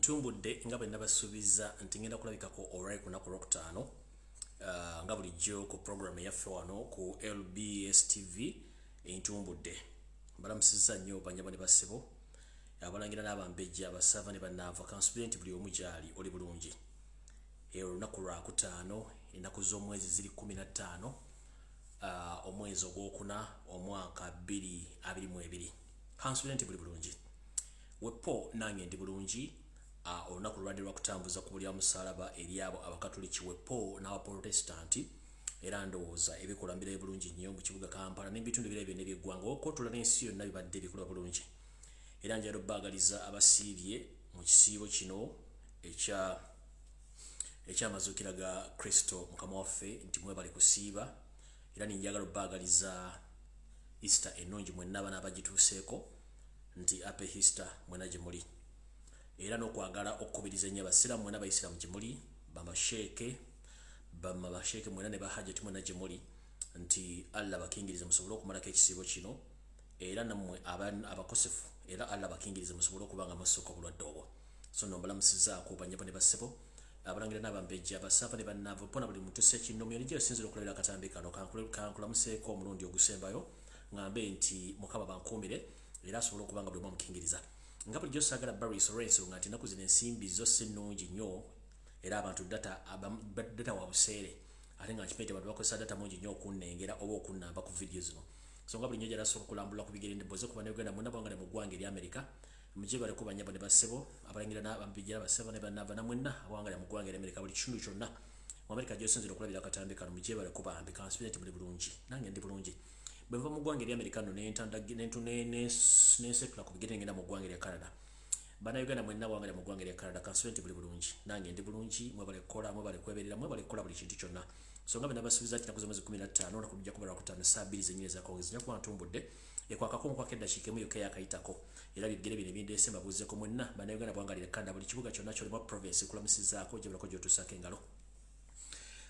Ntumbudde nga bwe nabasuubiza nti ngenda kulabikako olwali ku lunaku olwokutaano, nga bulijjo ku program eyaffe wano ku LBS TV entumbudde. Mbalamusizza nnyo banyabo ne bassebo, abalangira n'abambejja, abasava ne bannaava. Kansubire nti buli omu gyali oli bulungi. Olunaku lwakutaano, ennaku z'omwezi ziri 15, omwezi ogwokuna, omwaka 2022. Kansubire nti buli bulungi. Wepo nange ndi bulungi. Olunaku lubadde lwakutambuza ku buli musalaba eri abo abakatuliki, wepo n'abaprotestanti, era ndowooza ebikola mbirayo bulungi nnyo mu kibuga Kampala n'ebitundu ebirala byonna ebyeggwanga, okotula n'ensi yonna, bibadde bikola bulungi. Era njagala obbaagaliza abasiibye mu kisiibo kino ekyamazuukira ga Kristo Mukama waffe nti mwebale kusiiba, era ninjagala obbaagaliza Easter ennungi mwenna abaana abagituuseeko, nti happy Easter mwena gye muli. Era n'okwagala okukubiriza ennyo abasiraamu mwena, abayisiraamu gye muli, bamasheeke, bamabasheeke mwena ne bahajati mwena gye muli, nti Allah bakingirize musobole okumalako ekisiibo kino, era nammwe abakosefu, era Allah bakingirize musobole okuba nga musooka obulwadde obwo. So nno mbalamusizaako banyabo ne bassebo, abalangira n'abambejja, abasava ne bannaava, pona buli muntu sekinnomu yonna gyosinzira okulabira akatambi kano. Kankulamuseeko omulundi ogusembayo, ŋŋambe nti Mukama bankuumire era asobole okuba nga buli omu amukingiriza. Nga bulijjo saagala Baris olw'ensonga nti ennaku zino ensimbi zo si nnungi nnyo, era abantu data wa buseere, ate nga nkimanyi nti abantu bakozesa data mungi nnyo okunnengera oba okunnamba ku vidiyo zino. So nga buli nnyo gyalasobola okulambula ku bigere ndibboze ku Bannayuganda mwena bwangale mu ggwanga erya Amerika, mugye baleko banyabo ne bassebo, abalangira n'abambejja, abasaba ne bannaava, namwenna abawangala mu ggwanga erya Amerika, buli kitundu kyonna mu Amerika gy'osinzira okulabira akatambi kano, mugye baleko bambi. Kansubire nti muli bulungi, nange ndi bulungi. Bwe nva mu ggwanga erya Amerika nno nensekula ku bigere, ngenda mu ggwanga erya Canada. Bannayuganda mwenna abawangala mu ggwanga erya Canada, kansubire nti buli bulungi, nange ndi bulungi. Mwebale kukola, mwebale kweberera, mwebale kukola buli kintu kyonna. So nga bwe nabasuubiza nti naku z'omwezi 15, olunaku lujja kuba lwakutaano, saa 2 zennyini ezakawungezi, nja kuba ntumbudde ekwakako nkwako eddakiika emu yokka eyakayitako. Era bigere bino ebindeese mbabuuzeeko mwenna Bannayuganda bwangalira Canada, buli kibuga kyonna kyolimu, province, nkulamusizaako gyebalako gy'otuusaako engalo.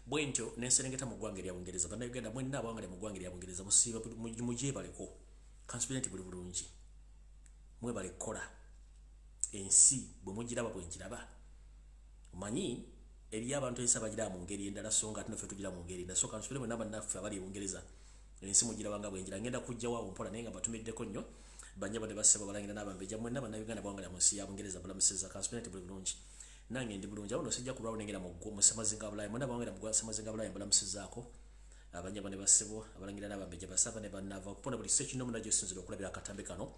Bwe ntyo nenserengeta mu ggwanga erya Bungereza. Bannayuganda mwenna abawangala mu ggwanga erya Bungereza, musiiba mugyebaleko. Kansubire nti buli bulungi, mwebale kukola. Ensi bwe mugiraba bwe nkiraba, omanyi eriyo abantu ensi abagiraba mu ngeri endala, so nga ate naffe tugira mu ngeri endala. So kansubire mwenna bannaffe abali e Bungereza ensi mugiraba nga bwenjira. Ngenda kujja waawo mpola, naye nga batumiddeko nnyo banyabo ne bassebo, balangira n'abambejja, mwenna Bannayuganda bawangala mu nsi ya Bungereza, bulamusizza. Kansubire nti buli bulungi, nange ndi bulungi. Awo no sijja kulwawo nengera mu ssemazinga Bulaaya. Mwena bawangala mu ssemazinga Bulaaya, mbalamusizaako abanyabo ne bassebo, abalangira n'abambejja, basava ne bannaava, okupona buli sekinomu najjo osinzira okulabira akatambi kano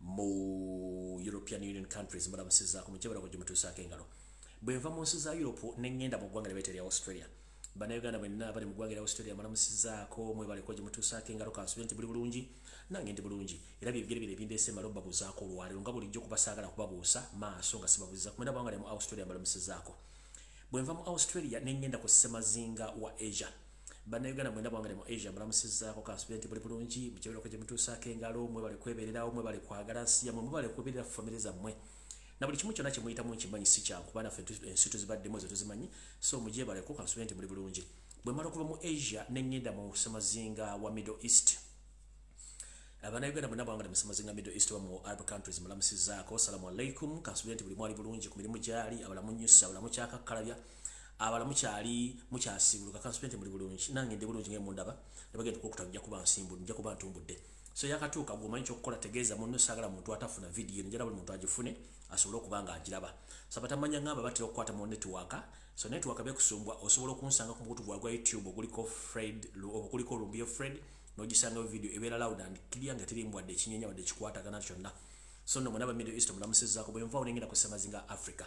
mu European Union countries, mbalamusizaako mujje gye mutuusaako engalo. Bwe nva mu nsi za Europe ne ŋŋenda mu ggwanga lye erya Australia. Bannayuganda mwenna abali mu ggwanga erya Australia, mbalamusizaako, mwebaleko gye mutuusaako engalo. Kansubire nti buli bulungi, nange ndi bulungi. Era byebigere bino ebindeese mala obabuuzaako olwaleero, nga bulijjo kubasaagala kubabuusa maaso nga sibabuuziza. Mwena bawangala mu Australia, mbalamusizaako. Bwe nva mu Australia ne ŋŋenda ku ssemazinga wa Asia. Bannayuganda mwena bwangale mu Asia, mbalamusizaako. Kansubire nti buli bulungi, mukibeerako gye mutuusaako engalo. Mwebale kwebererawo, mwebale kwagala nsi yammwe, mwebale kweberera famire zammwe na buli kimu kyonna kyemuyitamu. Nkimanyi si kyangu, kuba naffe ensi tuzibaddemu, ezo tuzimanyi. So mugyebaleko, kansubire nti muli bulungi. Bwe mala okuva mu Asia ne ŋŋenda mu ssemazinga wa Middle East. Abannayuganda mwena bwangale mu ssemazinga Middle East oba mu Arab countries, mulamusizaako, salamu alaikum. Kansubire nti buli mwali bulungi ku mirimu gyali, abalamu nyusa, abalamu kyakakkalabya, abalamu kyali mukyasibuluka. Kansubire nti muli bulungi, nange ndi bulungi. Ngemundaba nebagenda okwokuta, nja kuba nsimbu, nja kuba ntumbudde. So yakatuuka, gwomanyi kyokukola, tegeeza munno. Saagala muntu atafuna vidiyo, njala buli muntu agifune asobole okuba nga agiraba. So abatamanya ngamba batera okukwata mu network, so network bekusumbwa. Osobola okunsanga ku mukutu gwa YouTube oguliko Fred, oguliko Lumbuye Fred, n'ogisangayo video ebeera loud and clear, nga terimu wadde ekinyenya wadde ekikwatagana kyonna. So nno mwena aba Middle East mulamusizaako. Bwe nvaawo nengenda ku ssemazinga Africa.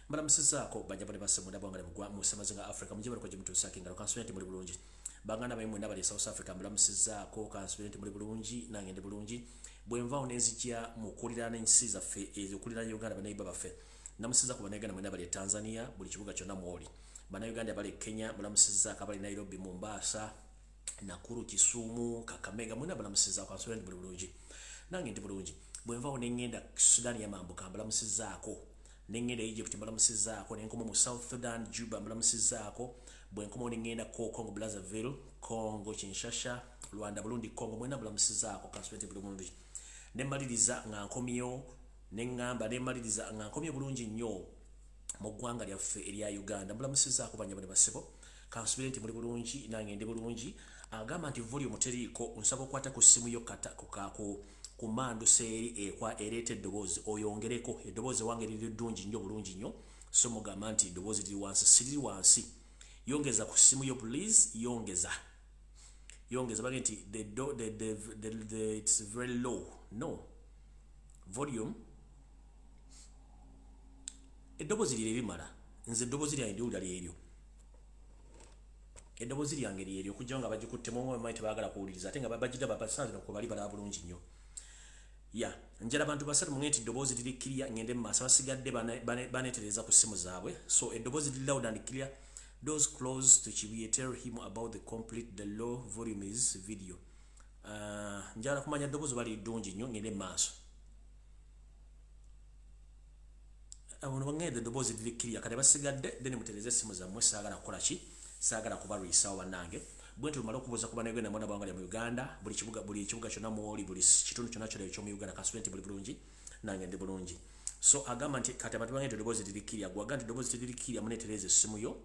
Mbalamusizaako banyabo ne bassebo ndabwangale mu ssemazinga Africa, mujye baleko gye mutuusaako engalo. Kansubire nti muli bulungi. Baganda bayi mwena bali e South Africa, mbalamusizaako. Kansubire nti muli bulungi, nange ndi bulungi. Bwe nvaawo nenzijja mu kuliraana ensi zaffe okuliraana Uganda, bannayibba baffe, namusiza ku Bannayuganda mwena bali e Tanzania, buli kibuga kyonna mwoli. Bannayuganda bali e Kenya, mulamusizaako, abali Nairobi, Mombasa, Nakuru, Kisumu, Kakamega, mwena balamusizaako. Kansubire nti muli bulungi, nange ndi bulungi. Bwe nvaawo neŋŋenda Sudan yamambuka, mbalamusizaako. Neŋŋenda Egypt, mbalamusizaako. Nenkoma mu South Sudan, Juba, mbalamusizaako. Bwe nkomawo neŋŋenda Congo Brazzaville, Congo Kinshasa, Rwanda, Burundi, Congo, mwena mbalamusizaako. Kansubire nti buli bulungi. Nemmaliriza nga nkomyewo, neŋŋamba nemmaliriza nga nkomye bulungi nnyo. Mu ggwanga lyaffe erya Uganda. Mbulamusizaako banyabo ne basebo, kansubire nti muli bulungi, nange ndi bulungi. Agamba nti volume teriiko, nsaba okwata ku ssimu yo kata ku manduso eri ekwa ereeta eddoboozi, oyongereko eddoboozi. Wange liri ddungi nnyo, bulungi nnyo. So mugamba nti eddoboozi liri wansi, siriri wansi. Yongeza ku ssimu yo, please, yongeza, yongeza. Bage nti the, it's very low. No volume, eddoboozi lire limala. Nze eddoboozi lyange ndiwulira lyeryo, eddoboozi lyange lyeryo, okujja nga bagikuttemu omanyi tebaagala kuwuliriza, ate nga bagidda basanze nokwe bali balaba bulungi nnyo. Ya njala abantu basatu muŋe nti eddoboozi liri clear, ngende mu maaso. Abasigadde baneetereza ku ssimu zaabwe. So eddoboozi liri loud and clear. Those close to Chibuye, tell him about the complete the low volume is video. Njala kumanya eddoboozi bali ddungi nnyo, ngende mu maaso. Abono bangende eddoboozi liri clear. Kati abasigadde then mutereze essimu zammwe. Saagala kukola ki, saagala kubalwisawo bannange. Bwe nti lumala okubuuza ku bannayuganda mwena bawanga mu Uganda, buli kibuga, buli kibuga kyonna mwoli, buli kitundu kyonna kyonna eky'omu Uganda, kasubire nti buli bulungi, nange ndi bulungi. So agamba nti kati abantu bange eddoboozi liri clear. Gwaga nti eddoboozi teriri clear, muneetereze essimu yo.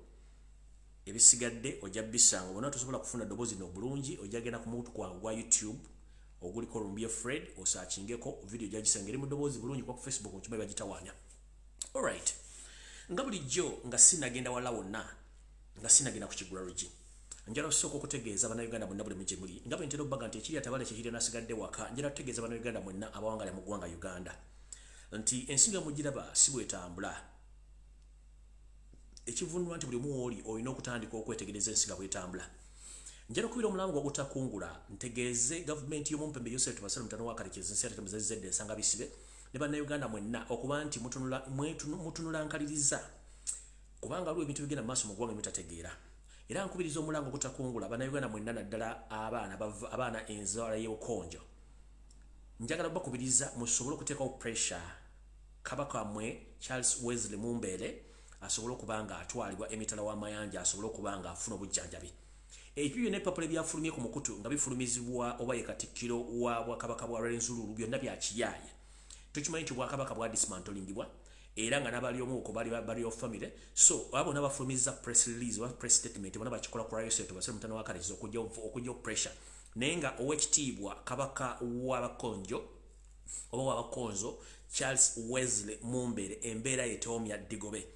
Ebisigadde ojja bisanga bonna. Tosobola kufuna ddoboozi lino bulungi, ojja genda ku mukutu gwange gwa YouTube oguliko Lumbuye Fred, osaakingeko video, ojja gisanga eri mu ddoboozi bulungi, kuba ku Facebook nkimanyi bagitawaanya. Alright, nga bulijjo, nga sinagenda wala wonna, nga sinagenda ku kigulalugi, njala okusooka okutegeeza bannayuganda mwenna buli mugye muli, nga bwe ntera obbaga nti ekiri atabala kyekiri nasigadde waka. Njala kutegeeza bannayuganda mwenna abawangala mu ggwanga Uganda nti ensi nga mugiraba si bwetambula, ekivunulwa nti buli omu wooli olina okutandika okwetegereza ensi nga bwetambula. Njala okubira omulango ogutakungula, ntegeeze gavumenti y'omumpembe Yosef Tubasale mutano wa Kalekezi nsi ate muzezedde ensanga bisibe ne bannayuganda mwenna okuba nti mutunula nkaliriza, kubanga waliwo ebintu bigenda mu maaso mu ggwanga mutategeera. Era nkubiriza omulango ogutakungula bannayuganda mwenna, naddala abaana abaana enzaala y'obukonjo. Njagala bakubiriza musobole okuteekawo pressure, kabaka wammwe Charles Wesley Mumbeere asobole okuba nga atwalibwa emitala w'amayanja, asobole okuba nga afuna obujjanjabi. Ebyo byonna ebipapula ebyafulumye ku mukutu nga bifulumizibwa oba ye katikkiro wa bwakabaka bwa Rwenzururu, byonna bya kiyaaya. Tukimanyi nti obwakabaka bwa dismantolingibwa, era nga n'abali omuuko bali bali of family. So abo bonna bafulumiza press release oba press statement, bonna bakikola ku Yosef Tubasire mutano wa Kalekezi okujja pressure. Naye nga owekitiibwa kabaka w'abakonjo oba w'abakonzo Charles Wesley Mumbere, embeera yeteomya ddigobe.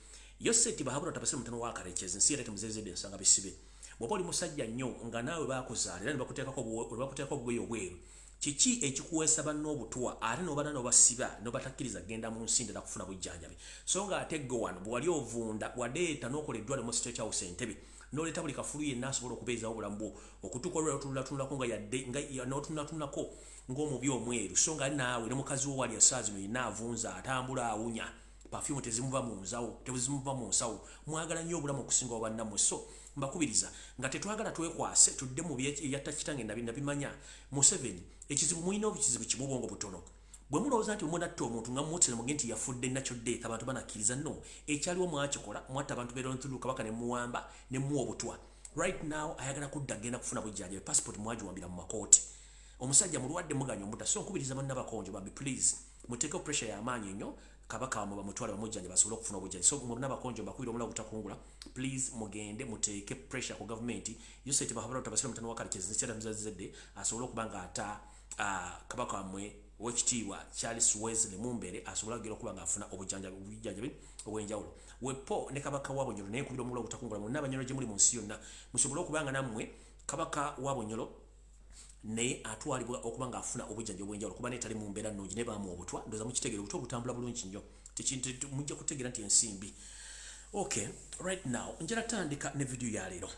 Yoseti Bahabura Tabasire mutano wa Kalekezi nsi era temuzezedde ensanga bisibe. Bw'oba oli musajja nnyo nga naawe baakuzaala era ne bakuteekako obugoye obweru, kiki ekikuweesa banno obutwa, ate n'obana n'obasiba n'obatakkiriza kugenda mu nsi ndala kufuna bujjanjabi? So nga ate gwe wano bwe wali ovunda, waleeta n'okola eddwaliro mu State House Entebbe, n'oleeta buli kafulu yenna asobola okubeezawo obulamu bwo okutuuka olwera otunulatunulako nga yadde nga n'otunulatunulako ng'omubi omweru. So nga naawe ne mukazi wo wali essaawa zino yenna avunza, atambula awunya perfume, tezimuva mu nsawo, tezimuva mu nsawo. Mwagala nnyo obulamu okusinga obannammwe. So mbakubiriza nga tetwagala twekwase tudde mu byatta kitange nabimanya Museveni. Ekizibu mulina obukizibu kimu, obwongo butono. Bwe mulowooza nti munatta omuntu nga mumuttire muge nti yafudde natural death, abantu banakkiriza. No, ekyaliwo mwakikola, mwatta abantu beronthulu, kabaka ne muwamba ne muwa obutwa. Right now ayagala kudda agenda kufuna bujjanjabi, passport mwagiwambira mu makooti. Omusajja mulwadde, muganya omuta. So nkubiriza banna bakonjo bambi, please, muteekeo pressure y'amaanyi ennyo, kabaka wamwe bamutwale bamujjanja, basobole okufuna obujjanjabi. So mwonna bakonjo, mbakubira omulawo gutakungula, please, mugende muteeke pressure ku gavumenti, Yoseti Bahabura Tabasire mutano wa Kalekezi nsikyatamuzazedde asobole okuba nga ata kabaka wammwe owekitiibwa Charles Wesley Mumbere asobole agera okuba nga afuna obujjanjabi obw'enjawulo wepo ne kabaka wa Bunyoro. Naye nkubira omulawo gutakungula mwonna abanyoro gye muli mu nsi yonna, musobole okuba nga nammwe kabaka wa Bunyoro naye atwalibwa okuba ng'afuna obujjanjabi obw'enjawulo, kuba naye tali mu mbeera nnungi, naye baamuwa obutwa. Ndowooza mukitegeera, obutwa butambula bulungi nnyo, mujja kutegeera nti ensimbi. Okay, right now njala tandika ne video ya leero.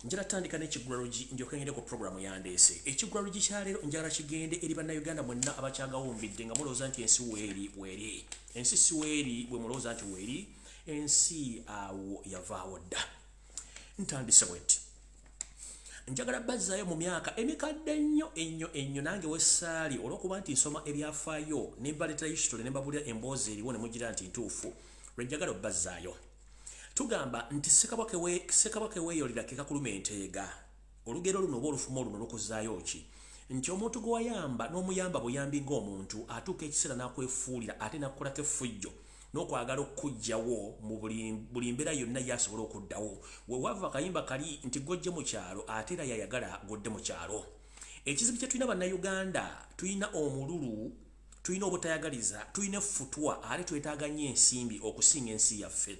Njala tandika n'ekigulalugi, ndyoke ngende ku programu yandeese. Ekigulalugi kya leero njagala kigende eri bannayuganda mwenna abakyagawumbidde nga mulowooza nti ensi weeri. Weeri ensi si weeri bwe mulowooza nti weeri. Ensi awo yavaawo dda. Ntandise bwe nti njagala bazzaayo mu myaka emikadde ennyo ennyo ennyo. Nange wessaali olw'okuba nti nsoma ebyafaayo ne mbaleetera history ne mbabuulira emboozi eriwo ne mugira nti ntuufu, lwe njagala obbazzaayo. Tugamba nti ssekabaka weeyolera ke kakuluma enteega. Olugero luno oba olufumo luno lukuzaayo ki? Nti omuntu gwe wayamba n'omuyamba buyambi ng'omuntu, atuuka ekiseera n'akwefuulira ate n'akukolako effujjo. N'okwagala okuggyawo mu buli mbeera yonna yasobola okuddawo. Weewava akayimba kali nti gojje mu kyalo, ate era yayagala godde mu kyalo. Ekizibu kye tulina Bannayuganda, tulina omululu, tulina obutayagaliza, tulina effutwa, ate twetaaga nnyo ensimbi okusinga ensi yaffe.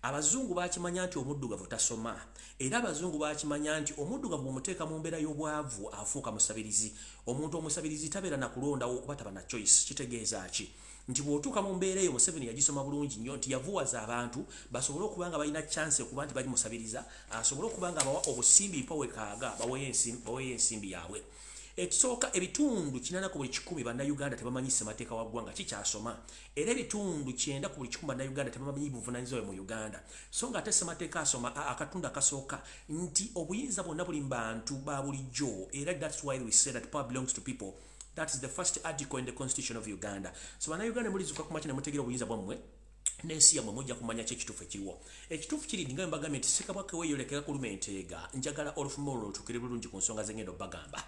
Abazungu bakimanya nti omuddugavu tasoma, era abazungu bakimanya nti omuddugavu bw'omuteeka mu mbeera y'obwavu afuuka musabirizi. Omuntu omusabirizi tabeera na kulondawo oba taba na choice. Kitegeeza ki? Nti bw'otuuka mu mbeera eyo, Museveni yagisoma bulungi nnyo nti yavuwaza abantu basobole okuba nga balina chance okuba nti bali musabiriza, asobole okuba nga abawa obusimbi mpawekaaga, baweyo ensimbi yaabwe. Ekisooka, ebitundu 80 ku buli 100 Bannayuganda tebamanyi ssemateeka wa ggwanga kikyasoma, era ebitundu 90 ku buli 100 Bannayuganda tebamanyi buvunaanyizibwa mu Uganda. So nga ate ssemateeka asoma akatundu akasooka nti obuyinza bwonna buli mu bantu ba bulijjo, era that's why we say that power belongs to people. That is the first article in the Constitution of Uganda. So Bannayuganda, mulizuka kumakya ne mutegeera obuyinza bwammwe n'ensi yammwe, mujja kumanya ki ekituufu ekiriwo. Ekituufu kiri nga mbagambye nti Ssekabaka weeyolekera kuluma enteega. Njagala olufumo olwo lutuukire bulungi ku nsonga z'engendo bagamba.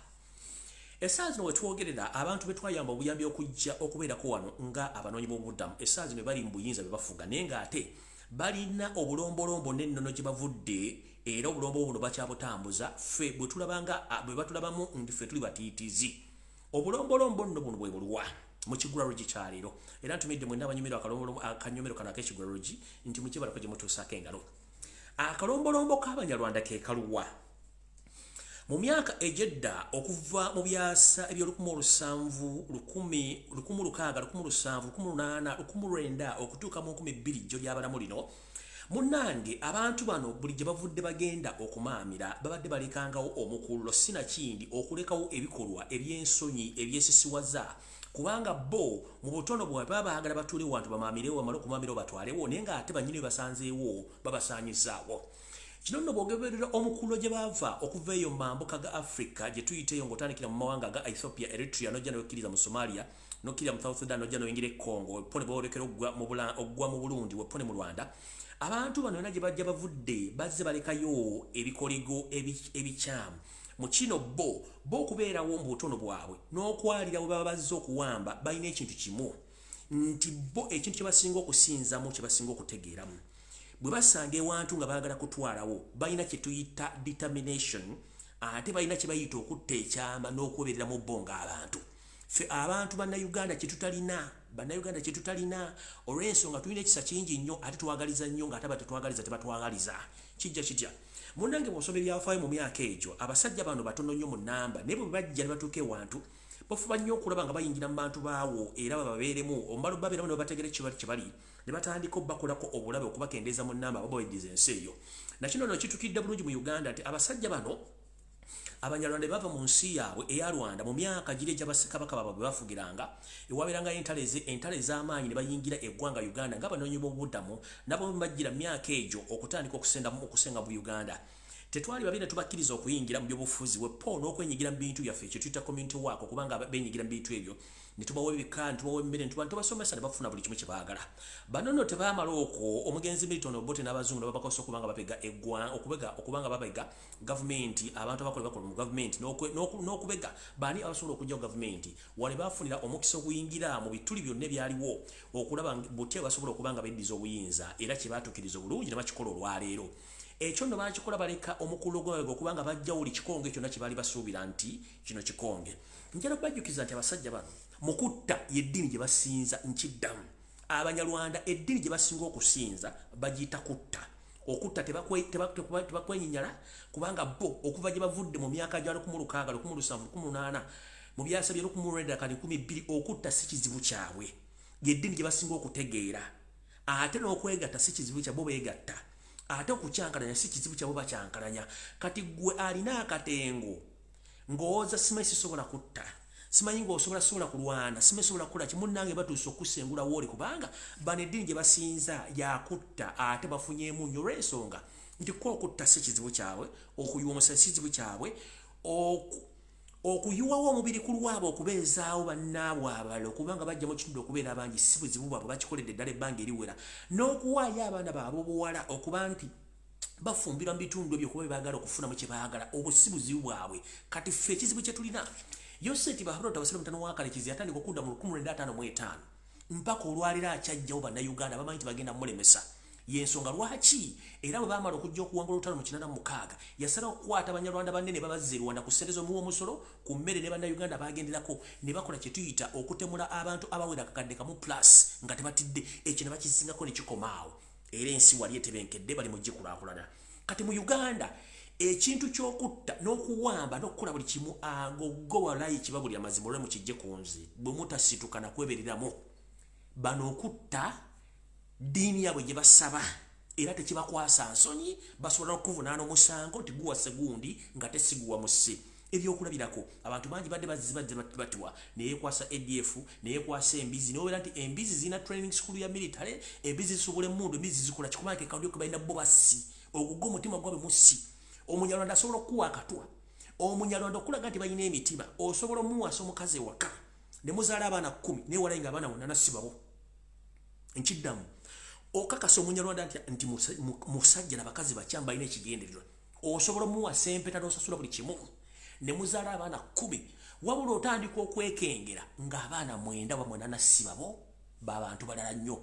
Essaawa zino wetwogerera, abantu be twayamba obuyambi okujja okubeerako wano nga abanoonyi b'obuddamu, essaawa zino bali mu buyinza bwe bafuga, naye ng'ate balina obulombolombo n'ennono gye bavudde, era obulombo buno bakyabutambuza. Ffe bwe tulabanga bwe batulabamu nti ffe tuli batiitizi. Obulombolombo nno buno bwe bulwa mu Kigulalogi kyaleero, era ntumidde mwenna abanyumirwa akanyomero kano ak'Ekigulalogi nti mukibalako gye mutuusaako engalo. Akalombolombo k'Abanyarwanda ke kaluwa? Mu myaka egyedda, okuva mu byasa eby'olukumi olusanvu, lukumi, 1600, 1700, 1800, 1900 okutuuka mu 2000, jjo lyabalamu lino, munnange, abantu bano buli gye bavudde bagenda okumaamira babadde balekangawo omukululo, sinakindi okulekawo ebikolwa ebyensonyi ebyesisiwaza, kubanga bo mu butono bwabwe baba baagala batuule wantu bamaamirewo, bamale okumaamirawo batwalewo, naye ng'ate bannyini basanzeewo babasaanyizaawo. Kino nno bw'ogoberera omukululo gye baava okuva eyo mu mambuka ga Africa gye tuyita eyo, ng'otandikira mu mawanga ga Ethiopia, Eritrea, n'ojja n'okkiriza mu Somalia, n'okkirira mu South Sudan, n'ojja n'oyingira e Congo, wepone boolekera oggwa mu Burundi, wepone mu Rwanda. Abantu bano yonna gye bajja bavudde bazze balekayo ebikoligo ebikyamu. Mu kino bo okubeerawo mu butono bwabwe n'okwalira bwe baba bazze okuwamba, balina ekintu kimu nti bo ekintu kye basinga okusinzamu, kye basinga okutegeeramu, bwe basanga ewantu nga baagala kutwalawo, balina kye tuyita determination, ate balina kye bayita okutta ekyama n'okwebereramu bo ng'abantu. Ffe abantu Bannayuganda kye tutalina, Bannayuganda kye tutalina, olw'ensonga tulina ekisa kingi nnyo, ate twagaliza nnyo, ng'ate abatetwagaliza tebatwagaliza. Kijja kitya? Munnange, bw'osoma ebyafaayo mu myaka egyo, abasajja bano batono nnyo mu nnamba, naye bwe bajja ne batuuka ewantu, bafuba nnyo okulaba nga bayingira mu bantu baawo era bababeeremu omubalo, babeeramu ne babategera kye bali ne batandika obbakolako obulabe okubakendeeza mu nnamba oba baweddiza ensi eyo. Nakino nno kitukidde bulungi mu Uganda nti abasajja bano Abanyarwanda bava mu nsi yaabwe eya Rwanda mu myaka giri egy'abassekabaka baabwe bwe bafugiranga, ewabeerangayo entalo ez'amaanyi, ne bayingira eggwanga Uganda nga abanoonyi b'obuddamu. Nabo bajjira mu myaka egyo okutandika okusenga mu Uganda. Tetwali babi ne tubakkiriza okuyingira mu byobufuzi wepo n'okwenyigira mu bintu byaffe, kye tuyita community work, okubanga benyigira mu bintu ebyo, ne tubawa ebika, ne tubawa emmere, ne tubasomesa, ne bafuna buli kimu kye baagala. Bano nno tebaamala okwo, omugenzi Milton Obote n'abazungu ne babakozesa okuba nga babega eggwanga, okubega, okuba nga babega gavumenti, abantu abakola bakola mu gavumenti, n'okubega baani abasobola okujjawo gavumenti. Wale bafunira omukisa oguyingira mu bituli byonna ebyaliwo okulaba butya basobola okuba nga beddiza obuyinza, era kye baatuukiriza obulungi ne bakikola olwaleero. Ekyo nno bakikola baleka omukululo gwabwe okuba nga bajja buli kikonge kyonna kye baali basuubira nti kino kikonge. Njala bajjukiza nti abasajja bano mu kutta y'eddiini gye basinza. Nkiddamu, Abanyarwanda eddiini gye basinga okusinza bagiyita kutta. Okutta tebakwenyinyala, kubanga bo okuva gye bavudde mu myaka gya 1600, 1700, 1800, mu byasa bya 1900, kati 2000, okutta si kizibu kyabwe, yeddiini gye basinga okutegeera. Ate n'okwegatta si kizibu kyabwe, beegatta. Ate okukyankalanya si kizibu kyabwe, bakyankalanya. Kati gwe alina akatengo ng'owooza simanyi sisobola kutta, simanyi ng'osobola, sobola kulwana, simanyi sobola kukola ki, munnange, batuuse okusengula wooli, kubanga bano eddiini gye basinza yakutta, ate bafunyeemu nnyo olw'ensonga nti ko okutta si kizibu kyabwe, okuyiwa omusaayi si kizibu kyabwe, okuyiwawo omubiri ku lwabwe okubeezaawo bannaabwe abalala okubanga bajja mu kitundu okubeera abangi si buzibu bwabwe, bakikoledde eddala ebbanga eriwera, n'okuwaayo abaana baabwe obuwala okuba nti bafumbirwa mu bitundu ebyo kuba bebaagala okufunamu kye baagala, obwo si buzibu bwabwe. Kati ffe ekizibu kye tulina, Yoseti Baharota Basire mutano wa Kalekizi yatandika okudda mu 1955. Mpaka olwaliro akyajjawo bannayuganda bamanyi nti bagenda mulemesa. Yensonga lwaki era bwe baamala okujja okuwangula olutalo mu 86 yasalawo okukwata Abanyarwanda banne ne babazza e Rwanda ku ssente z'omuwa omusolo ku mmere ne bannayuganda bagenderako ne bakola kye tuyita okutemula abantu abawera akakadde kamu plus nga tebatidde. Ekyo ne bakizingako ne kikoma awo, era ensi wali etebenkedde, bali mu gikulaakulana. Kati mu Uganda ekintu ky'okutta n'okuwamba n'okukola buli kimu agogo walayi kibabuli amazima olwe mukijje ku nze bwe mutasituka na kwebereramu. Bano okutta ddiini yaabwe gye basaba era tekibakwasa nsonyi, basobola okuvunaana omusango nti guwa segundi nga tesiguwa musi. Ebyokulabirako abantu bangi badde bazibadde batibwa, neyekwasa ADF, neyekwasa embizi, nobeera nti embizi zirina training school ya military, embizi zisobola emmundu, embizi zikola kikubanga kekawulire ke balina bo bassi. Ogwo gwo omutima gwabwe mussi. Omunyarwanda asobola okukuwa akatwa, Omunyarwanda okulaga nti balina emitima, osobola omuwasa omukazi ewaka ne muzaala abaana 10 naye walayi nga abaana bonna si babo. Nkiddamu, okakasa Omunyarwanda nti musajja n'abakazi bakyamu balina ekigendererwa, osobola omuwasa empeta n'osasula buli kimu ne muzaala abaana 10, wabula otandika okwekengera ng'abaana 9 oba 8 si babo, b'abantu balala nnyo.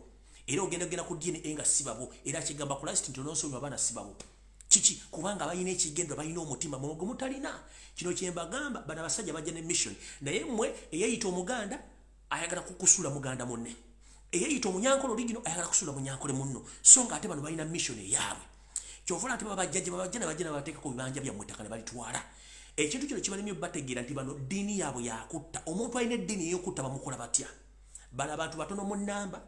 Era ogenda ku DNA nga si babo, era kigamba ku last nti onoosonyiwa abaana si babo. Kiki? Kubanga balina ekigendererwa, balina omutima mwe gwe mutalina. Kino kye mbagamba, bano abasajja bajja ne mission, naye mmwe eyeeyita Omuganda ayagala kukusula muganda munne, eyeeyita Omunyankole oligino ayagala kusula munyankole munno, so nga ate bano balina mission eyaabwe. Kyova nti babajjajja babajja ne bajja ne babateeka ku bibanja byammwe ettaka ne balitwala. Ekintu kino kibalemye bategeera nti bano ddiini yaabwe yakutta. Omuntu alina eddiini ey'okutta bamukola batya? Bano abantu batono mu nnamba,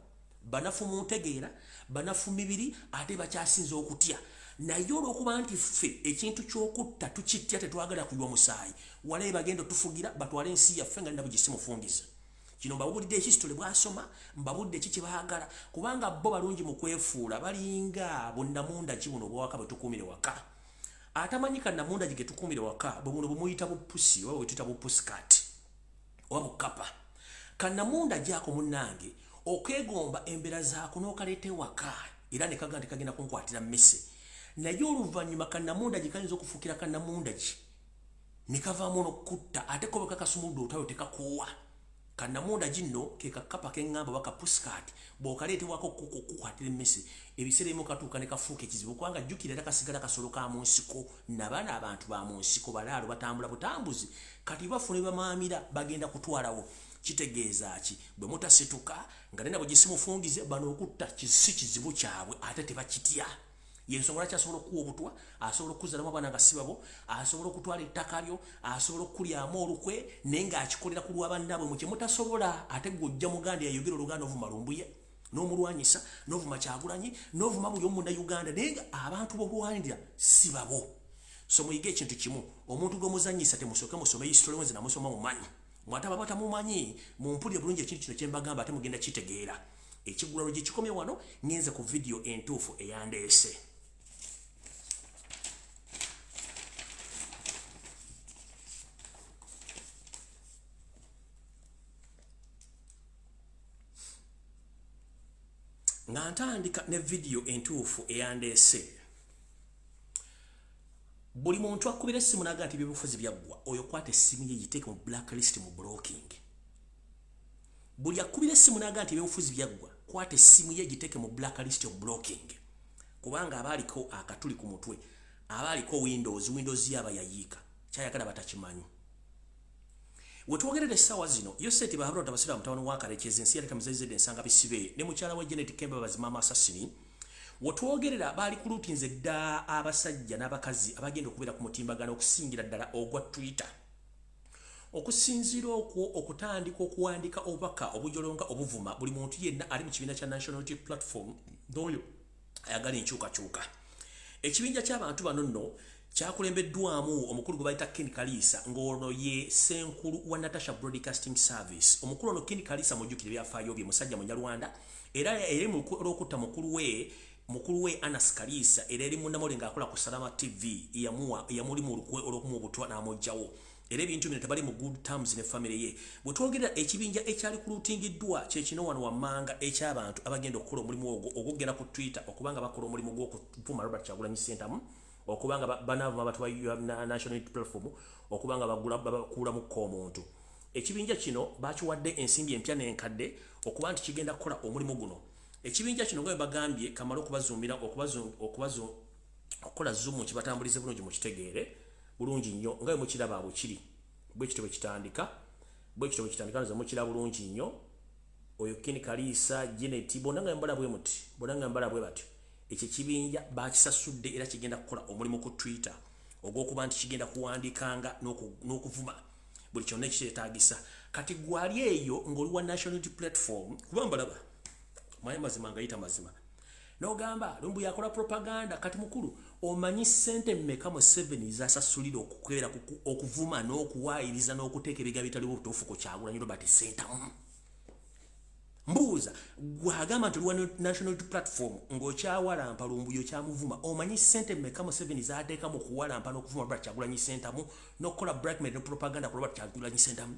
banafu mu ntegeera, banafu mibiri, ate bakyasinze okutya. Naye olw'okuba nti ffe ekintu ky'okutta tukitya, tetwagala kuyiwa musaayi, walayi bagenda otufugira batwale ensi yaffe nga nabo gisimufungiza. Kino mbabulidde history bwasoma, mbabudde ki kye baagala, kubanga bo balungi mu kwefuula, balinga bunnamundagi buno obwawaka bwe tukuumire waka. Atamanyi kannamundagi ge tukuumire waka bwe buno bumuyita bupusi oba bwe tuyita bupusikat oba bukapa. Kannamundagi ako munnange okwegomba embeera zaako n'okaleeta ewaka era ne kaga nti kagenda kunkwatira mmese, naye oluvannyuma kannamundagi kayinza okufuukira kannamundagi ne kavaamu n'okutta, ate ko bwe kakasumuludde olutalo tekakoowa. Kannamundagi nno ke kakapa ke ŋŋamba oba kapusikat, bw'okaleetebwako okukwatira emmese, ebiseera ebimu katuuka ne kafuuka ekizibu, kubanga jjukira era kasigala kasolo ka mu nsiko. Nabaana abantu ba mu nsiko balaalo batambula butambuzi, kati bafuna bamaamira bagenda kutwalawo. Kitegeeza ki? Bwe mutasituka nga nena bwe gisimufungize, bano okutta si kizibu kyabwe ate tebakitya. Yensonga lwaki asobola okukuwa obutwa, asobola okuzalamu abaana nga si babo, asobola okutwala ettaka lyo, asobola okukulyamu olukwe, naye ng'akikolera ku lwa bannaabwe mu kye mutasobola. Ate gwe ojja muganda yayogera Oluganda ovuma Lumbuye n'omulwanyisa, n'ovuma Kyagulanyi, n'ovuma buli omu Munnayuganda, naye nga abantu b'olwanirira si babo. So muyige ekintu kimu, omuntu gw'omuzannyisa temusooke musome history, nze namusoma mumanyi, mwate ababa tamumanyi mumpulire bulungi ekintu kino kye mbagamba, ate mugenda kitegeera. Ekigulalo gye kikomye wano, ngenze ku vidiyo entuufu eyandeese. Nga ntandika ne vidiyo entuufu eyandeese, buli muntu akubira essimu n'agamba nti ebyobufuzi byaggwa, oyo kwata essimu ye giteeke mu blacklist, mu blocking. Buli akubira essimu n'agamba nti ebyobufuzi byaggwa, kwata essimu ye giteeke mu blacklist of blocking, kubanga aba aliko akatuli ku mutwe, aba aliko windows ye aba yayiika, kyayagala batakimanyi. Wetwogerera essaawa zino, Yoseti Bahabura Tabasira mutabani wa Karekezi, ensi yaleta muzezedde ensanga bisibe ne mukyala we Janet Kemba Bazimama Assassini. Wetwogerera baali kulutinze dda abasajja n'abakazi abagenda okubeera ku mutimbagano, okusingira ddala ogwa Twitter. Okusinziira okwo okutandika okuwandika obubaka obujolonga obuvuma buli muntu yenna ali mu kibiina kya National Unity Platform n'oyo ayagala enkyukakyuka. Ekibinja ky'abantu bano nno kyakulembeddwamu omukulu gwe bayita Ken Kalisa, ng'ono ye ssenkulu wa Natasha Broadcasting Service. Omukulu ono Ken Kalisa mujjukire ebyafaayo bye, musajja Munyarwanda, era eri olw'okutta mukulu we Anas Kalisa, era eri munnamawulire ng'akola ku Salama TV, yamuli mu lukwe olw'okumuwa obutwa n'amuggyawo. Era ebintu bino tebali mu good terms ne family ye. Bwe twogerera ekibinja ekyali kulutingiddwa kye kino wano wammanga, eky'abantu abagenda okukola omulimu ogwo ogw'okugenda ku Twitter okubanga bakola omulimu gw'okuvuma Robert Kyagulanyi Ssentamu, okubanga banaavuma abantu ba National Unity Platform, okubanga bakuulamukko omuntu. Ekibinja kino bakiwadde ensimbi empya n'enkadde okuba nti kigenda kukola omulimu guno. Ekibinja kino nga bwe bagambye kamala okubazuumira okukola zoom kibatambulize bulungi mukitegeere bulungi nnyo nga bwe mukiraba bwe kiri. Bwe kityo bwe kitandika, bwe kityo bwe kitandika, nze mukira bulungi nnyo. Oyo Ken Kalisa, Janet, bonna nga mbala bwe muti, bonna nga mbala bwe batyo. Ekyo ekibinja bakisasudde era kigenda kukola omulimu ku Twitter ogw'okuba nti kigenda kuwandiikanga n'okuvuma buli kyonna ekyetaagisa. Kati gwali eyo ng'oli wa National Unity Platform, kuba mbalaba manyi mazima ngayita mazima, n'ogamba Lumbu yakola propaganda. Kati mukulu, omanyi ssente mmeka Museveni zasasulira okukeera okuvuma n'okuwaayiriza n'okuteeka ebigambo ebitaliwo butuufu ku Kyagulanyi Robert Ssentamu? Mbuuza gwagamba nti oli wa National Unity Platform ng'okyawalampa Lumbuye, okyamuvuma, omanyi ssente mmeka Museveni z'ateeka mu kuwalampa n'okuvuma Robert Kyagulanyi Ssentamu n'okukola blackmail ne propaganda ku Robert Kyagulanyi Ssentamu?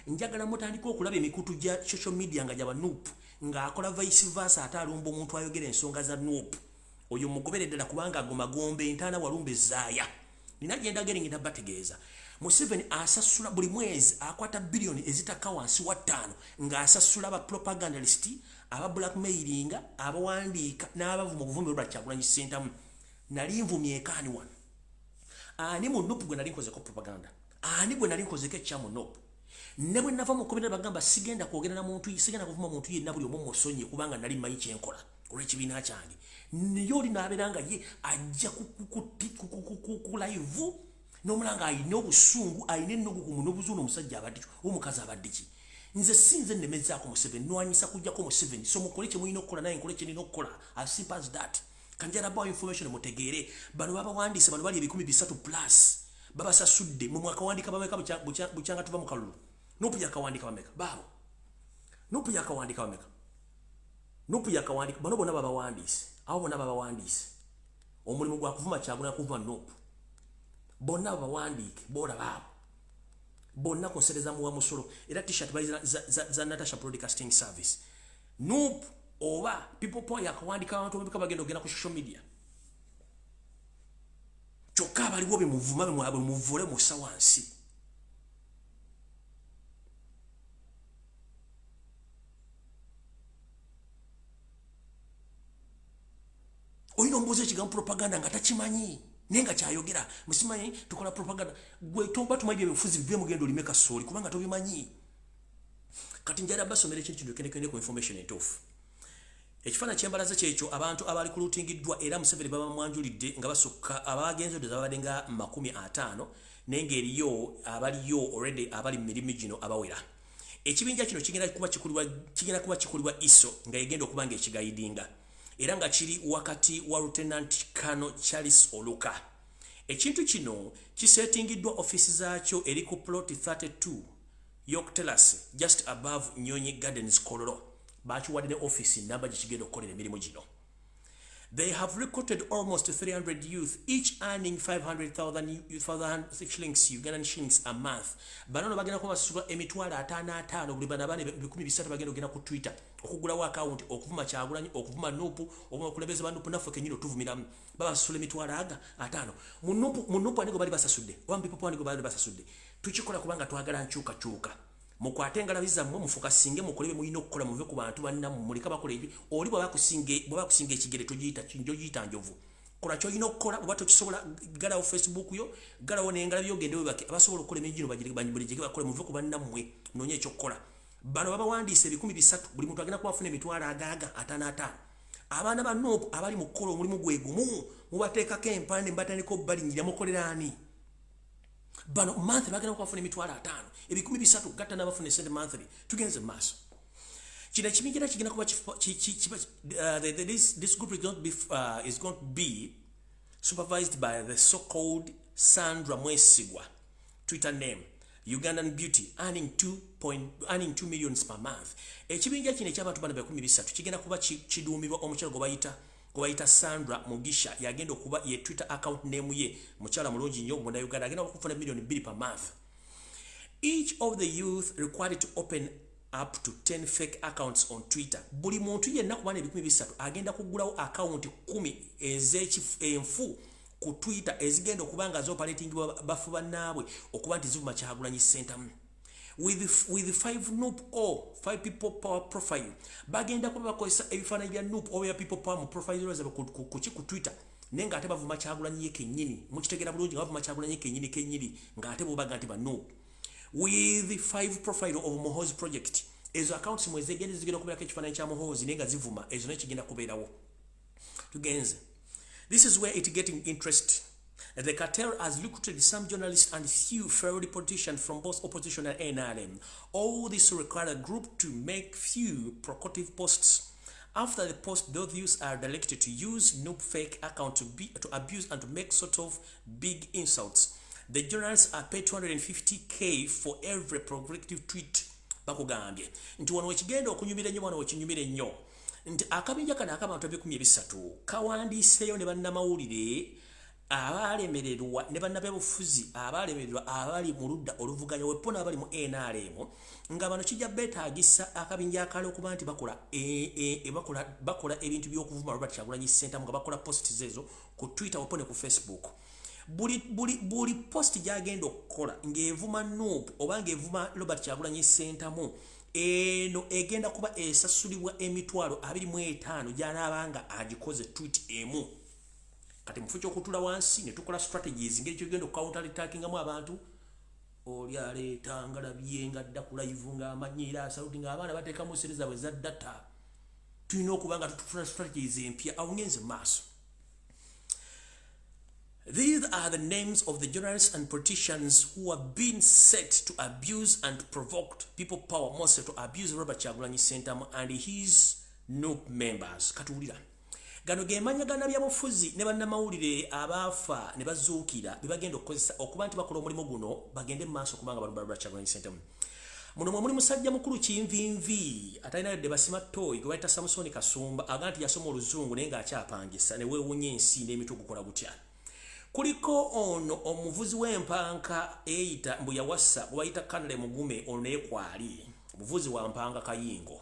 Njagala mutandike okulaba emikutu gya social media nga gyaba NUP ng'akola vice versa, ate alumba omuntu ayogera ensonga za NUP. Oyo mugobere ddala, kubanga ago magombe, entaana walumba ezaaya. Nina gye ndaga ngenda bategeeza. Museveni asasula buli mwezi, akwata biliyoni ezitakka wansi wa 5 ng'asasula aba propagandalist, aba blackmailinga, abawandiika n'abavuma obuvumi Robert Kyagulanyi Ssentamu. Nali nvumyeko ani wano? Ani mu NUP gwe nali nkozeko propaganda? Ani gwe nali nkozeko ekya mu NUP? Ne bwe nava mu kkomera bagamba sigenda kwogera na muntu, sigenda kuvuma muntu yenna, buli omu musonyi, kubanga nali mmanyi kyenkola olw'ekibiina kyange. Naye oli n'abeera nga ye ajja ku live n'omulanga alina obusungu, alina ennugu ku munobuzi. Ono omusajja abadde ki? Omukazi abadde ki? Nze si nze nnemezaako Museveni, nwanyisa kujjako Museveni. So mukole kye mulina okukola, naye nkole kye nina okukola, as simple as that. Kanjala bawa information mutegeere. Bano babawandiise, bano bali 300,000 plus, babasasudde. Mu mwakawandiika bameka bukyanga tuva mu kalulu? NUP yakawandika bameka? Baabo NUP yakawandika bameka? NUP yakawandika bano bonna babawandiise, abo bonna babawandiise. Omulimu gwa kuvuma Kyagulanyi, kuvuma NUP. Bonna babawandiike boolaba abo bonna konsereza muwa musolo. Era T-shirt bali za Natasha Broadcasting Service. NUP oba People Power yakawandika abantu bameka bagenda ogenda ku social media? Kyokka abaliwo bemuvuma bemwabwe muvule mussa wansi. Olina omubuuza ekigambo propaganda nga takimanyi, naye nga kyayogera musimanyi tukola propaganda. Gwe toba tumanyi byebifuzi bive, mugenda olime kasooli kubanga tobimanyi. Kati njala basomera ekintu kino kenekene ku information entuufu. Ekifaananyi kyembalaze kyekyo, abantu abali kulutingiddwa era Museveni babamwanjulidde nga basukka abagenzi odde babadde nga 50, naye ng'eriyo abaliyo already abali mu mirimu gino abawera. Ekibinja kino kigenda kuba kikulibwa ISO nga egenda okuba nga ekiguidinga, era nga kiri wakati wa Lieutenant Colonel Charles Oluka. Ekintu kino kisetingiddwa ofiisi zaakyo eri ku plot 32 York Terrace, just above Nyonyi Gardens, Kololo. Bakiwadde ne ofiisi namba gye kigenda okukolera emirimu gino. They have recruited almost 300 youth, each earning 500,000 shillings, Ugandan shillings a month. Bano no bagenda kubasulwa 550,000 buli bana bane 300 bagenda ogenda ku Twitter okugulawo account okuvuma Kyagulanyi, okuvuma NUP, okuvuma kulebeza ba NUP, naffe kenyini otuvumiramu. Babasula 500,000. Mu NUP, mu NUP anigo bali basasudde. Oba people anigo bali basasudde. Tukikola kubanga twagala nkyukakyuka. Mukwate engalabi zammwe, mufocusinge, mukole bye mulina okukola, muve ku bantu bannammwe, muleke bakola ebyo. Oli bw'aba kusinga ekigere, togiyita njogiyita njovu. Kola kyolina okukola. Oba tokisobola, galawo Facebook yo, galawo n'engalabi yo, ogende webake. Abasobola okukola emirimu gino bagiregere bakole, muve ku bannammwe, noonye ekyokukola. Bano babawandiise 300,000, buli muntu agenda kubafuna 550,000. Abaana ba NUP abali mu kukola omulimu gwe gumu mubateekako empande, mubatandika obbalinnyira. Mukolera ani? Bano monthly bagenda kubafuna 50,000, 300,000 gatta n'abafuna esente monthly. Tugenze mu maaso. Kino ekibinja kigenda kuba this group is going to be supervised by the so-called Sandra Mwesigwa, Twitter name Ugandan Beauty, earning 2 millions per month. Ekibinja kino ekyabantu bano 300 kigenda kuba kiduumirwa omukyala gwe bayita Sandra Mugisha, yagenda okuba ye Twitter account name ye mukyala mulungi nnyo Munnayuganda, agenda okufuna miliyoni 2 per month. Each of the youth required to open up to 10 fake accounts on Twitter. Buli muntu yenna ku baana 300 agenda kuggulawo akawunti 10 ez'enfu ku Twitter ezigenda okuba nga zoperatingibwa bafu bannaabwe okuba nti zivuma Kyagulanyi Ssentamu. With five NUP or five people power profile, bagenda kuba bakozesa ebifaananyi bya NUP oba bya people power mu profile zaabwe ku Twitter, naye ng'ate bavuma Kyagulanyi ye kennyini. Mukitegera bulungi, nga bavuma Kyagulanyi kennyini kennyini, ng'ate bobaga nti ba NUP. With five profile of Muhoozi project, ezo accounts mwe zigenda, zigenda okubeerako ekifaananyi kya Muhoozi naye nga zivuma. Ezo naye kigenda kubeerawo. Tugenze. This is where it getting interest. The cartel has recruited some journalists and few failed politicians from both opposition and NRM. All this required a group to make few provocative posts. After the post, those youths are directed to use NUP fake account to abuse and to make sort of big insults. The journalists are paid 250K for every provocative tweet. Bakugambye nti wano wekigenda okunyumira ennyo, wano wekinyumira ennyo, nti akabinja kano ak'abantu 13 kawandiiseeyo ne bannamawulire abaalemererwa ne bannabyabufuzi abaalemererwa abali mu ludda oluvuganya wepo n'abali mu NRM, nga bano kijja beetaagisa akabinja akala okuba nti bakola ebintu by'okuvuma Robert Kyagulanyi Ssentamu, nga bakola posts ezo ku Twitter wepo ne ku Facebook. Buli post gyagenda okukola ng'evuma NUP oba ng'evuma Robert Kyagulanyi Ssentamu, eno egenda kuba esasulibwa 25,000 gy'anaabanga agikoze tweet emu. Kati mufu kyokutula wansi ne tukola strategies ngeri kyogenda okucounter attackingamu abantu. Oli aleeta ngalabye nga adda ku live ng'amanyiira asauti ng'abaana bateekamu sente zaabwe za data. Tulina okuba nga tutufuna strategies empya. Awo ngenze mu maaso. These are the names of the journalists and politicians who have been set to abuse and provoke people power, mostly to abuse Robert Kyagulanyi Ssentamu and his NUP members. Katuwulira. Gano ge mannya ga bannabyabufuzi ne bannamawulire abaafa ne bazuukira be bagenda okukozesa okuba nti bakola omulimu guno, bagende mu maaso kubanga balumba Robert Kyagulanyi Ssentamu. Muno mwe muli musajja mukulu kinvinvi atalina yadde basima toyi gwe bayita Samusoni Kasumba, aga nti yasoma oluzungu naye ng'akyapangisa ne weewunya ensi n'emitwe gukola gutya. Kuliko ono omuvuzi w'empanka eyita mbu yawasa gwe bayita Kanale Mugume, ono naye kwali muvuzi wa mpanga kayingo.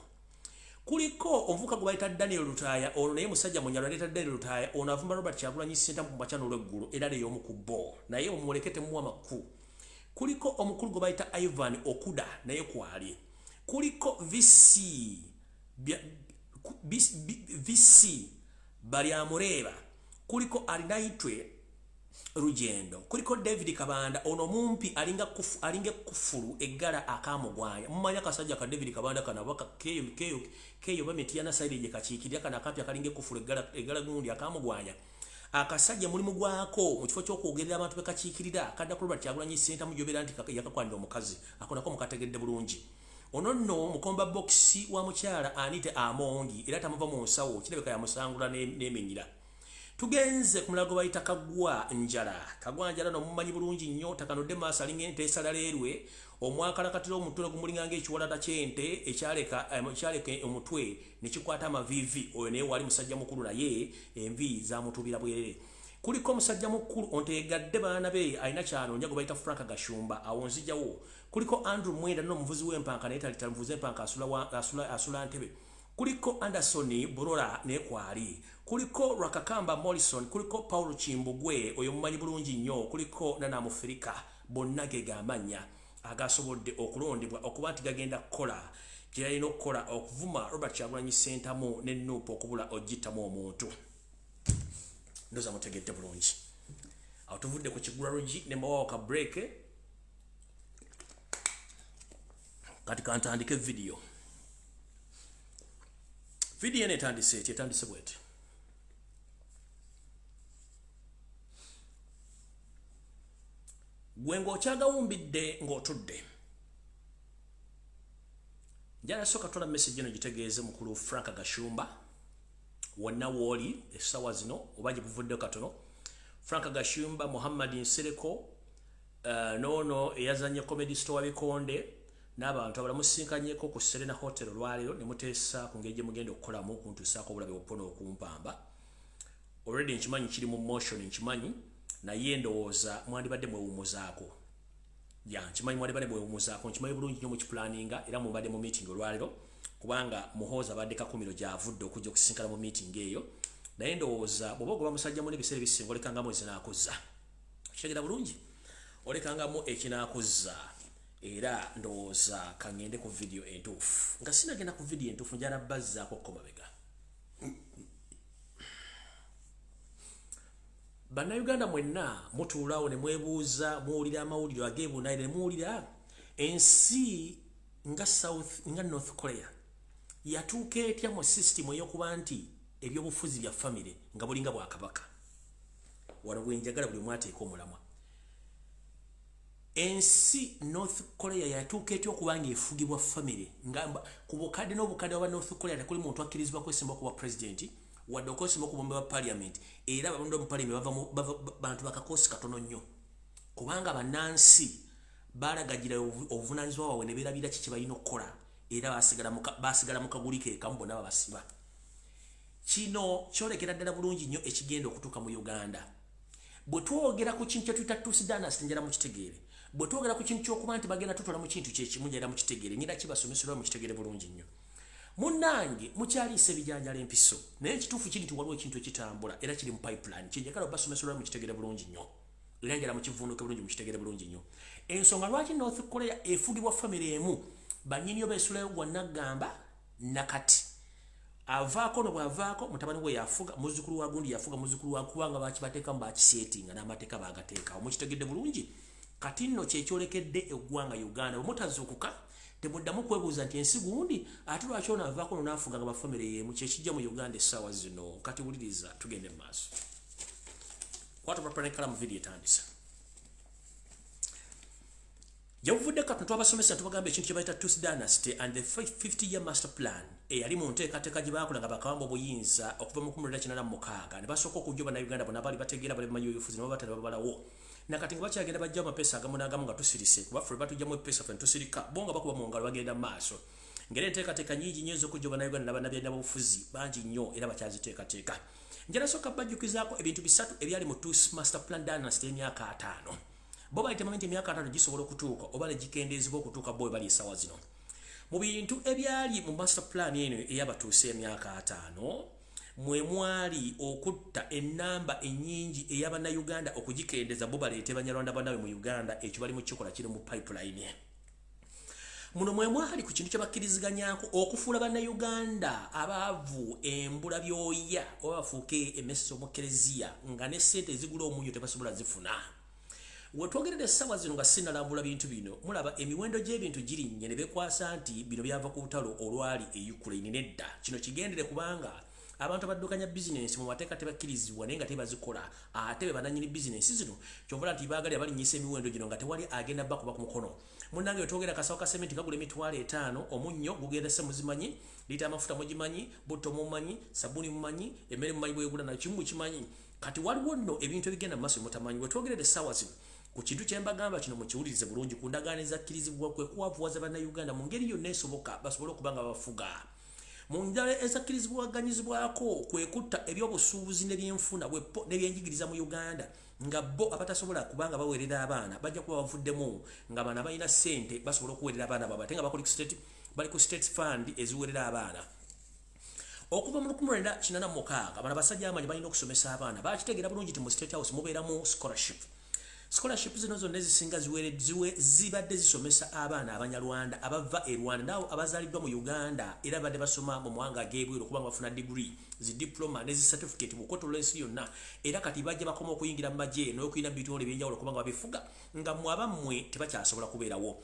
Kuliko omuvuka gwe bayita Daniel Lutaaya, ono naye musajja munyalo aleeta Daniel Lutaaya, ono avuma Robert Kyagulanyi Ssentamu ku makya n'olweggulo, era leyo omu ku bo, naye omuleke temuwa makku. Kuliko omukulu gwe bayita Ivan Okuda, naye kwali. Kuliko VC Baryamureeba, kuliko Alinaitwe Rugendo, kuliko David Kabanda, ono mumpi alinga kufulu eggala akamugwanya. Mumanya akasajja ka David Kabanda kana baka keyo keyo keyo bametiana side gye kakiikirira kana akampi akalinga ekufulu eggala gundi akamugwanya. Akasajja mulimu gwako mu kifo ky'okwogerera abantu bekakiikirira kadda ku Robert Kyagulanyi Ssentamu gy'obeera nti yakakwanira omukazi ako nako mukategedde bulungi. Ono nno mukomba bokisi wa mukyala Anita Amongi, era tamuva mu nsawo, kirabika yamusangula n'eminyira. Tugenze ku mulago bayita Kagwa Njala. Kagwa Njala nomumanyi bulungi nnyo, takanodde maaso, alinga ente esala leerwe, omwakalakatira omutwe gumulinga ng'ekiwalata ky'ente ekyaleka omutwe ne kikwata amaviivi. Oyo naye wali musajja mukulu, naye envi zamutubira bwerere. Kuliko omusajja mukulu onteegadde baana be alina kyanoonya gwe bayita Frank Gashumba, awo nzijawo. Kuliko Andrew Mwenda, n'omuvuzi w'empanka, naye tali muvuzi w'empanka, asula ntebe. Kuliko Anderson Burora, naye kwali. Kuliko Rwakakamba Morrison, kuliko Paul Kimbugwe, oyo mumanyi bulungi nnyo, kuliko Nana Mufirika. Bonna ge gamannya agasobodde okulondebwa okuba nti gagenda kukola kye yalina okukola okuvuma Robert Kyagulanyi Ssentamu ne NUP okubula ogittamu omuntu. Ndoza mutegedde bulungi. Awo tuvudde ku kigula lugi ne mbawawo ka break. Kati kantandike vidiyo. Vidiyo eno etandise eti? Etandise bweti. Gwe ng'okyagawumbidde ng'otudde, njala sooka tola message eno gitegeeze mukulu Frank Gashumba wonna wooli essaawa zino oba gye buvuddeyo katono. Frank Gashumba, Muhammad Nsereko, noono eyazanye Comedy Store Bikonde n'abantu abalala musinkanyeko ku Serena Hotel olwaleero ne muteesa ku ngeri gye mugenda okukolamu okuntuusaako obulabe bupona okumpamba. Already nkimanyi kiri mu motion, nkimanyi, naye ndowooza mwandibadde mwewumuzaako. Ya, nkimanyi mwandibadde mwewumuzaako, nkimanyi bulungi nnyo mukipulaninga era mubadde mu meeting olwaleero, kubanga Muhoozi abadde Kakumiro gy'avudde okujja okusinkana mu meeting eyo. Naye ndowooza bw'oba ogoba musajja mune ebiseera ebisinga olekangamu ekinaakuzza. Kitegera bulungi, olekangamu ekinaakuzza. Era ndowooza kaŋŋende ku vidiyo entuufu. Nga sinagenda ku vidiyo entuufu, njala bazzaako komabega. Bannayuganda mwenna mutuulaawo ne mwebuuza, muwulira amawulire ag'ebunaayira ne muwulira ensi nga South nga North Korea yatuuka etya mu system ey'okuba nti ebyobufuzi bya famire nga bulinga bwakabaka. Wano bwe njagala buli omu ateeka omulamwa. Ensi North Korea yatuuka etya okuba nga efugibwa famire, nga ku bukadde n'obukadde bwa North Korea tekuli muntu akkirizibwa kwesimba kuba pulezidenti wadde okwesimba ku bumbe bwa parliament, era abalonda mu parliament bava bantu bakakoosi katono nnyo, kubanga bannansi balagagira obuvunaanyizibwa bwabwe ne beerabira ki kye balina okukola, era basigala mu kaguli ke kamu bonna babasiba. Kino kyolekera ddala bulungi nnyo ekigenda okutuuka mu Uganda. Bwe twogera ku kintu kye tuyita Tutsi dynasty, njala mukitegeere. Bwe twogera ku kintu ky'okuba nti bagenda tutola mu kintu kyekimu, njala mukitegeere, ngenda kibasomesa mukitegeere bulungi nnyo. Munnange mukyaliisa ebijanjalo empiso, naye ekituufu kiri nti waliwo ekintu ekitambula era kiri mu pipeline kyenjagala obasomesa mukitegeere bulungi nnyo, era njala mukivuunuke bulungi mukitegeere bulungi nnyo. Ensonga lwaki North Korea efugibwa famire emu, bannyiniyo beesulayo gwa naggamba nakati avaako no bw'avaako mutabani we yafuga, muzzukulu wa gundi yafuga, muzzukulu wa, kubanga bakibateekamu bakiseetinga n'amateeka baagateekawo. Mukitegedde bulungi? Kati nno kyekyolekedde eggwanga Uganda. Bwe mutazuukuka temuddamu kwebuuza nti ensi gundi ate lwaki ono avaako no n'afuga nga bafamire y'emu. Kyekijja mu Uganda essaawa zino. Kati wuliriza, tugende mu maaso. Kwata olupapula n'ekkalamu, vidiyo etandise. Gyebuvudde katono twabasomesa tubagamba ekintu kye bayita Tutsi dynasty and the 50 year master plan eyali mu nteekateeka gye baakola nga bakawamba obuyinza okuva mu 1986 ne basooka okujja Bannayuganda bonna baali bategeera, bali bamanyi ebyobufuzi, ne babata ne babalawo. Nakati nga bakyagenda bajjawo amapeesa agamu n'agamu nga tusirise, kuba ffe batugyamu epeesa ffe netusirika, bo nga bakuba mu ngalo bagenda mu maaso. Ngeri enteekateeka nnyingi nnyo ez'okujja Bannayuganda n'abannabyabufuzi bangi nnyo era bakyaziteekateeka. Njala sooka bajjukizaako ebintu bisatu ebyali mu Tutsi master plan dynasty emyaka 50. Bo bayita nti emyaka 5 gisobola okutuuka oba ne gikendeezebwa okutuuka bo we bali essaawa zino. Mu bintu ebyali mu master plan eno ey'abatuuse emyaka 50 mwe mwali okutta ennamba ennyingi ey'Abannayuganda okugikendeeza bo baleete Banyarwanda bannaabwe mu Uganda. Ekyo bali mu kikola, kiri mu pipeline. Muno mwe mwali ku kintu kye bakkiriziganyaako okufuula Bannayuganda abaavu embula byoya oba bafuuke emmese z'omu kereziya nga ne ssente ezigula omunnyo tebasobola zifuna. Wetwogerera essaawa zino nga sinnalambula bintu bino, mulaba emiwendo gy'ebintu girinnye ne beekwasa nti bino byava ku lutalo olwali e Ukraine. Nedda, kino kigendere kubanga abantu abaddukanya bizinensi mu mateeka tebakkirizibwa naye nga tebazikola, ate be banannyini bizinensi zino. Kyova nti baagalira balinnyisa emiwendo gino nga tewali agenda bakuba ku mukono. Munnange wetwogera akasawo ka sementi kagula 50,000, omunnyo gugenda se muzimanyi, liita amafuta mugimanyi, butto mumanyi, sabbuuni mumanyi, emmere mumanyi bwegula, nayo kimu mukimanyi. Kati waliwo nno ebintu ebigenda mu maaso mutamanyi. Wetwogerera essaawa zino ku kintu kye mbagamba kino mukiwulirize bulungi. Ku ndagaano ezakkirizibwa kwe kuwavuwaza Bannayuganda mu ngeri yonna esoboka basobole okuba nga babafuga. Mu ndala ezakkirizibwaganyizibwako kwe kutta ebyobusuubuzi n'ebyenfuna n'ebyenjigiriza mu Uganda, nga bo abatasobola kubanga baweerera abaana bajja kuba bavuddemu, nga bano abalina ssente basobola okuweerera abaana baabwe ate nga bali ku state fund eziweerera abaana. Okuva mu 1986 bano abasajja abamanyi balina okusomesa abaana bakitegeera bulungi nti mu State House mubeeramu scholarship. Scholarship zino zonna ezisinga zibadde zisomesa abaana Abanyarwanda abava e Rwanda nabo abazaaliddwa mu Uganda era badde basoma mu mawanga ag'ebweru kubanga bafuna degree, zi diploma ne zi certificate bukotola ensi yonna, era kati bajja bakoma okuyingira mu magye n'okuyingira mu bitongole ebyenjawulo kubanga babifuga nga mmwe abammwe tebakyasobola kubeerawo.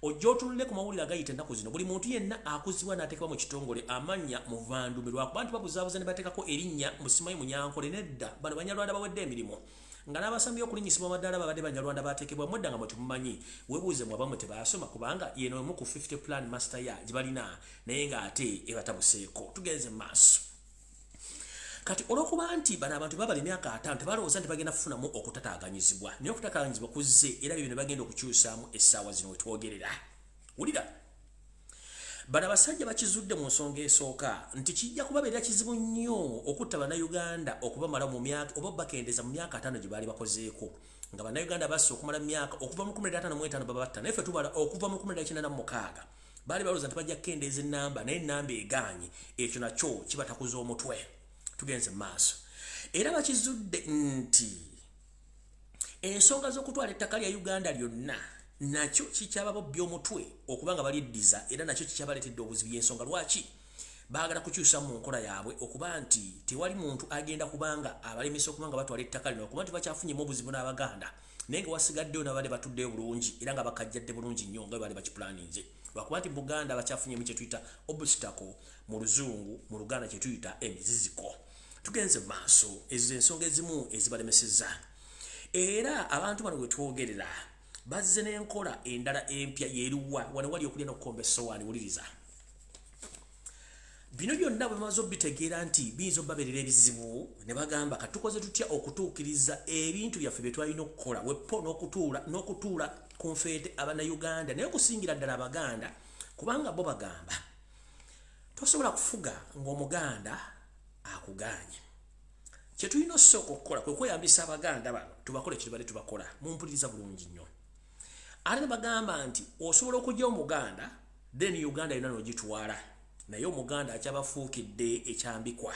Ojja otunule ku mawulire agayita ennaku zino, buli muntu yenna akuzibwa n'ateekebwa mu kitongole amannya muvandume lwakuba nti babuzaabuza ne bateekako erinnya musimanyi Munyankole. Nedda, bano Banyarwanda bawedde emirimu nga n'abasambye okulinnyisibwa amadaala babadde Banyarwanda bateekebwa mwedda nga mwe temumanyi. Weebuuze mwe abamu tebaasoma kubanga yeno emu ku 50 plan master ya gye balina naye ng'ate ebatabuseeko. Tugenze mu maaso. Kati olw'okuba nti bano abantu babala emyaka 50 tebalowooza nti bagenda kufunamu okutataaganyizibwa, naye okutataaganyizibwa kuzze era bye bino bagenda okukyusaamu essaawa zino wetwogerera. Wulira, bano abasajja bakizudde mu nsonga esooka nti kijja kubabeerera kizibu nnyo okutta Bannayuganda okubamala mu myaka oba bakendeeza mu myaka 5 gye baali bakozeeko, nga Bannayuganda basse okumala myaka okuva mu 1955 babatta, naye ffe tubala okuva mu 1986. Baali balowooza nti bajja kukendeeza ennamba, naye ennamba egaanye. Ekyo nakyo kibatakuza omutwe. Tugenze mu maaso. Era bakizudde nti ensonga z'okutwala ettaka lya Uganda lyonna Nakyo kikyababo by'omutwe okuba nga baliddiza, era nakyo kikyabaleetedde obuzibu. Y'ensonga lwaki baagala kukyusa mu nkola yaabwe okuba nti tewali muntu agenda kubanga abalemesa okuba nga batwala ettaka lino, okuba nti bakyafunyemu obuzibu n'Abaganda, naye nga wasigaddeyo n'abadde batuddeyo bulungi era nga bakajjadde bulungi nnyo nga bwe baali bakipulaninze, lwakuba nti Buganda bakyafunyemu kye tuyita obstacle mu Luzungu, mu Luganda kye tuyita emiziziko. Tugenze mu maaso. Ezo ensonga ezimu ezibalemesezza. Era abantu bano bwe twogerera bazze n'enkola endala empya. Yeruwa wano wali okulya n'okukomba essowaani. Wuliriza bino byonna. Bwe bamaze obitegeera nti biyinza obbabeerera ebizibu, ne bagamba, katukoze tutya okutuukiriza ebintu byaffe bye twalina okukola wepo n'okutuula ku nfeete Abannayuganda, naye okusingira ddala Abaganda, kubanga bo bagamba tosobola kufuga ng'Omuganda akugaanye. Kye tulina osooka okukola kwe kweyambisa Abaganda bano, tubakole kitubadde tubakola. Mumpuliriza bulungi nnyo. Ate ne bagamba nti osobola okujja Omuganda, then Uganda yonna n'ogitwala, naye Omuganda akyabafuukidde ekyambikwa.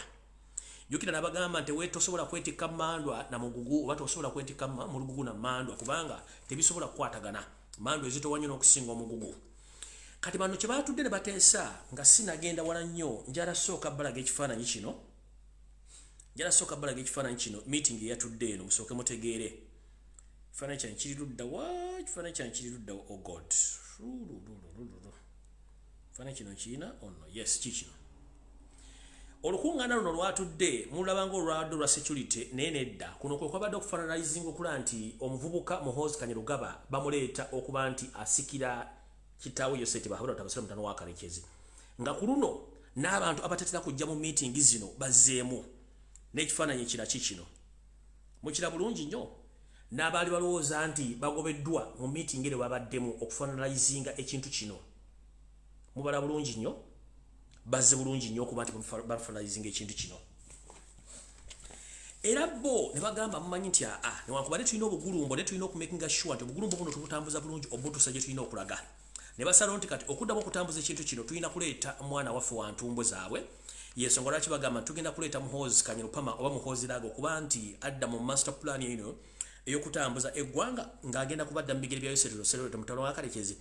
Jjukira nabagamba nti tosobola kwetikka mandwa na mugugu, oba tosobola kwetikka mulugugu na mandwa, kubanga tebisobola kukwatagana. Mandwa ezitowa nnyo n'okusinga omugugu. Kati bano kye batudde ne bateesa, nga sinagenda wala nnyo, njala sooka balaga ekifaananyi kino, njala sooka balaga ekifaananyi kino, meeting eyatudde eno, musooke mutegeere. Ekifaananyi kyange kiri ludda wa? Ekifaananyi kyange kiri ludda wa? Oh God, ekifaananyi kino kiina ono. Oh yes, kikino. Olukuŋŋaana luno lwatudde, mulaba nga olwadde olwa security, naye nedda. Kuno kwe kwabadde okufinalizinga okulaba nti omuvubuka Muhoozi Kainerugaba bamuleeta okuba nti asikira kitaawe Yoseri Tibuhaburwa Tabasira mutano wa Karekezi, nga ku luno n'abantu abatatera kujja mu meeting zino bazzeemu. N'ekifaananyi ekira kikino mukira bulungi nnyo, n'abaali balowooza nti bagobeddwa mu meeting ero babaddemu okufinalizinga ekintu kino. Mubala bulungi nnyo, bazze bulungi nnyo okuba nti bafinalizinga ekintu kino. Era bo ne bagamba, mumanyi nti aa, newankubadde tulina obugulumbo, naye tulina okumakinga sure nti obugulumbo buno tubutambuza bulungi obutuusa gye tulina okulaga. Ne basalawo nti kati okuddamu okutambuza ekintu kino tulina kuleeta mwana waffe wa ntumbwe zaabwe. Yensonga lwaki bagamba tugenda kuleeta Muhoozi Kainerugaba oba Muhoozi Laga okuba nti adda mu master plan eno ey'okutambuza eggwanga, ng'agenda kubadda mu bigere bya Yoseri Roseroto mutano wa Karekezi,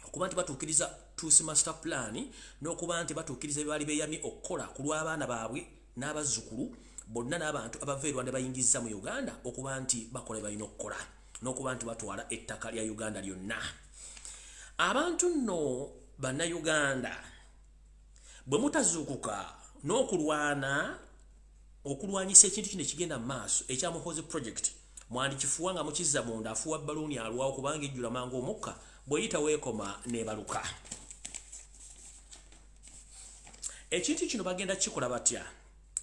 okuba nti batuukiriza Tuusi master plan n'okuba nti batuukiriza bye baali beeyamye okukola ku lw'abaana baabwe n'abazzukulu bonna n'abantu abava e Rwanda bayingiza mu Uganda, okuba nti bakola balina okukola n'okuba nti batwala ettaka lya Uganda lyonna. Abantu nno Bannayuganda, bwe mutazuukuka n'okulwana okulwanyisa ekintu kino ekigenda mu maaso ekya Muhoozi project, mwandikifuwa nga mukizza munda. Afuwa baluuni alwawo, kubanga ejjula mangu omukka, bw'eyita weekoma n'ebaluka. Ekintu kino bagenda kikola batya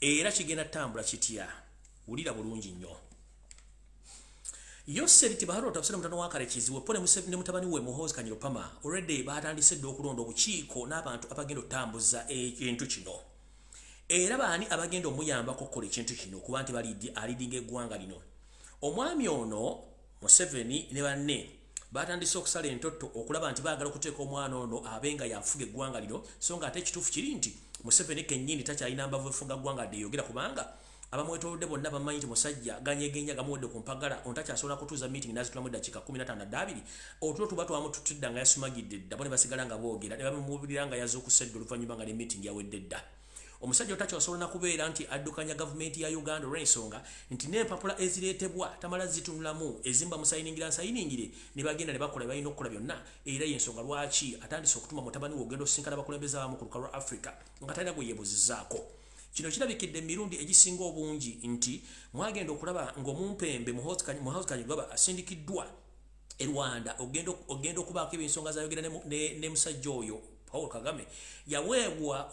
era kigenda ttambula kitya? Wulira bulungi nnyo. Yoseri Tibuhaburwa Tabasira mutano wa Karekezi wepo ne mutabani we Muhoozi Kainerugaba already batandise dda okulonda obukiiko n'abantu abagenda okutambuza ekintu kino. Era baani abagenda omuyambako okukola ekintu kino okuba nti balidi alidinga eggwanga lino? Omwami ono Museveni ne banne batandise okusala entotto okulaba nti baagala okuteeka omwana ono abe nga yafuga eggwanga lino, so nga ate ekituufu kiri nti Museveni kennyini takyalina mbavu efuga ggwanga ddeyogera, kubanga abamwetoolodde bonna bamanyi nti musajja ganyegenya gamuwedde ku mpagala. Ono takyasobola kutuuza meeting nazitulamu eddakiika 15 dda 20. Otulo tuba twamututidda nga yasumagidde dda, bo ne basigala nga boogera ne bamubuulira nga yazuukuse dda oluvannyuma nga ne meeting yawedde dda. Omusajja otakyasobola nakubeera nti addukanya gavumenti ya Uganda, olw'ensonga nti n'empapula ezireetebwa tamala zitunulamu, ezimba musayiningira nsayiningire, ne bagenda ne bakola balina okukola byonna. Era yensonga lwaki atandise okutuma mutabani we ogenda osisinkana abakulembeze abamu ku lukalu lwa Africa nga talina gwe yeebuzizaako. Kino kirabikidde emirundi egisinga obungi nti mwagenda okulaba ng'omumpembe Muhoozi Kainerugaba asindikiddwa e Rwanda ogenda okubaako ebensonga zayogera ne musajja oyo Paul Kagame. Yaweebwa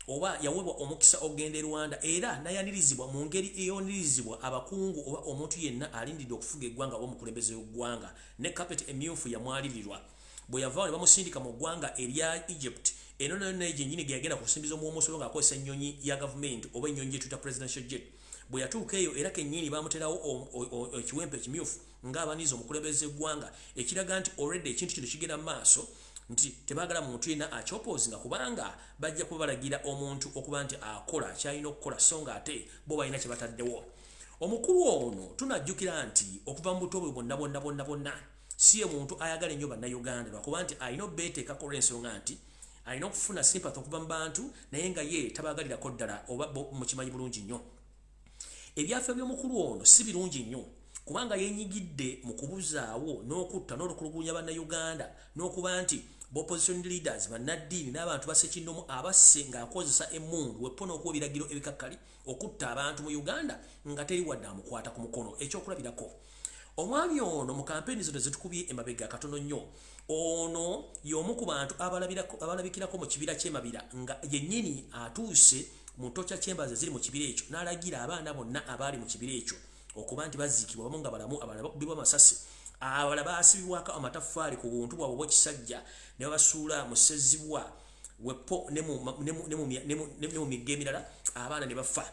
oba yaweebwa omukisa okugenda e Rwanda era nayanirizibwa mu ngeri eyonirizibwa abakungu oba omuntu yenna alindiridde okufuga eggwanga oba omukulembeze w'eggwanga, ne kapeti emyufu yamwalirirwa. Bwe yavaawo ne bamusindika mu ggwanga erya Egypt. Eno nayo naye gyennyini ge yagenda kusimbiza omuwomusolo ng'akozesa ennyonyi ya gavumenti oba ennyonyi gyetuyita presidential jet. Bwe yatuuka eyo era kennyini bamuterawo ekiwempe ekimyufu ng'abaniza omukulembeze eggwanga, ekiraga nti already ekintu kino kigenda mu maaso, nti tebaagala muntu yenna akyopposinga, kubanga bajja kuba balagira omuntu okuba nti akola kyalina okukola, so nga ate bo balina kye bataddewo. Omukulu ono tunajjukira nti okuva mu buto bwe bwonna bwonna bwonna bwonna Si ye muntu ayagala ennyo Bannayuganda, lwakuba nti alina obeeteekako olw'ensonga nti alina okufuna sympathy okuva mu bantu, naye nga ye tabaagalirako ddala, oba mukimanyi bulungi nnyo. Ebyafa by'omukulu ono si birungi nnyo, kubanga yenyigidde mu kubuzaawo n'okutta n'olukulugunya Bannayuganda, n'okuba nti opposition leaders, bannaddiini n'abantu basekinnomu abasse ng'akozesa emmundu wepo n'okuwa ebiragiro ebikakkali okutta abantu mu Uganda nga teri wadde amukwata ku mukono. Ekyokulabirako, omwami ono mu kampeyini zino zetukubye emabega katono nnyo, ono y'omu ku bantu abalabikirako mu kibira ky'emabira nga yennyini atuuse mu ntokya kyembazi eziri mu kibira ekyo, n'alagira abaana bonna abaali mu kibira ekyo okuba nti baziikibwa, bamu nga balamu, abalala bakubibwa amasasi, abalala baasibibwako amataffaali ku buntu bwabwe obw'ekisajja ne babasuula mu ssezibwa wepo ne mu migga emirala, abaana ne bafa.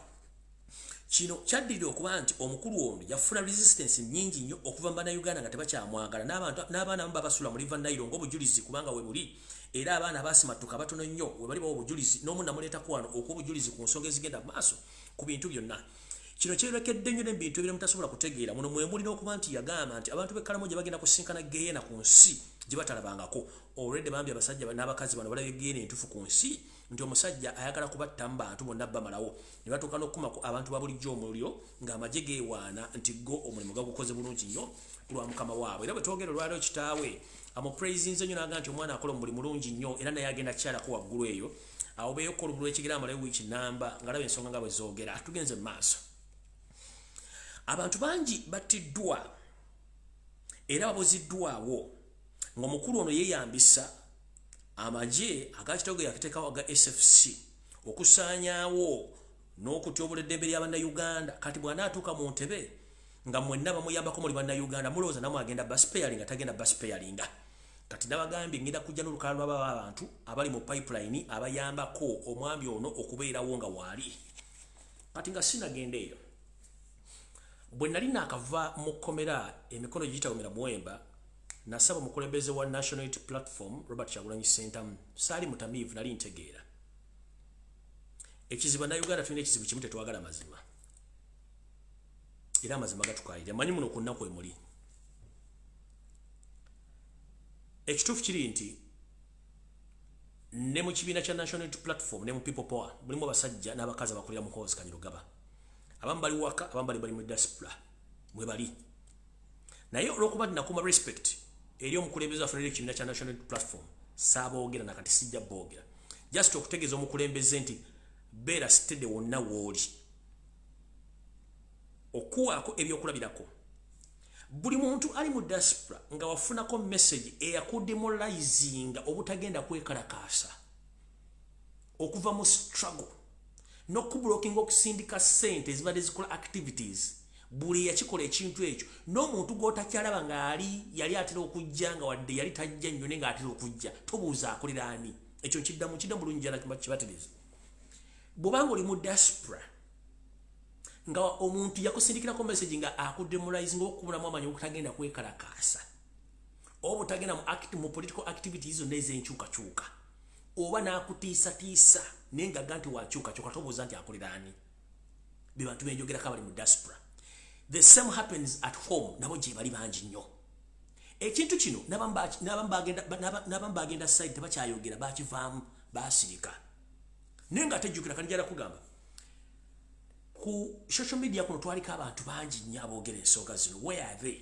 Kino kyaddirira okuba nti omukulu ono yafuna resistance nnyingi nnyo okuva mu Bannayuganda nga tebakyamwagala, n'abaana abamu babasuula mu River Nile ng'obujulizi, kubanga we buli, era abaana baasimatuka batono nnyo we bali bawa obujulizi, n'omu namuleetako wano okuwa obujulizi ku nsonga ezigenda mu maaso ku bintu byonna. Kino kyerekedde nnyo n'ebintu ebira mutasobola kutegeera. Muno mwe mulina okuba nti yagamba nti abantu b'e Karamoja bagenda kusinkana ggeyeena ku nsi gye batalabangako. Olwedde bambi abasajja n'abakazi bano balabye ggeyeena entuufu ku nsi, nti omusajja ayagala kubatta mu bantu bonna bamalawo, ne batuuka n'okukumako abantu ba bulijjo omuliro ng'amagye geewaana nti go omulimu gagukoze bulungi nnyo ku lwa mukama waabwe. Era bwe twogera olwaleero, kitaawe amupraisinze nnyo n'agamba nti omwana akola omulimu mulungi nnyo, era naye agenda kukyalako waggulu eyo awo beeyoka olubu lw'ekigera amalayo wiiki namba ng'alaba ensonga nga bwe zoogera. Tugenze mu maaso. Abantu bangi battiddwa era babuziddwawo ng'omukulu ono yeeyambisa amagye agakitego yateekawo aga SFC okusaanyaawo n'okutyobola eddembe ly'Abannayuganda. Kati bw'anaatuuka mu ntebe nga mwenna bamuyambako muli Bannayuganda, mulowooza namwe agenda basparinga? Tagenda basparinga. Kati nabagambye ngenda kujja n'olukalala lw'ababa abantu abali mu pipeline abayambako omwami ono okubeerawo nga waali. Kati nga sinagenda eyo, bwe nali naakava mu kkomera emikono giyitawumira muwemba, nasaba omukulembeze wa National Unity Platform, Robert Kyagulanyi Ssentamu. Saali mutamiivu, nali ntegeera ekizibu. Bannayuganda tulina ekizibu kimu, tetwagala mazima, era amazima gatukayira. Manyi muno ku nnaku emuli. Ekituufu kiri nti ne mu kibiina kya National Unity Platform ne mu People Power mulimu abasajja n'abakazi abakulira Muhoozi Kainerugaba. Abamu bali waka, abamu bali mu diaspora mwe bali, naye olw'okuba nakuma respect eri omukulembeze waffe n'eri ekibiina kya National Unity Platform, saaboogera nakati sijja boogera, just okutegeeza omukulembeze nti beera steady wonna w'oli. Okuwaako ebyokulabirako, buli muntu ali mu diaspora nga wafunako message eyakudemoralizinga obutagenda kwekalakaasa okuva mu struggle n'okublockinga okusindika ssente ezibadde zikola activities, buli yakikola ekintu ekyo n'omuntu gw'otakyalaba ng'ali yali atera okujja, nga wadde yali tajja nnyo naye ng'atera okujja, tobuuza akolera ani. Ekyo nkiddamu, nkiddamu bulungi, njala kibatereeza. Bw'obanga oli mu diaspora nga omuntu yakusindikirako message nga akudemoralizing, okukubulamu amaanyi obutagenda kwekalakaasa oba obutagenda mu political activities zonna ez'enkyukakyuka, oba n'akutiisatiisa naye ngaga nti wakyukakyuka, tobuuza nti akolera ani. Be bantu benjogerako abali mu diaspora. The same happens at home, nabo gye bali bangi nnyo. Ekintu kino n'abamu bagenda side, tebakyayogera, bakivaamu, basirika, naye nga tejjukira. Kanijala kugamba, ku social media kuno twaliko abantu bangi nnyo aboogera ensonga zino. Where are they?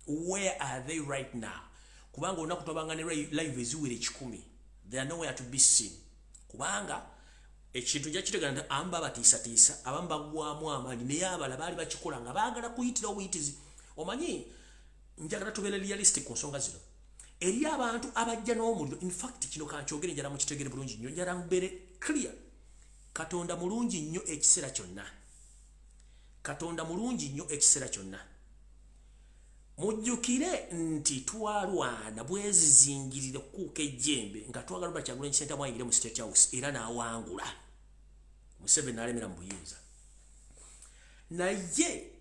Where are they right now? Kubanga olunaku twabanga ne live eziwera 100, they are nowhere to be seen, kubanga ekintu nja nti abamu babatiisatiisa, abamu baggwamu amaanyi, naye abala baali bakikola nga baagala kuyitira obuyitizi. Omanyi, njagala tubeere realistic ku nsonga zino. Eri abantu abajja n'omuliro, infact kino kankyogere, njala mukitegere bulungi nnyo, njala mubeere clear. Katonda mulungi nnyo ekiseera kyonna, Katonda mulungi nnyo ekiseera kyonna. Mujjukire nti twalwana bwezizingirire kukuuka ejjembe nga twagala Robert Kyagulanyi Ssentamu ayingire mu State House, era n'awangula Museveni n'alemera mu buyinza. Naye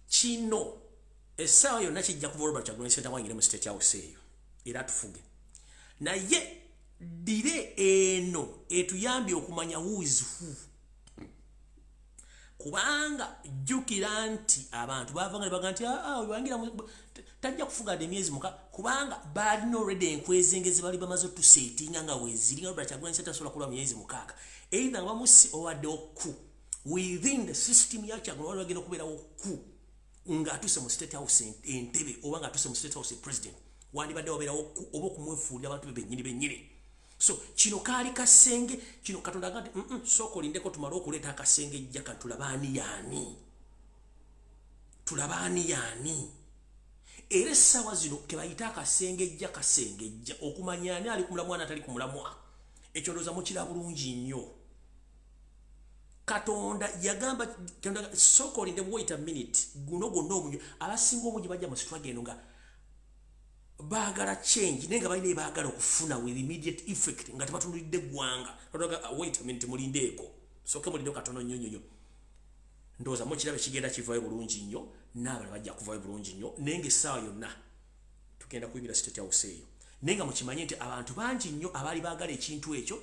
kino essaawa yonna kijja kuva Robert Kyagulanyi Ssentamu ayingire mu State House eyo era atufuge. Naye dire eno etuyambye okumanya who is who. Kubanga jjukira nti abantu baavanga ne bagamba nti oyo tajja kufuga dde emyezi muka, kubanga baalina already enkwezenge ze bali bamaze otuseetinga nga weeziri nga Robert Kyagulanyi Ssentamu tasobola kulwa myezi 6, either nga bamusi owadde oku within the system ya Kyagulanyi wali bagenda okubeerawo ku ng'atuuse mu State House Entebe oba ng'atuuse mu State House president, wandibadde wabeerawo ku oba okumwefuulira abantu be bennyini bennyini. So kino kaali kasenge kino Katonda aga nti sooka olindeko tumale okuleeta akasenge ejja kati tulabaani yaani, tulabaani yaani. Era essaawa zino kebayita akasengejja kasengejja okumanya ani ali ku mulamwa n'atali ku mulamwa. Ekyo ndowooza mukira bulungi nnyo. Katonda yagamba, sooka olinde, wait a minute. Guno gwonna omunyo abasinga obungi bajja mu struggle eno nga baagala change, naye nga balina ebaagala okufuna with immediate effect nga tebatunulidde eggwanga. Wait a minute, mulindeeko, sooke mulindeko katono nnyo nnyo nnyo. Ndowooza mukiraba ekigenda kivaayo bulungi nnyo, n'abalala bajja kuvaayo bulungi nnyo, naye nga essaawa yonna tugenda kuyingira State House eyo. Naye nga mukimanye nti abantu bangi nnyo abaali baagala ekintu ekyo,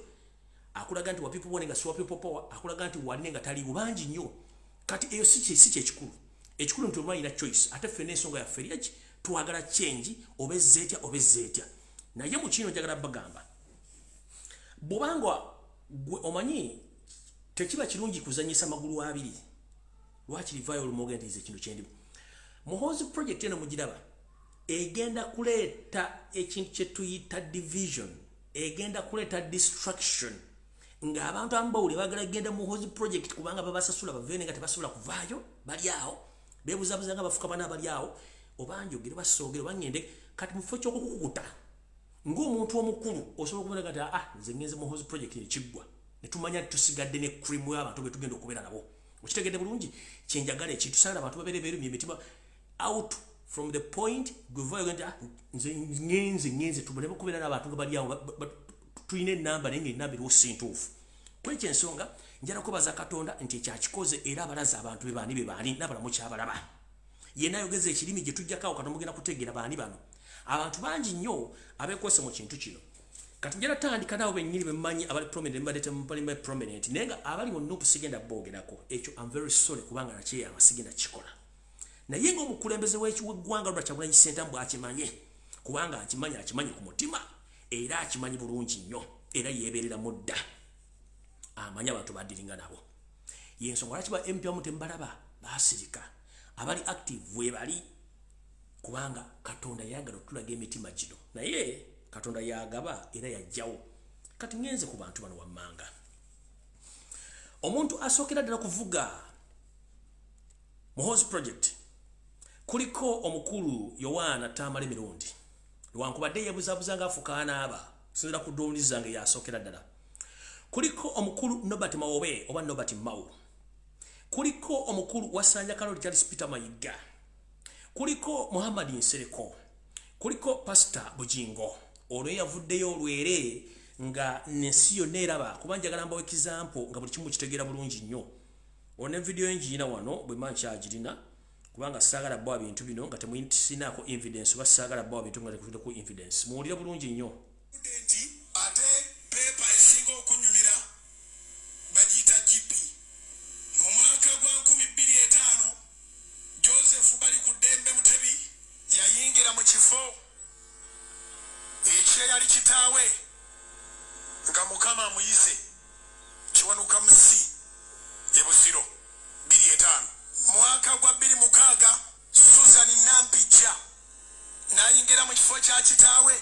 akulaga nti wa people power nga si wa people power, akulaga nti waline nga taliiwo, bangi nnyo. Kati eyo si kyekikulu. Ekikulu nti olwalina choice, ate ffenna ensonga yaffe eryaki, twagala change oba ezzeetya oba ezzeetya. Naye mu kino njagala bagamba, bw'obanga gwe omanyi tekiba kirungi kuzanyisa magulu abiri, lwakiri vaayo olumu nti nze kino kyendimu. Muhoozi project eno mugiraba egenda kuleeta ekintu kye tuyita division, egenda kuleeta destruction, ng'abantu abamu bawulira baagala kugenda Muhoozi project kubanga babasasula baveene nga tebasobola kuvaayo, bali awo beebuzabuza nga bafuka bana bali awo, oba njogere basoogere oba ngende. Kati mu kifo ky'okukukuta ng'omuntu omukulu osobola okubona kati nze ngenze Muhoozi project nekiggwa, ne tumanya nti tusigadde ne cream y'abantu be tugenda okubeera nabo. Okitegedde bulungi kyenjagala ekintu sagala abantu babeere beerumya emitima out from the point gwevayo nti nze ngenze ngenze, tumale kubeera n'abantu nga bali awo tulina enamba, naye ngaenamba eriwo si ntuufu. Kwekyo ensonga njala kwebaza Katonda nti ekyakikoze era abalaze abantu be baani be baani n'abalamu kyabalaba yenna ayogeza ekirimi gye tujjako awo. Kati mugenda kutegeera baani bano abantu bangi nnyo abeekwese mu kintu kino. Kati njala tandika nabo bennyini bemmanyi abali prominent, mbadde temubali prominent, naye nga abali mu NUP sigenda boogerako ekyo. I'm very sorry, kubanga nakyeyama sigenda kikola. Naye ng'omukulembeze w'eggwanga Robert Kyagulanyi Ssentamu bw'akimanye, kubanga akimanyi, akimanyi ku mutima era akimanyi bulungi nnyo, era yeeberera mudda amanyi abantu badiringa nabo. Yensonga lwaki ba MP amu tembalaba baasirika, abali active webali, kubanga Katonda yayagala otulaga emitima gino, naye Katonda yagaba era yajjawo. Kati ngenze ku bantu bano wammanga. Omuntu asookera ddala kuvuga Muhoozi project kuliko omukulu Yowaana Tamale Mirundi, lwankubadde yebuzabuza nga afuka anaaba sinzira ku ddooni zange, yasookera ddala. Kuliko omukulu Nobert Mawobe oba Nobert Mao, kuliko omukulu Wasanja Kaloli Charles Peter Mayiga, kuliko Muhammad Nsereko, kuliko Pastor Bujingo olwo yavuddeyo olwere nga nensi yonna eraba. Kuba njagala mbawo example nga buli kimu kitegeera bulungi nnyo. Ono vidiyo engiyina wano bwe mba nkyagirina, kubanga saagala bbawa bintu bino nga temuyisinaako evidence, oba saagala bbawa bintu nga tekutuddeko evidence. Muwulire bulungi nnyo. Nti ate pepa esinga okunyumira bagiyita GP. Mu mwaka gwa 2005 Joseph Bali ku ddembe Mutebi yayingira mu kifo ekyeyali kitaawe nga Mukama amuyise, Kiwanuka Musi e Busiro 25. Mwaka gwa 26 Susan Nampijja n'ayingira mu kifo kya kitaawe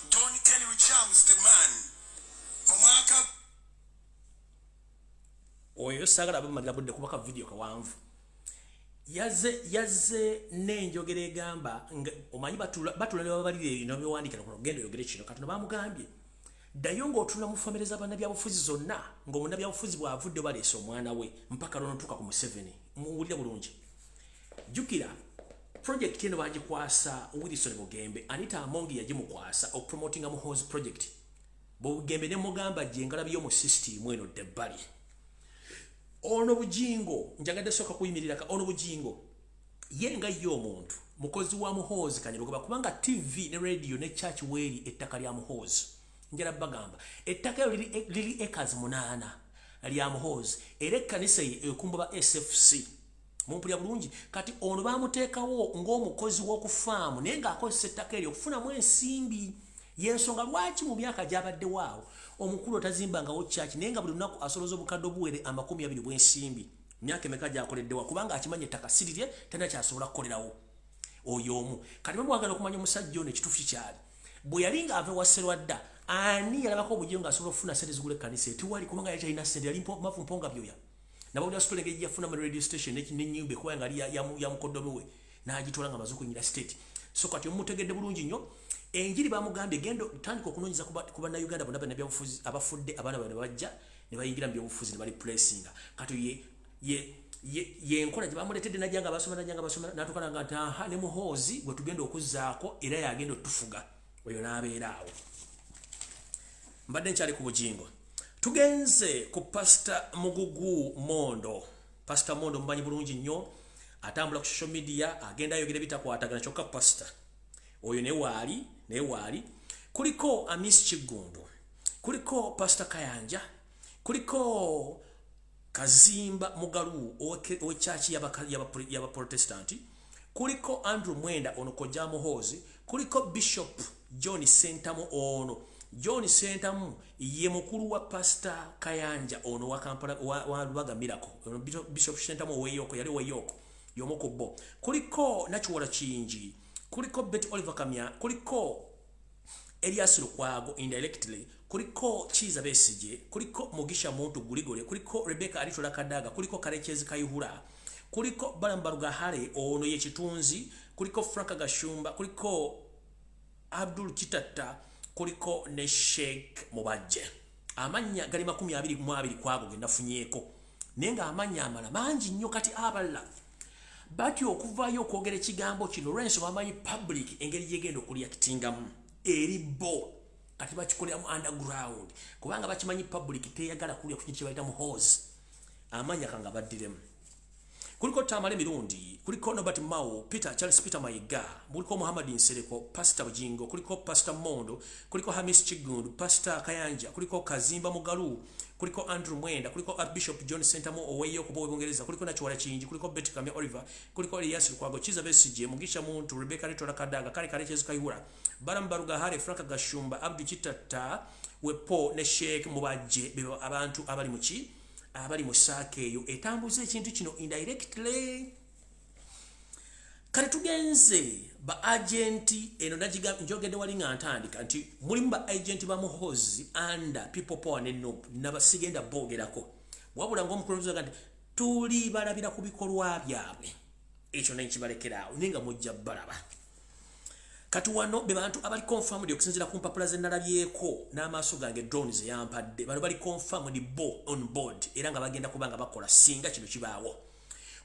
John Ken Richards the man mu mwaka Oyo saagala bamalira budde kuba ka vidiyo kawanvu. Yazze yazze n'enjogera egamba nga omanyi batula ne babalira ebyo n'obiwandiikira kuno, genda oyogere kino. Katono bamugambye ddayo ng'otunula mu famire z'abannabyabufuzi zonna, ng'omunnabyabufuzi bw'avudde baleese omwana we mpaka lwonotuuka ku Museveni. Muwulire bulungi, jjukira project eno bagikwasa Wilson Bugembe. Anita Amongi yagimukwasa okupromotinga Muhoozi project. Bugembe ne mugamba gye ngalabyo mu system eno ddebbali. Ono Bujingo njagadde sooka kuyimiriraka. Ono Bujingo ye nga ye omuntu mukozi wa Muhoozi Kanyerugaba, kubanga TV ne radio ne church weeri ettaka lya Muhoozi. Njala bagamba ettaka eryo liri acres 8 lya Muhoozi, era ekkanisa ye ekumba ba SFC. Mumpulira bulungi? Kati ono bamuteekawo ng'omukozi w'okufaamu, naye ng'akozesa ettaka eryo okufunamu ensimbi. Yensonga lwaki mu myaka gy'abaddewo awo omukulu otazimbangawo kyaki, naye nga buli lunaku asoloza obukadde obuwere 20 bw'ensimbi. Myaka emeka gyakoleddewa? Kubanga akimanyi ettaka sirirye, talina kyasobola kukolerawo oyo omu. Kati bamwagala okumanya omusajja ono ekituufu kikyali. Bwe yali ng'ava ewa Serwadda, ani yalabako obujjo ng'asobola okufuna sente zigula ekkanisa? Etiwali, kubanga yali talina sente, yali mavu mponga byoya. Nabawulira story engeri yafuna mu radio station n'ennyumba ekuba nga ali ya mukoddomi we, n'agitwala nga amaze okuyingira state. So kati omutegedde bulungi nnyo enjiri bamugambye, genda tandika okunoonyeza ku bannayuganda bonna bannabyabufuzi abafudde, abaana bano bajja ne bayingira mu byobufuzi ne bali placinga. Kati ye yenkola gye bamuleetedde, najja nga basoma, najja nga basoma, n'atuuka nga nti aha, ne Muhoozi gwe tugenda okuzzaako era yagenda otufuga, oyo n'abeera awo. Mbadde nkyali ku Bugingo. Tugenze ku Pasita Mugugu Mondo. Pasita Mondo mumanyi bulungi nnyo, atambula ku social media, agenda ayogera ebitakwatagana, kyokka pasita oyo naye waali, naye waali. Kuliko Amis Kiggundu, kuliko Pasita Kayanja, kuliko Kazimba Mugalu owekyaki y'Abaprotestanti, kuliko Andrew Mwenda, ono kojja Muhoozi, kuliko Bishop John Sentamu. Ono John Sentamu ye mukulu wa Pasita Kayanja, ono wa Kampala, wa Lubaga Miracle. Ono Bishop Sentamu oweyoko, yali oweyoko, y'omu ku bo. Kuliko Nakiwola Kingi, kuliko Bet Oliver Kamya, kuliko Elias Lukwago indirectly, kuliko Kiza Besije, kuliko Mugisha Muntu Guligole, kuliko Rebecca Alitola Kadaga, kuliko Karekezi Kayihura, kuliko Balaam Barugahare, ono ye kitunzi, kuliko Frank Gashumba, kuliko Abdul Kitatta, kuliko ne Sheikh Mubajje. Amannya gali 22 kwago ge nafunyeeko, naye ng'amannya amala mangi nnyo. Kati abalala batya okuvaayo okwogera ekigambo kino olw'ensonga bamanyi public engeri gyegenda okureactingamu eri bo. Kati bakikoleramu underground kubanga bakimanyi public teyagala kulya ku kintu kye bayita Muhoozi. Amannya kanga baddiremu: kuliko Tamale Mirundi, kuliko Norbert Mao, Peter Charles Peter Mayiga, kuliko Muhammad Nsereko, Pastor Bujingo, kuliko Pastor Mondo, kuliko Hamis Kigundu, Pastor Kayanja, kuliko Kazimba Mugalu, kuliko Andrew Mwenda, kuliko Bishop John Sentamu oweyo kuba Bungereza, kuliko Nakiwala Kingi, kuliko Betty Kamya Oliver, kuliko Elias Lukwago, Kiza Besigye, Mugisha Muntu, Rebecca Ritola Kadaga, Kale Karekezi Kayihura, Balaam Barugahare, Frank Gashumba, Abdu Kitatta Wepo ne Sheikh Mubajje. Bebo abantu abali muki, abali mu saaka eyo etambuza ekintu kino indirectly. Kale tugenze ba agent. Eno nagiga njogedde wali nga ntandika nti mulimu ba agent ba Muhoozi under People Power ne NUP, nabasigenda boogerako, wabula ng'omukulembeze nti tuli balabira ku bikolwa byabwe, ekyo nenkibalekera awo, naye nga mujja balaba. Kati wano be bantu abali confirmed okusinziira ku mpapula ze nalabyeko n'amaaso gange, drone ze yampadde. Bano bali confirmed bo on board era nga bagenda kuba nga bakola singa kino kibaawo.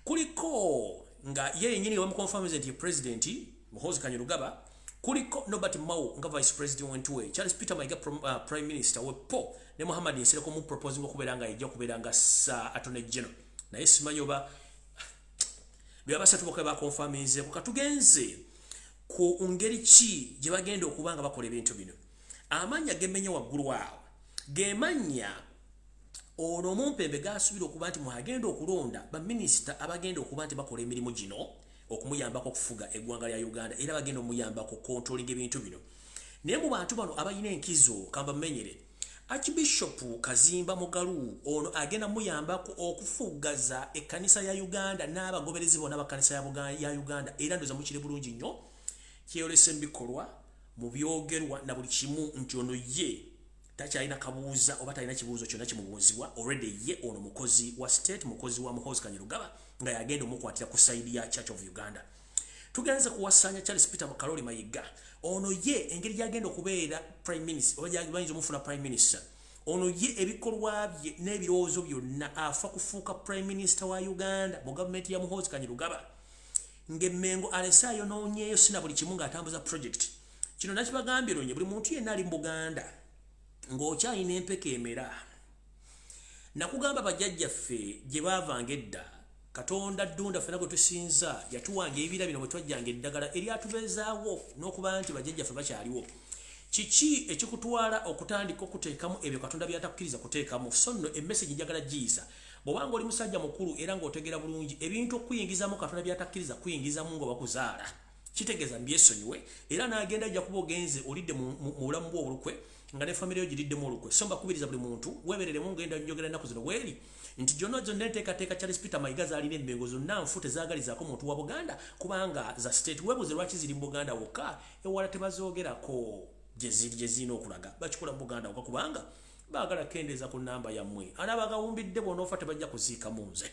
Kuliko nga ye yennyini bamuconfirmize nti ye President Muhoozi Kainerugaba, kuliko Norbert Mao nga vice president we, Charles Peter Mayiga prime minister wepo, ne Muhammad Nsereko mu proposing okubeera nga yejja okubeera nga sa attorney general, naye simanyi oba bye basatu bokka baconfirminze. Katugenze ku ngeri ki gye bagenda okuba nga bakola ebintu bino. Amannya gemenya waggulu awo gemannya ono omumpembe gasuubira okuba nti mwagenda okulonda baminisita abagenda okuba nti bakola emirimu gino okumuyambako okufuga eggwanga lya Uganda, era bagenda omuyambako controlling ebintu bino. Naye mu bantu bano abalina enkizo, kambamenyere Archbishop Kazimba Mugalu, ono agenda muyambako okufugaza ekkanisa ya Uganda n'abagoberezi bonna abakkanisa ya Uganda. Era ndoza mukire bulungi nnyo, kyeyolese mu bikolwa, mu byogerwa na buli kimu nti ono ye takyalina kabuuza oba talina kibuuzo kyonna kimubuuzibwa. Already ye ono mukozi wa state, mukozi wa Muhoozi Kainerugaba, nga yagenda omukwatira ku side ya Church of Uganda. Tugenze kuwasanya Charles Peter Mukaloli Mayiga. Ono ye engeri gyagenda okubeera prime minister oba bayinza omufuna prime minister, ono ye ebikolwa bye n'ebirowoozo byonna afa kufuuka prime minister wa Uganda mu gavumenti ya Muhoozi Kainerugaba, ng'emmengo alese ayonoonyeeyo sina buli kimu ng'atambuza project. Kino nakibagambye lonye, buli muntu yenna ali mu Buganda ng'okyalina empeka emera, nakugamba bajjajjaffe gye baavanga edda, Katonda ddunda ffena gwe tusinza yatuwanga ebibira bino bwe twajjanga eddagala eryatubeezaawo n'okuba nti bajjajjaffe bakyaliwo. Kiki ekikutwala okutandika okuteekamu ebyo Katonda by'atakkiriza kuteekamu? So nno emessage njagala giyisa. Bw'obanga oli musajja mukulu era ng'otegeera bulungi, ebintu okuyingizamu Katonda by'atakkiriza kuyingizamu nga bakuzaala, kitegeeza mbyesonyiwe. Era n'agenda ajja kuba ogenze olidde mu bulamu bwo olukwe, nga ne famire yo giriddemu olukwe. So mbakubiriza buli muntu weebereremu. Ngenda njogera ennaku zino bweri nti gyonna zonna enteekateeka Charles Peter Mayiga zaalina emmengo zonna nfu, tezaagalizaako muntu wa Buganda, kubanga za state. Weebuuze lwaki ziri mu Buganda wokka, ewala tebazoogerako. Gye ziri, gye zirina okulaga, bakikola mu Buganda wokka, kubanga baagala kendeeza ku namba yammwe. Anaabagawumbidde bw'onoofa tebajja kuziikamu nze.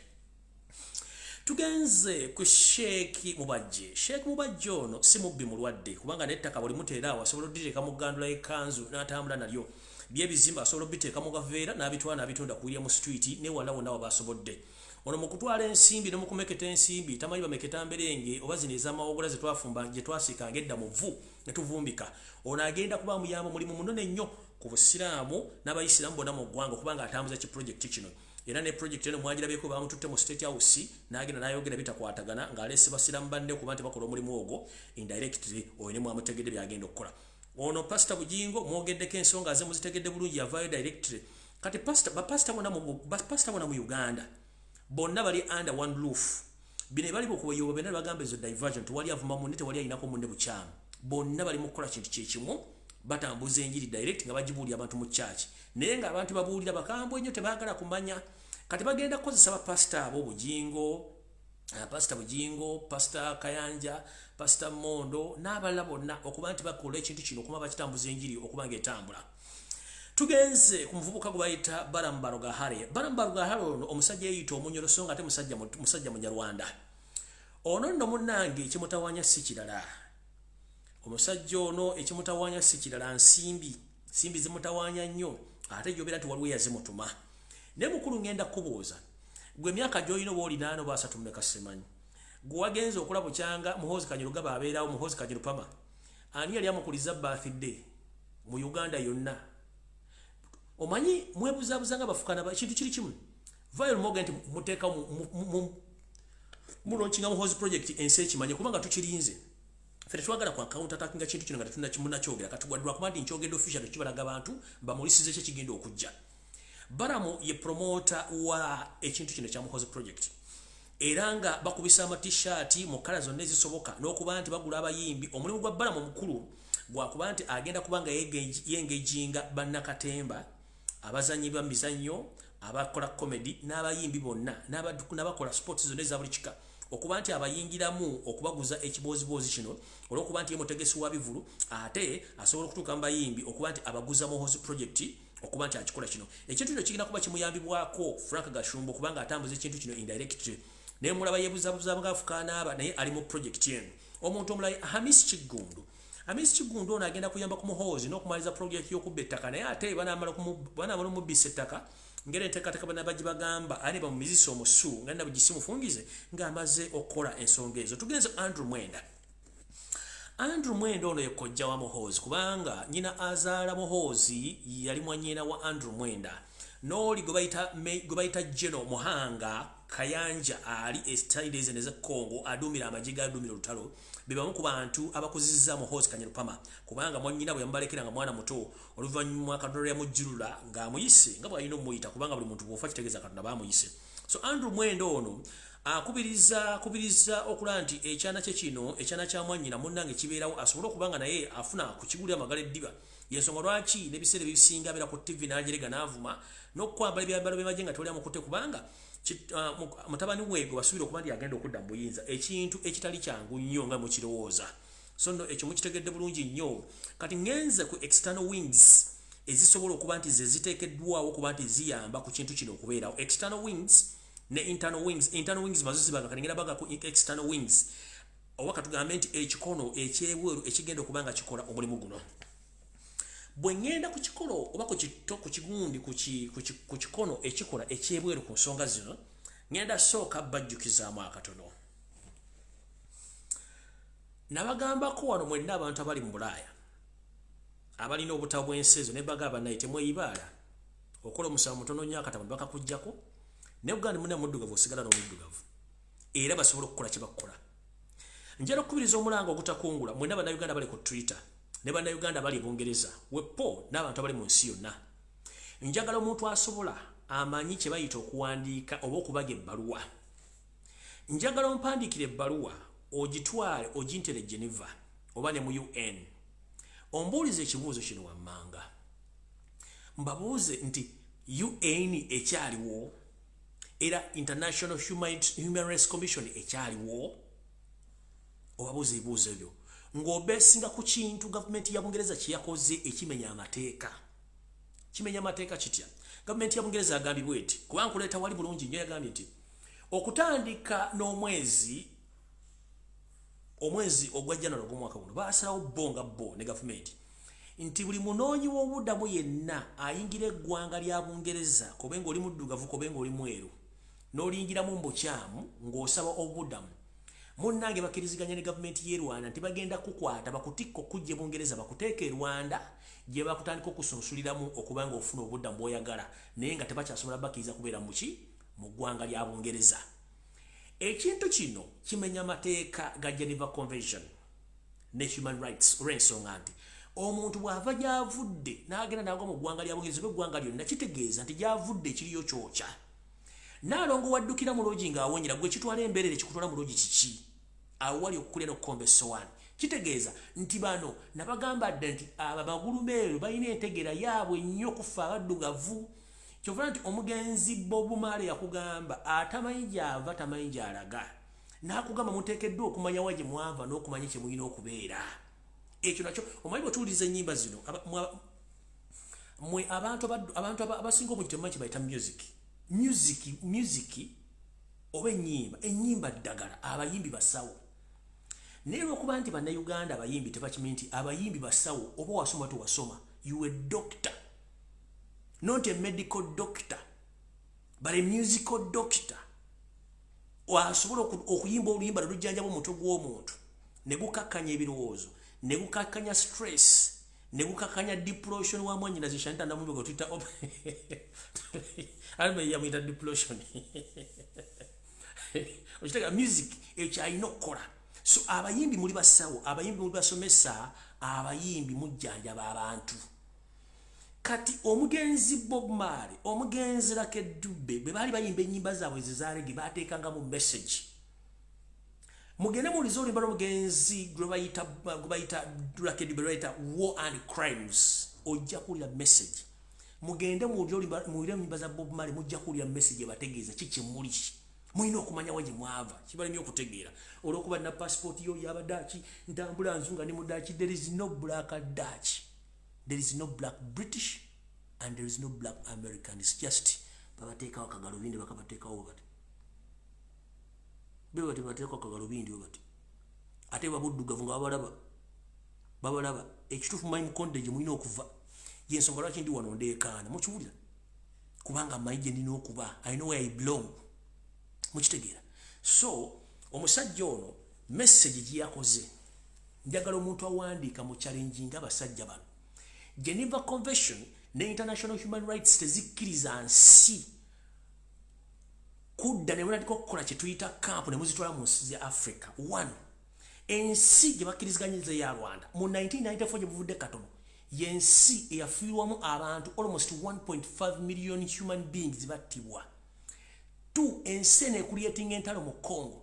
Tugenze ku Sheeki Mubajje. Sheeki Mubajje ono si mubbi, mulwadde, kubanga n'ettaka buli muteera awo asobola oddireka mu ggandula y'ekkanzu n'atambula nalyo. Byebizimba asobola obiteeka mu gaveera n'abitwala n'abitunda ku William Street newala wonna wabasobodde. Ono mu kutwala ensimbi ne mu kumeketa ensimbi tamanyi bameketa mberenge oba zino ez'amawogola ze twafumba, gye twasiikanga edda mu vvu ne tuvumbika. Ono agenda kuba muyamba mulimu munene nnyo ku Busiraamu n'Abayisiraamu bonna mu ggwanga, okubanga atambuza ki project kino. Era ne project eno mwagirabyeko, bamututte mu State House n'agenda n'ayogera bitakwatagana ng'aleese basiraamu banne okuba nti bakola omulimu ogwo indirectly. Oyo ne mwamutegedde byagenda okukola. Ono Pastor Bujingo mwogeddeko, ensonga ze muzitegedde bulungi, yavaayo directly. Kati bapasita bonna mu Uganda bonna bali under one roof. Bino ebali bukubayoba byonna bagamba ezo diversion, tewali avuma munne, tewali ayinako munne bukyamu. Bonna bali mu kukola kintu kyekimu, batambuza enjiri direct nga bagibuulira abantu mu church, naye ng'abantu babuulira bakambwe nnyo, tebaagala kumanya. Kati bagenda kukozesa bapasita abo, Bujingo, Pasita Bujingo, Pasita Kayanja, Pasita Mondo n'abalala bonna, okuba nti bakola ekintu kino okuba bakitambuza enjiri okuba ng'etambula. Tugenze ku muvubuka gwe bayita Balaam Barugahare. Balaam Barugahare ono omusajja yeeyita Omunyoro, so nga ate musajja Munyarwanda. Ono nno munnange ekimutawaanya si kirala, omusajja ono ekimutawaanya si kirala, nsimbi. Nsimbi zimutawaanya nnyo, ate gyobeera nti waliwo eyazimutuma. Naye mukulu, ngenda kukubuuza gwe, emyaka gy'olina oba olinaano oba asatu mmeka simanyi, gwe wagenza okulaba bukyanga Muhoozi Kainerugaba abeerawo, Muhoozi Kainerugaba ani yali amukuliza birthday mu Uganda yonna? Omanyi mwebuzaabuza nga bafukana. Ekintu kiri kimu, vayo lumoge nti muteeka mulaunchinga Muhoozi Project, ensi ekimanye, kubanga tukirinze. Ffe tetwagala ku counter attackinga kintu kino nga tetunakimunakyogera. Kati gwaddwa kuba nti nkyogedde official, kibalaga abantu bamulisize kye kigenda okujja. Balaam ye promoter wa ekintu kino kya Muhoozi Project, era nga bakubisa amatishaati mu kala zonna ezisoboka n'okuba nti bagula abayimbi. Omulimu gwa Balaam omukulu gwakuba nti agenda kuba nga yengaginga bannakatemba, abazanyi ba mizannyo, abakola comedy n'abayimbi bonna n'abakola sports zonna eza buli kika, okuba nti abayingiramu okubaguza ekibooziboozi kino. Olw'okuba nti ye mutegesi wa bivulu, ate asobola okutuuka mu bayimbi okuba nti abaguza Muhoozi Project, okuba nti akikola kino. Ekintu kino kigenda kuba kimuyambibwako Frank Gashumba, okubanga atambuza ekintu kino indirectly. Naye mulaba yebuzabuza nga afukaanaaba, naye ali mu project eno. Omuntu omulala, Hamis Kiggundu. Hamis Kiggundu ono agenda kuyamba ku Muhoozi n'okumaliza project y'okubba ettaka, naye ate banaamala omubbisa ettaka, ngeri enteekateeka bana bagibagamba ate bamumizisa omusu nga nabugisimufungize ng'amaze okukola ensonga ezo. Tugenze Andrew Mwenda. Andrew Mwenda ono ye kojja wa Muhoozi, kubanga nyina azaala Muhoozi yali mwanyina wa Andrew Mwenda n'oli gwe bayita Geno Muhanga Kayanja, ali esitayiro ezo neze Congo, aduumira amagye gaduumira olutalo. Be bamu ku bantu abakuzizza Muhoozi Kainerugaba, kubanga mwannyina bwe yamubalekera nga mwana muto, oluvannyuma Katonda yamujjulula ng'amuyise nga bw'alina omuyita, kubanga buli muntu bw'ofa kitegeeza Katonda baamuyise. So Andrew Mwenda ono akubiriza okulaba nti ekyana kye kino, ekyana kya mwannyina munnange, kibeerawo, asobole okuba nga naye afuna ku kigulira amagala eddiba. Yensonga lwaki n'ebiseera ebisinga abeera ku TV n'ajerega n'avuma n'okwambala ebyambalo by'amagye nga tewali amukutte, kubanga mutabani we gwe basuubira okuba nti agenda okudda mu buyinza, ekintu ekitali kyangu nnyo nga mukirowooza. So nno ekyo mukitegedde bulungi nnyo. Kati ŋŋenze ku external wings ezisobola okuba nti ze ziteekeddwawo okuba nti ziyamba ku kintu kino okubeerawo, external wings ne internal wings. Internal wings mazo zibaga, kati ngenda baga ku external wings, oba katugambe nti ekikono ekyebweru ekigenda okuba nga kikola omulimu guno. Bwe ŋŋenda ku kikolo oba ku kito, ku kigundi, ku kikono ekikola ekyebweru ku nsonga zino, ŋŋenda sooka bajjukizaamu akatono. Nabagambako wano mwenna abantu abali mu Bulaaya abalina obutabo bw'ensi ezo, ne bagamba naye temweyibaala, okola omusango mutono nnyo akatabo ne bakakuggyako, naye kugamba muna muddugavu osigala n'omuddugavu, era basobola okukola kye bakukola. Njala okukubiriza omulanga ogutakungula mwenna Bannayuganda bali ku Twitter. Ne bannayuganda bali e Bungereza, wepo n'abantu abali mu nsi yonna. Njagala omuntu asobola amanyi kye bayita okuwandiika oba okubaga ebbaluwa. Njagala ompandiikire ebbaluwa ogitwale ogintere Geneva oba ne mu UN. Ombuulize ekibuuzo kino wammanga. Mbabuuze nti UN ekyaliwo era International Human Rights Commission ekyaliwo? Obabuuze ebibuuzo ebyo ng'obeesinga ku kintu gavumenti ya Bungereza kye yakoze ekimenya amateeka. Kimenya amateeka kitya? Gavumenti ya Bungereza yagambye eti, kuba nkuleeta wali bulungi nnyo, yagambye nti okutandika n'omwezi omwezi ogwa January ogw'omwaka guno baasalawo bo nga bo ne gavumenti nti buli munoonyi w'obuddamu yenna ayingira eggwanga lya Bungereza, kobe ng'oli muddugavu kobe ng'oli mweru, n'oliyingiramu mu bukyamu ng'osaba obuddamu, munnange bakkiriziganya ne gavumenti y'e Rwanda nti bagenda kukwata bakutikka okujja e Bungereza bakuteeka e Rwanda gye bakutandika okusunsuliramu okuba ng'ofuna obuddamu bw'oyagala, naye nga tebakyasobola bakkiriza kubeera muki mu ggwanga lya Bungereza. Ekintu kino kimenya amateeka ga Geneva Convention ne human rights, olw'ensonga nti omuntu bw'ava gy'avudde n'agenda n'agwa mu ggwanga lya Bungereza oba eggwanga lyonna, kitegeeza nti gy'avudde ekiriyo kyokya. Naalongo waddukira mu loogi ng'awonyera gwe kitwala embeerere kikutwala mu loogi kiki? Awo wali okukulya n'okukomba essowaani. Kitegeeza nti bano nabagamba dda nti abo abagulumeeru balina entegeera yaabwe nnyo kufa abaddugavu. Kyova nti omugenzi Bob Marley yakugamba atamanyi gy'ava tamanyi gy'alaga. N'akugamba muteekeddwa okumanya wa gye mwava n'okumanya kye mulina okubeera. Ekyo nakyo omanyi bwe tuwuliriza ennyimba zino mwe abantu abasinga obungi temumanyi kye bayita music. Music oba ennyimba ddagala, abayimbi basawo. Naye olw'okuba nti bannayuganda abayimbi tebakimanyi nti abayimbi basawo, oba wasoma tewasoma, you a doctor. Not a medical doctor, but a musical doctor. Wasobola okuyimba oluyimba lujjanjaba omutwe gw'omuntu ne gukakkanya ebirowoozo, ne gukakkanya stress, ne gukakkanya depression wa mwannyinaze Shanita Namumbe gwe tuyita yamuyita depression. Okitegeera, music ekyo alina okukola. So abayimbi muli basawo, abayimbi muli basomesa, abayimbi mujjanjaba abantu. Kati omugenzi Bob Marley, omugenzi Lucky Dube bwe baali bayimba ennyimba zaabwe eza reggae baateekangamu message. Mugende muwulize oluyimba lw'omugenzi gwe bayita Lucky Dube lwe bayita War and Crimes, ojja kuwulira message. Mugende muwulire ennyimba za Bob Marley, mujja kuwulira message ebategeeza ki kye muli. Mulina okumanya wa gye mwava, kibalemye okutegeera. Olw'okuba na passport yo y'Abadaaki, ntambula nzunga ne mu Dutch, there is no black Dutch. There is no black British and there is no black American. It's just babateekawo akagalubindi bakabateekawo bati. Be bati bateekawo akagalubindi bati. Ate babuddugavu nga babalaba. Babalaba ekituufu mumanyi mukonde gye mulina okuva. Y'ensonga lwaki ndi wano ndeekaana. Mukiwulira? Kubanga mmanyi gye nnina okuba. I know where I belong. Mukitegeera? So omusajja ono message gye yakoze, njagala omuntu awandiika mu challenging abasajja bano. Geneva Convention ne International Human Rights tezikkiriza nsi kudda ne munatandika okukola kye tuyita camp ne muzitwala mu nsi za Africa. One, ensi gye bakkiriziganyiza ya Rwanda mu 1994 gye buvudde katono, yensi eyafiirwamu abantu almost 1.5 million human beings battibwa. Two, ensi eno ecreatinga entalo mu Congo.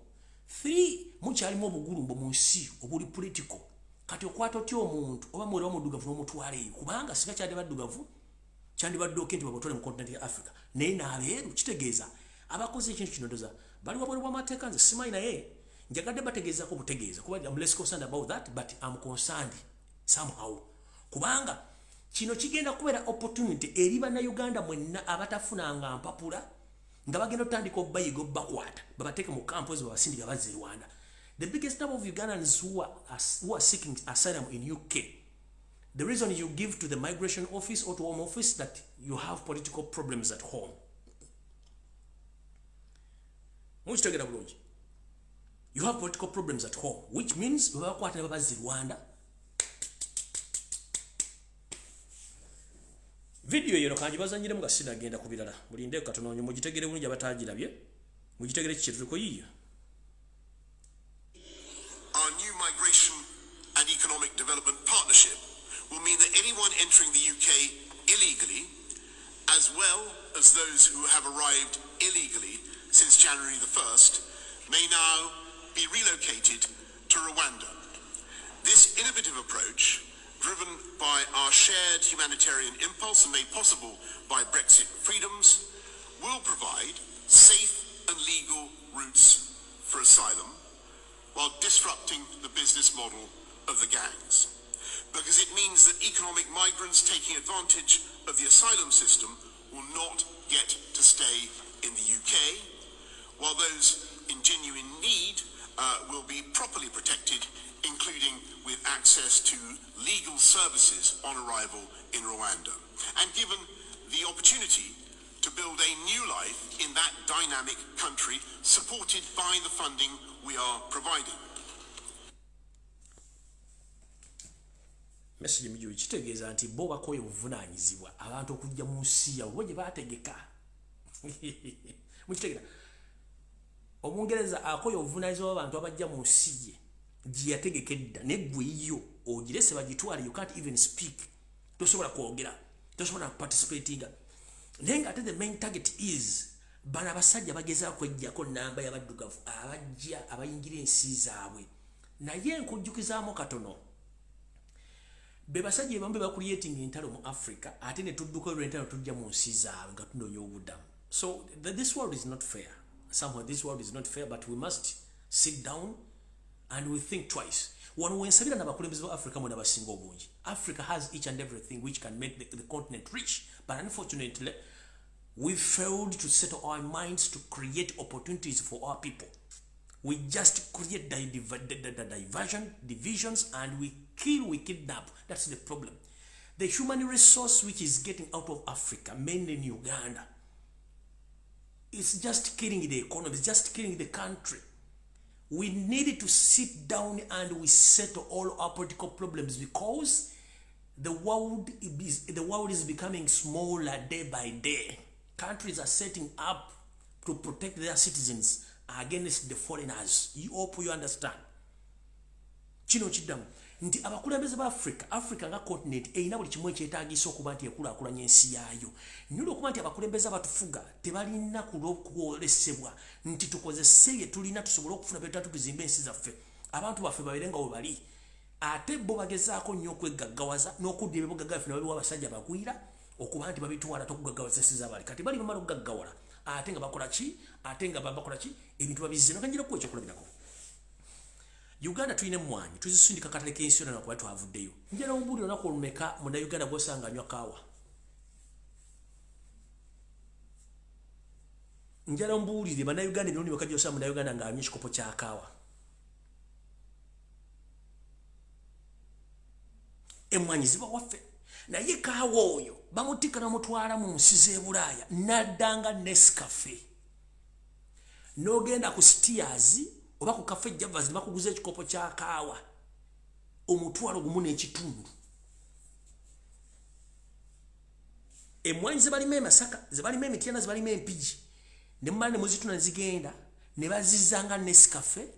Three, mukyalimu obugulumbo mu nsi obuli political. Kati okwata otya omuntu oba mwera omuddugavu n'omutwala eyo? Kubanga singa kyadde baddugavu kyandibadde okay nti babutwale mu continent ya Africa, naye n'abeeru. Kitegeeza abakoze ekintu kino ndoza bali wabweru bw'amateeka. Nze simanyi, naye njagadde bategeezako butegeeza kuba I'm less concerned about that, but I'm concerned somehow, kubanga kino kigenda kubeera opportunity eri bannayuganda mwenna abatafunanga mpapula nga bagenda otandika obayiga obbakwata babateeke mu camps babasindika bazza e Rwanda. The biggest number of Ugandans who are seeking asylum in UK, the reason you give to the migration office or to home office that you have political problems at home. Mukitegera bulungi? You have political problems at home, which means bwe babakwata ne babazza e Rwanda. Vidiyo eno kanjibazanyiremu nga sinagenda ku birala. Mulinde katono nnyo mugitegere bulungi, abatagirabye mugitegere kiki kyetuliko. Yiyo. Our new migration and economic development partnership Anyone entering the UK illegally, as well as those who have arrived illegally since January the 1st, may now be relocated to Rwanda. This innovative approach, driven by our shared humanitarian impulse and made possible by Brexit freedoms, will provide safe and legal routes for asylum while disrupting the business model of the gangs. Because it means that economic migrants taking advantage of the asylum system will not get to stay in the UK, while those in genuine need will be properly protected, including with access to legal services on arrival in Rwanda, and given the opportunity to build a new life in that dynamic country, supported by the funding we are providing. Message mijo kitegeeza nti bo bakoye obuvunaanyizibwa abantu okujja mu nsi yaabwe gye baategeka. Mukitegeera, Omungereza akoye obuvunaanyizibwa abantu abajja mu nsi ye gye yategeka edda, naye ggwe yiyo ogirese bagitwale. You can't even speak, tosobola kwogera, tosobola participatinga. Naye nga ate the main target is bano abasajja bagezaako kweggyako namba y'abaddugavu abajja abayingira ensi zaabwe. Naye nkujjukizaamu katono, be basajja ebamu be bacreating entalo mu Africa, ate ne tudduka olw'entalo tujja mu nsi zaabwe nga tunoonya obuddamu. So this world is not fair. Somehow this world is not fair, but we must sit down and we think twice. Wano wensabira n'abakulembeze ba Africa mwena abasinga obungi. Africa has each and everything which can make the continent rich, but unfortunately we failed to settle our minds to create opportunities for our people. We just create diversion, divisions, and we kill, we kidnap. That's the problem. The human resource which is getting out of Africa, mainly in Uganda, it's just killing the economy, it's just killing the country. We need to sit down and we settle all our political problems, because the world is becoming smaller day by day. Countries are setting up to protect their citizens against the foreigners. You hope you understand. Kino kiddamu nti abakulembeze ba Africa, Africa nga continent erina buli kimu ekyetaagisa okuba nti ekulaakulanya ensi yaayo. Naye olw'okuba nti abakulembeze abatufuga tebalina kwolesebwa nti tukozese bye tulina tusobole okufuna bye tutatu tuzimbe ensi zaffe, abantu baffe babeere nga we bali. Ate bo bagezaako nnyo okwegaggawaza n'okudda ebibugagga byaffe ne babiwa abasajja bagwira okuba nti babitwala tokugaggawaza ensi z'abali. Kati bali bamala okugaggawala ate nga bakola ki? Ate nga bakola ki? Ebintu babizze. Nkanjira kuwa ekyokulabirako. Uganda tulina emmwanyi tuzisindika katale k'ensi yonna nakuba twavuddeyo. Njala ombuulire olunaku olumeka Munnayuganda gw'osanga anywa kaawa. Njala ombuulire Bannayuganda emirundi emeka gy'osanga Munnayuganda ng'anywa ekikopo kya kaawa. Emmwanyi ziba waffe. Naye kaawa oyo bamutikka n'amutwala mu nsi z'e Bulaaya n'addanga Nescafe. N'ogenda ku Steers oba ku Cafe Javas ne bakuguza ekikopo kya kaawa 1,500. Emmwanyi ze balima e Masaka, ze balima e Mityana, ze balima e Mpigi, ne mumala ne muzituna ne zigenda ne bazizanga Nescafe,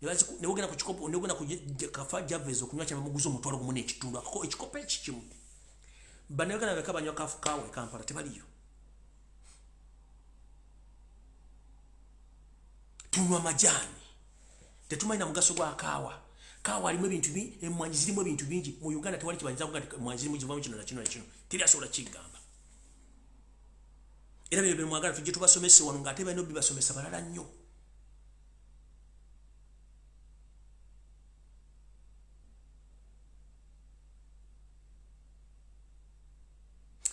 ne wogenda ku kikopo, ne wogenda ku Cafe Javas okunywa kya bamuguza 1,500 ekikopo eki kimu. Bannayuganda bameka banywa kaawa e Kampala? Tebaliyo. Tunywa majaani, tetumanyi na mugaso gwa kaawa. Kaawa alimu ebintu bingi, emmwanyi zirimu ebintu bingi. Mu Uganda tewali kibayinza kuga nti emmwanyi zirimu kivamu kino na kino na kino, teri asobola kigamba. Era bino bye mwagala tujje tubasomese wano ng'ate balina obibasomesa balala nnyo.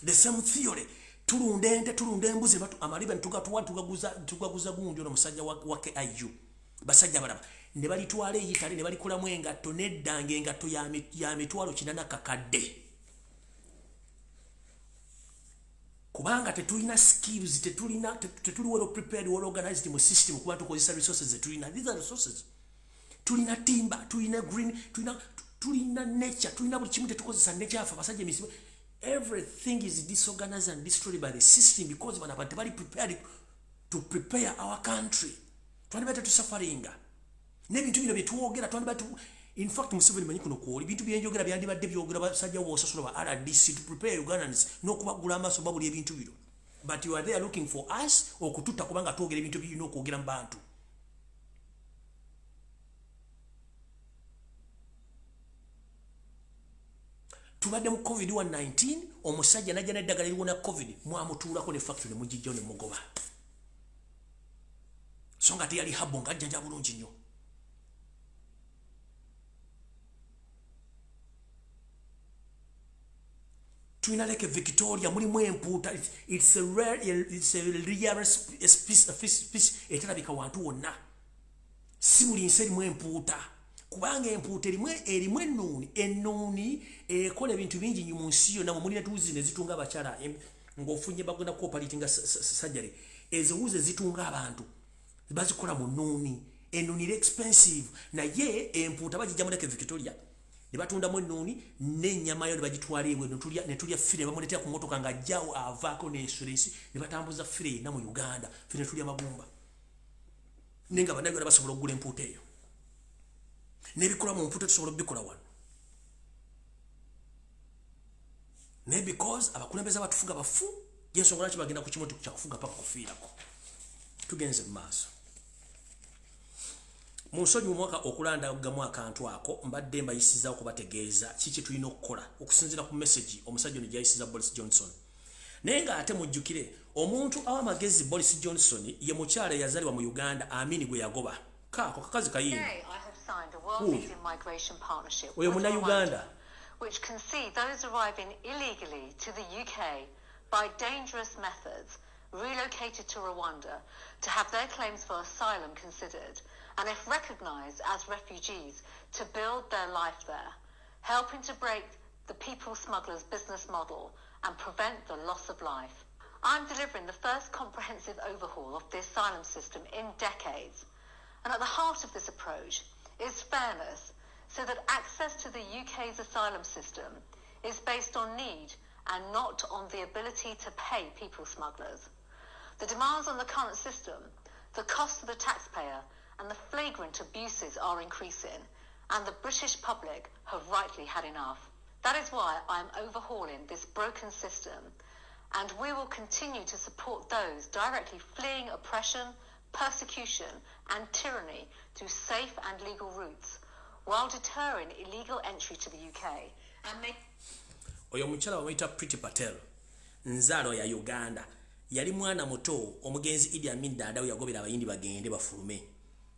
The same theory. Tulunda ente, tulunda embuzi, amaliba ntugatuwa tugaguza gundi ono musajja wa KIU. Basajja balaba ne balitwala eyitale ne balikolamu engatto n'eddanga engatto ya 800 kakadde. Kubanga tetulina skills, tetuli well prepared, well organized mu system kuba tukozesa resources zetulina. These are resources. Tulina timber, tulina green, tulina nature, tulina buli kimu. Tetukozesa nature yaffe abasajja emisimu. Everything is disorganized and destroyed by the system because bano abantu tebali prepared to prepare our country. Twandibadde tusufferinga n'ebintu bino bye twogera, twandibadde In fact, Museveni manyi kuno kwoli bintu byenjogera byandibadde byogera basajja b'osasula ba RDC to prepare Ugandans n'okubagula amaaso babuli ebintu bino. But you are there looking for us okututta kubanga twogera ebintu birina okwogera mu bantu. Tubadde mu COVID-19, omusajja najja n'eddagala eriwona COVID, mwamutuulako ne factory ne mugijjayo ne mugoba. So nga teyali habo ng'ajjanja bulungi nnyo. Tulina Lake Victoria mulimu empuuta, it's a rare species etalabika wantu wonna. Si buli nsi erimu empuuta, kubanga empuuta erimu ennuuni, ennuuni ekola ebintu bingi nnyo mu nsi yonna. Mwe mulina tuwuzi ne zitunga abakyala ng'ofunye bagenda kuoperatinga surgery, ezo wuzi ezitunga abantu bazikola mu nnuuni. Ennuuni eri expensive, naye empuuta bagijja mu Lake Victoria ne batundamu ennuuni n'ennyama yo ne bagitwala ebweru, ne tulya fire, ne bamuleetera ku mmotoka ng'ajjawo avaako n'ensulensi ne batambuza fire yenna mu Uganda, ffe ne tulya magumba. Naye nga Bannayuganda basobola okugula empuuta eyo, n'ebikola mu mpuuta tusobola okubikola wano. Naye because abakulembeze abatufuga bafu, y'ensonga lwaki bagenda ku kimu kyakufuga paka kufiirako. Tugenze mu maaso. Mu nsonyi mu mwaka okulandagamu akantu ako mbadde mbayisiza okubategeeza kiki tulina okukola okusinziira ku message omusajja ono gy'ayisiza Boris Johnson. Naye ng'ate mujjukire omuntu awa amagezi Boris Johnson ye mukyala eyazaalibwa mu Uganda Amini gwe yagoba. Kaako kakazi kayindi. Today I have signed a world-leading migration partnership Oyo with Munnayuganda. Rwanda, which can see those arriving illegally to the UK by dangerous methods relocated to Rwanda to have their claims for asylum considered, and if recognised as refugees, to build their life there, helping to break the people smugglers' business model and prevent the loss of life. I'm delivering the first comprehensive overhaul of the asylum system in decades. And at the heart of this approach is fairness, so that access to the UK's asylum system is based on need and not on the ability to pay people smugglers. The demands on the current system, the cost to the taxpayer, and the flagrant abuses are increasing, and the British public have rightly had enough. That is why I'm overhauling this broken system, and we will continue to support those directly fleeing oppression, persecution, and tyranny through safe and legal routes, while deterring illegal entry to the UK and make Oyo omukyala bamuyita Priti Patel, nzaalo ya Uganda. Yali mwana muto omugenzi Idi Amin Dada we yagobera abayindi bagende bafulume.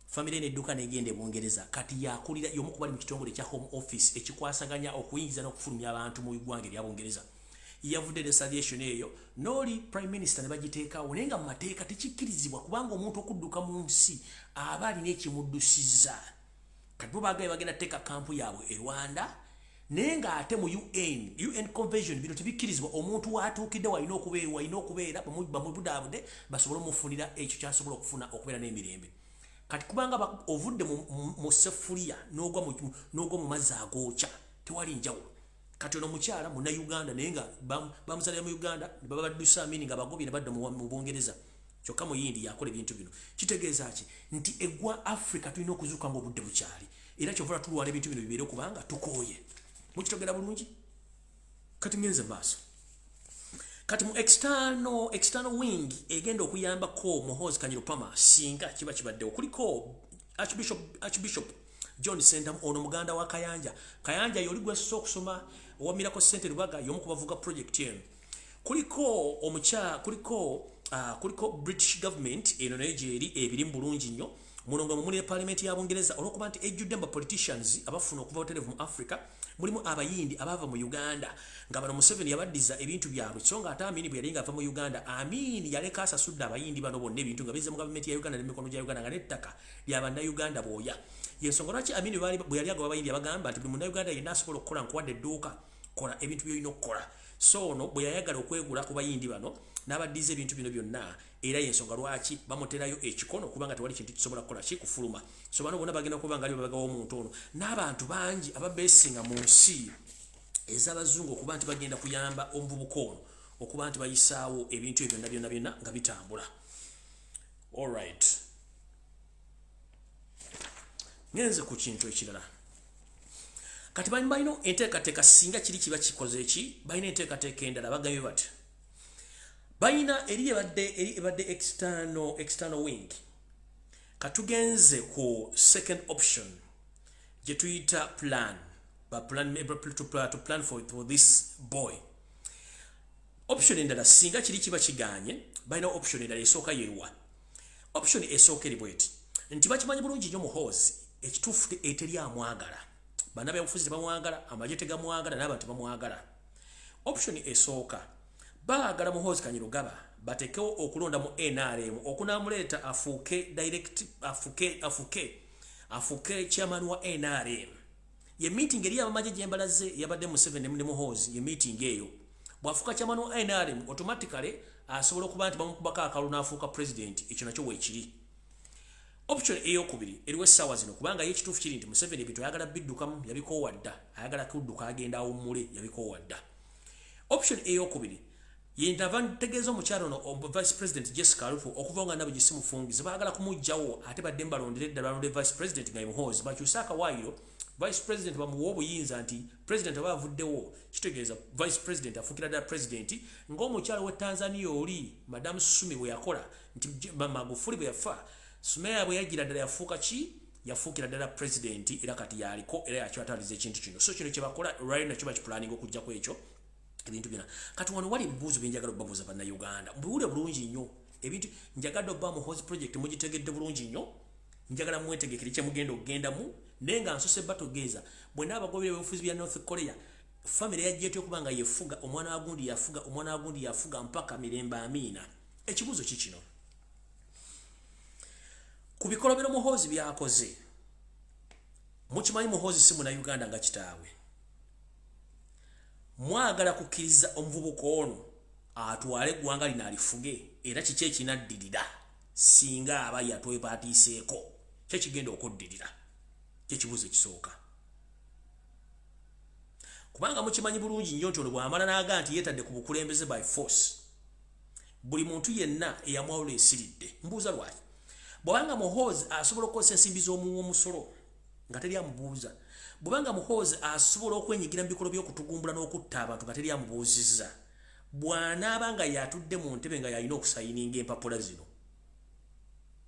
Famire n'edduka n'egenda e Bungereza. Kati yakulira y'omu ku bali mu kitongole ekya Home Office ekikwasaganya okuyingiza n'okufulumya abantu mu ggwanga erya Bungereza. Yavudde ne suggestion eyo n'oli Prime Minister ne bagiteekawo, naye nga mu mateeka tekikkirizibwa kubanga omuntu okudduka mu nsi aba alina ekimuddusizza. Kati bo baagaye bagenda kuteeka kampu yaabwe e Rwanda, naye ng'ate mu UN Convention bino tebikkirizibwa. Omuntu w'atuukidde walina okubeera bamubudaabude basobole omufunira ekyo ky'asobola okufuna okubeera n'emirembe. Kati kubanga ovudde mu sefuliya n'ogwa mu mazzi agookya, tewali njawulo. Kati ono mukyala Munnayuganda, naye nga bamuzaalira mu Uganda, ne babaddusa Amini nga bagobye ne badda mu Bungereza. Kyokka Muyindi yakola ebintu bino. Kitegeeza ki? Nti eggwa Africa tulina okuzuuka ng'obudde bukyali. Era kyova tulwala ebintu bino bibeere kubanga tukooye. Mukitogera bulungi? Kati ngenze maaso. Kati mu external wing egenda okuyambako Muhoozi Kainerugaba singa kiba kibaddewo, kuliko Archbishop John Sentamu, ono muganda wa Kayanja. Kayanja yoli gwe okusoma owa Miracle Center Lubaga, y'omu ku bavuga project eno. Kuliko omukyala, kuliko British government, eno nayo gyeri ebiri mu bulungi nnyo. Muno nga mumuli ne parliament ya Bungereza, olw'okuba nti ejjudde mu politicians abafuna okuva butereevu mu Africa, mulimu abayindi abaava mu Uganda nga bano Museveni yabaddiza ebintu byabwe. So nga ate Amini bwe yali ng'ava mu Uganda, Amini yaleka asasudde abayindi bano bonna ebintu nga bizze mu gavumenti ya Uganda n'emikono gya Uganda, nga n'ettaka lya Bannayuganda booya. Yensonga lwaki Amini bwe yali agoba abayindi yabagamba nti buli Munnayuganda yenna asobola okukola, nkuwadde edduuka, kola ebintu by'olina okukola. So ono bwe yayagala okwegula ku bayindi bano n'abaddiza ebintu bino byonna, era yensonga lwaki bamuterayo ekikono, kubanga tewali kintu kisobola kukola ki kufuluma. So bano bonna bagenda kuba nga ali babagawo omuntu ono n'abantu bangi ababeesinga mu nsi ez'abazungu okuba nti bagenda kuyamba omuvubuka ono okuba nti bayisaawo ebintu ebyo byonna byonna byonna nga bitambula. Alright, ngenze ku kintu ekirala. Kati balina enteekateeka, singa kiri kiba kikoze eki, balina enteekateeka endala. Bagambye bati balina eri ebadde external wing. Katugenze ku second option gye tuyita plan ba plan to plan for this boy. Option endala, singa kiri kiba kiganye, balina option endala. Esooka yeruwa? Option esooka eri bweti nti bakimanyi bulungi nnyo Muhoozi ekituufu eteri amwagala, bannabyabufuzi tebamwagala, amagye tegamwagala, n'abantu tebamwagala. Option esooka, baagala Muhoozi Kainerugaba batekewo okulonda mu NRM okunamuleeta afuuke direct, afuuke chairman wa NRM. Ye meeting eri abamagye gyembalaze yabadde Museveni ne Muhoozi. Ye meeting eyo, bw'afuuka chairman wa NRM, automatically asobola okuba nti bamukubako akalulu n'afuuka president. Ekyo nakyo weekiri. Option eyokubiri eriwo essaawa zino, kubanga ye ekituufu kiri nti Museveni ebintu ayagala biddukamu, yabikoowa dda, ayagala kudduka agenda awummule, yabikoowa dda. Option eyokubiri yentava ntegeeza omukyalo ono Vice President Jessica Alupo, okuva nga nabo gisimufungize, baagala kumuggyawo ate badde mbalondere ddala, balonde Vice President nga ye Muhoozi, bakyuse akawaayiro, Vice President bamuwe obuyinza nti President aba avuddewo, kitegeeza Vice President afuukira ddala President, ng'omukyalo w'e Tanzania oli Madamu Sumi bwe yakola, nti Magufuli bwe yafa, Sumeya bwe yagira ddala yafuuka ki? Yafuukira ddala President, era kati yaliko era yakyataliza ekintu kino. So kino kyebakola olwaliro nakyo bakipulaninga okuggyako ekyo ebintu byonna. Kati wano wali ebibuuzo byenjagala okubabuuza Bannayuganda. Mubiwulire bulungi nnyo ebintu njagadde obba Muhoozi project mugitegedde bulungi nnyo. Njagala mwetegekere kyemugenda okugendamu, naye nga nsose batogeeza bwenna abagobera ebyobufuzi bya North Korea. Famire yajja etya okuba nga yefuga? Omwana wa gundi yafuga, omwana wa gundi yafuga mpaka mirembe. Amiina. Ekibuuzo kikino: ku bikolobero Muhoozi byakoze, mukimanyi Muhoozi si Munnayuganda nga kitaawe. Mwagala kukkiriza omuvubuka ono atwale eggwanga lino alifuge? Era kiki ekinaddirira singa aba yatwepatiiseeko? Kyekigenda okuddirira kyekibuuzo ekisooka, kubanga mukimanyi bulungi nnyo nti ono bw'amala n'agaa nti yeetadde ku bukulembeze by force, buli muntu yenna eyamwawula esiridde. Mbuuza lwaki? Bw'abanga Muhoozi asobola okukozesa ensimbi z'omuwa omusolo nga teri amubuuza, bw'obanga Muhoozi asobola okwenyigira mu bikolwa by'okutugumbula n'okutta abantu nga teri amubuuzizza, bw'anaaba nga yatudde mu ntebe nga yalina okusayininga empapula zino,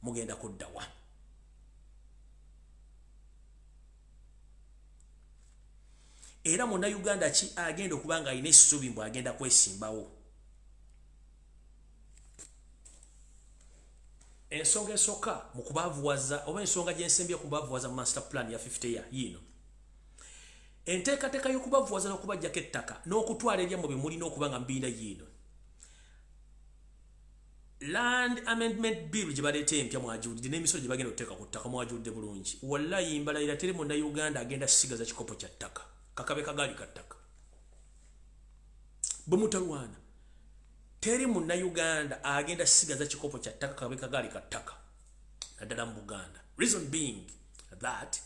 mugenda kuddawa? Era Munnayuganda ki agenda okuba nga alina essuubi mbw agenda kwesimbawo? Ensonga esooka mu kubaavuwaza, oba ensonga gyensembye okubaavuwaza mu master plan ya 50 year yiino, enteekateeka y'okubavuwaza n'okubajjako ettaka n'okutwala ebyammwe bye mulina okuba nga mubiina, yiino Land Amendment Bill gye baleeta empya. Mwagiwulidde, n'emisolo gye bagenda okuteeka ku ttaka mwagiwulidde bulungi. Wallayi mbalayira, teri Munnayuganda agenda sigaza kikopo kya ttaka, kakabe kagaali ka ttaka. Bwe mutalwana, teri Munnayuganda agenda sigaza kikopo kya ttaka, kakabe kagaali ka ttaka, naddala mu Buganda. Reason being that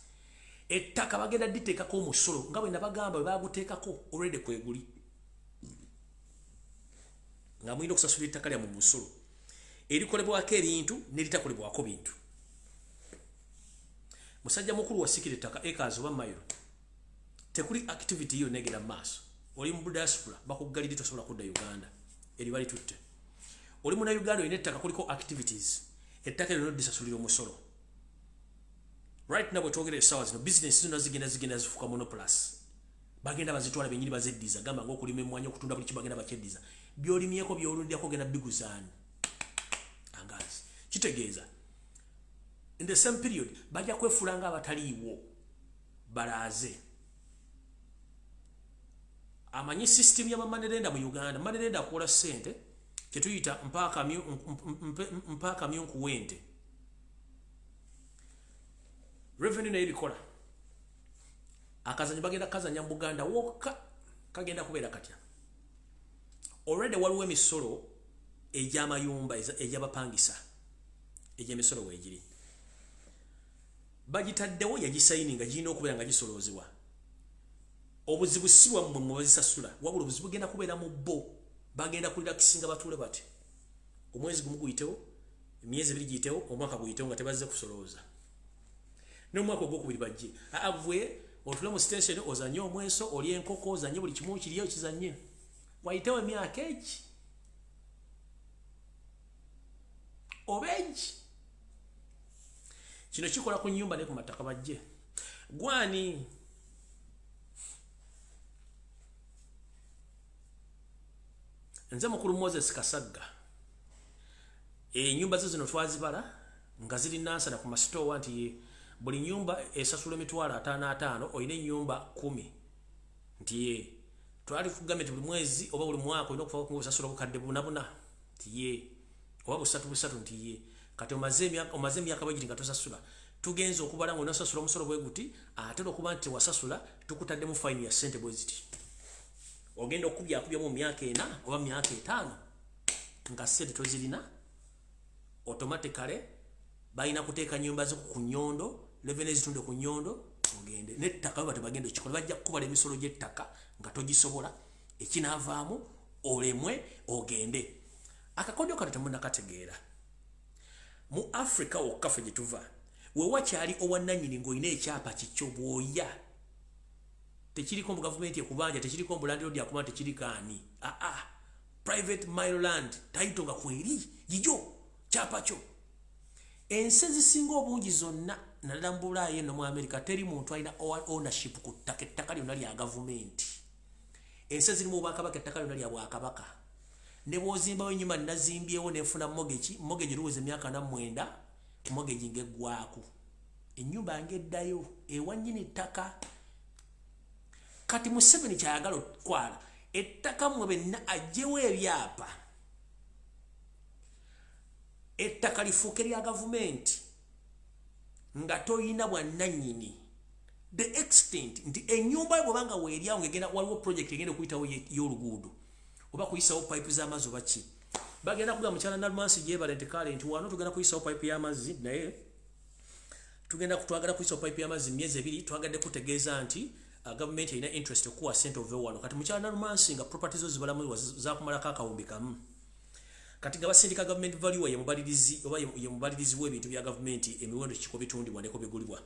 ettaka bagenda diteekako omusolo, nga bwe nabagamba bwe baguteekako already kweguli, nga mulina okusasula ettaka lyammwe mu musolo erikolebwako ebintu neritakolebwako bintu. Musajja mukulu wasikira ettaka acres oba mayiro, tekuli activity yonna egenda mu maaso. Oli mu diaspora, bakuggalidde, tosobola kudda Uganda, eri balitutte. Oli muna Uganda, olina ettaka, kuliko activities, ettaka eryo lisasulira omusolo. Right now bwetwogera essaawa zino, business zonna zigenda zifuuka monopolies. Bagenda bazitwala benyini, bazeddiza. Gamba nga okulima emmwanyi, okutunda buli kimu, bagenda bakyeddiza. Byolimyeko, byolundyako, genda biguzaani angazi. Kitegeeza in the same period bajja kwefuula nga abataliiwo. Balaaze amanyi system y'aba money lender mu Uganda. Money lender akola ssente kyetuyita mpakamyu nkuwente. Revenue naye bikola akazanyo, bagenda kazanya mu Buganda wokka. Kagenda kubeera katya? Already waliwo emisolo egy'amayumba egy'abapangisa, egy'emisolo weegiri, bagitaddewo, yagisayini nga girina okubeera nga gisoloozebwa. Obuzibu si bwammwe mwe bazisasula, wabula obuzibu bugenda kubeera mu bo. Bagenda kulirakisinga, batuule bati, omwezi gumu guyitewo, emyezi 2 giyitewo, omwaka guyitewo nga tebazze kusolooza. N'omwaka ogwokubiri bajje agwe. Otule mu station ozanye omweso, olye enkoko, ozanye buli kimu kiriyo kizanye. Wayitewo emyaka egi oba egi. Kino kikola ku nnyumba ne ku mataka bajje. Gwani nze mukulu Moses Kasagga. Ennyumba zo zino twazibala nga ziri Nansana ku masitowa nti buli nyumba esasula 550,000, oyina ennyumba 10. Nti ye twali kugambye nti buli mwezi oba buli mwaka olina okufa okusasula obukadde buna nti ye oba busatu nti ye. Kati omaze emyaka bwegiti nga tosasula, tugenze okubala nga onosasula omusolo bwe guti, ate olwokuba nti tewasasula tukutaddemu fayini ya ssente bwe ziti. Ogenda okubyakubyamu mu myaka 4 oba myaka 5 nga ssente tozirina, automatically balina kuteeka nnyumba zo ku nnyondo, revenue ezitunde ku nnyondo, ogende n'ettaka bwe batyo bagenda okikola, bajja kukubala emisolo gy'ettaka nga togisobola, ekinaavaamu olemwe ogende. Akakodyo kano temunnakategeera. Mu Africa wokka ffe gye tuva, we wakyali owannannyini ng'olina ekyapa kikyo bw'oya, tekiriko mu gavumenti ekubanja, tekiriko mu landlord akubanja, tekiriko ani. Aa, private mile land title nga kweri yiyo kyapa kyo. Ensi ezisinga obungi zonna naddala mu Bulaaya eno mu America teri muntu alina ownership ku ttaka, ettaka lyonna lya gavumenti. Ensi ezirimu obwakabaka ettaka lyonna lya bwakabaka. Ne bw'ozimbawo ennyumba nazimbyewo ne nfuna mortgage, mortgage luweza emyaka 49, mortgage ng'eggwako. Ennyumba ng'eddayo ewa nnyini ttaka. Kati Museveni ky'ayagala okutwala ettaka mmwe benna aggyewo ebyapa, ettaka lifuuke lya gavumenti nga toyina bwannannyini. The extent nti ennyumba yo bw'obanga weeryawo ng'egenda waliwo project egenda okuyitawo y'oluguudo oba kuyisawo pipe z'amazzi oba ki, bagenda kugamba mukyala Nalumansi gyebale nti kale nti wano tugenda kuyisawo pipe y'amazzi, naye tugenda twagala kuyisawo pipe y'amazzi myezi 2, twagadde kutegeeza nti gavumenti erina interest okuwa ssente ove wano. Kati mukyala Nalumansi nga property zo zibalamu zakumalako akawumbi kamu. Kati nga basindika government value ye mubalirizi oba ye mubalirizi w'ebintu bya gavumenti, emiwendo kiko bitundibwa neko bigulibwa.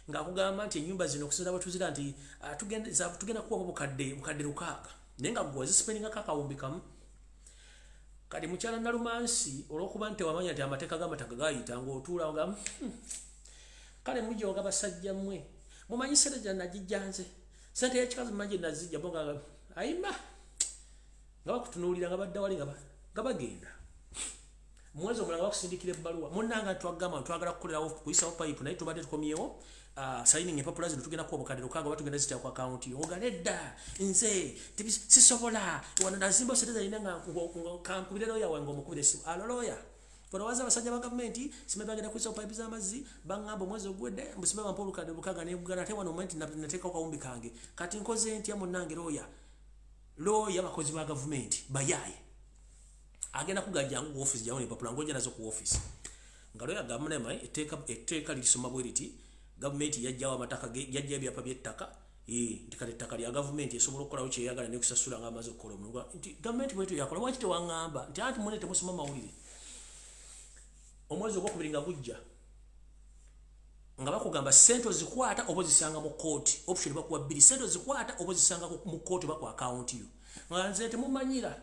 Ng'akugamba nti ennyumba zino okusinziira bwe tuzira nti tugenda kuwa bukadde 6, naye nga ggwe wazisipendingako akawumbi kamu. Kati mukyala Nalumansi olw'okuba nti tewamanya nti amateeka g'amataka gayita, ng'otuula nga kale mujooga basajja mmwe, mumanyi ssente gye nagijja nze, ssente y'ekikazi mumanyi gye nazijja, bo nga ayima nga bakutunuulira nga badda wali nga bagenda. Mwezi omulala bakusindikira ebbaluwa, munnanga twagamba twagala kukolerawo kuyisawo pipe, naye tubadde tukomyewo signing empapula zino tugenda kuwa obukadde 6 oba tugenda zitera ku akawunti yo. Oga nedda nze sisobola, wano nazimba ssente zalina nga kankubire looya wange omukubire essimu. Alo looya, olowooza abasajja ba gavumenti simanyi bagenda kuyisawo pipe z'amazzi, baŋŋamba omwezi oguwedde mbu simanyi bampa obukadde 6 negugana, ate wano omanyi nti nateekako kawumbi kange, kati nkoze ntya munnange looya? Looya bakozi ba gavumenti bayaaye, agenda kugajja ku office jawo empapula ng'ojja nazo ku office. Nga looya agamba naye etteeka lirisoma bwe riti, gavumenti yajjawo amataka yajjawo ebyapa by'ettaka, nti kati ettaka lya gavumenti esobola okukolawo kyeyagala nekusasula ng'amaze okukola omulimu. Nti gavumenti bwetyo yakola, lwaki tewaŋŋamba? Nti anti munne temusoma mawulire. Omwezi ogwokubiri nga gujja nga bakugamba ssente ozikwata oba ozisanga mu kkooti, option bakuwa 2, ssente ozikwata oba ozisanga mu kkooti oba ku akawunti yo. Nga nze temumanyira,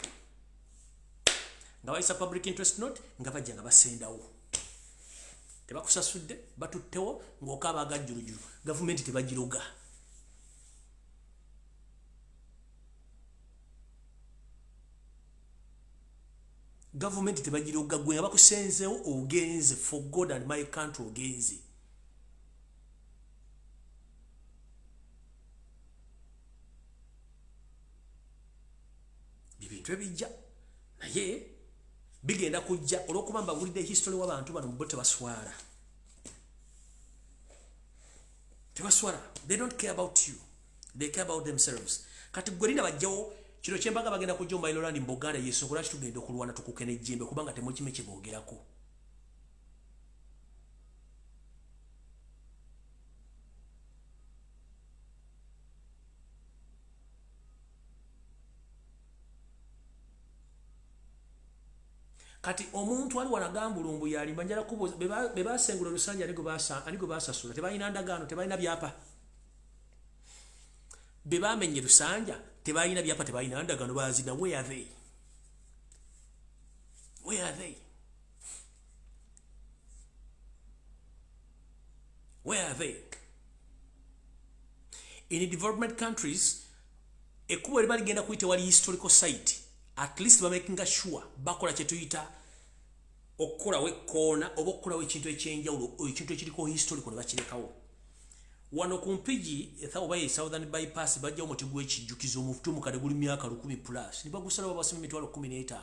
nga bayisa public interest note, nga bajja nga basendawo, tebakusasudde, batuttewo ng'okaaba agajjulujulu, gavumenti tebagiroga. Gavumenti tebagiroga, gwe nga bakusenzeewo ogenze, for God and my country ogenze. Ebintu ebijja naye bigenda kujja olw'okuba mbawulidde history w'abantu bano, bo tebaswala, tebaswala. They don't care about you, they care about themselves. Kati gwe linda bajjawo kino kyembaga bagenda kujja mu mailo land mu Buganda, yensonga lwaki tugenda okulwana tukuke n'ejjembe, kubanga temukime kye boogerako. Kati omuntu ali wanagambulumbu yalimba, njala kubuuza be basengula olusanja ani gwe basasula? Tebalina ndagaano, tebalina byapa. Be bamenye Lusanja tebalina byapa, tebalina ndagaano, bazina. Where are they? Where are they? Where are they? In development countries, ekkubo liba ligenda kuyita wali historical site, at least bamakinga sure bakola kye tuyita okukolawo ekkoona oba okukolawo ekintu ekyenjawulo, ekintu ekiriko historical ne bakirekawo. Wano ku Mpigi oba ye Southern Bypass, bajjawo omuti gw'ekijjukizo, omuti omukadde guli myaka 1000 plus, ne bagusalawo, babasima 150,000.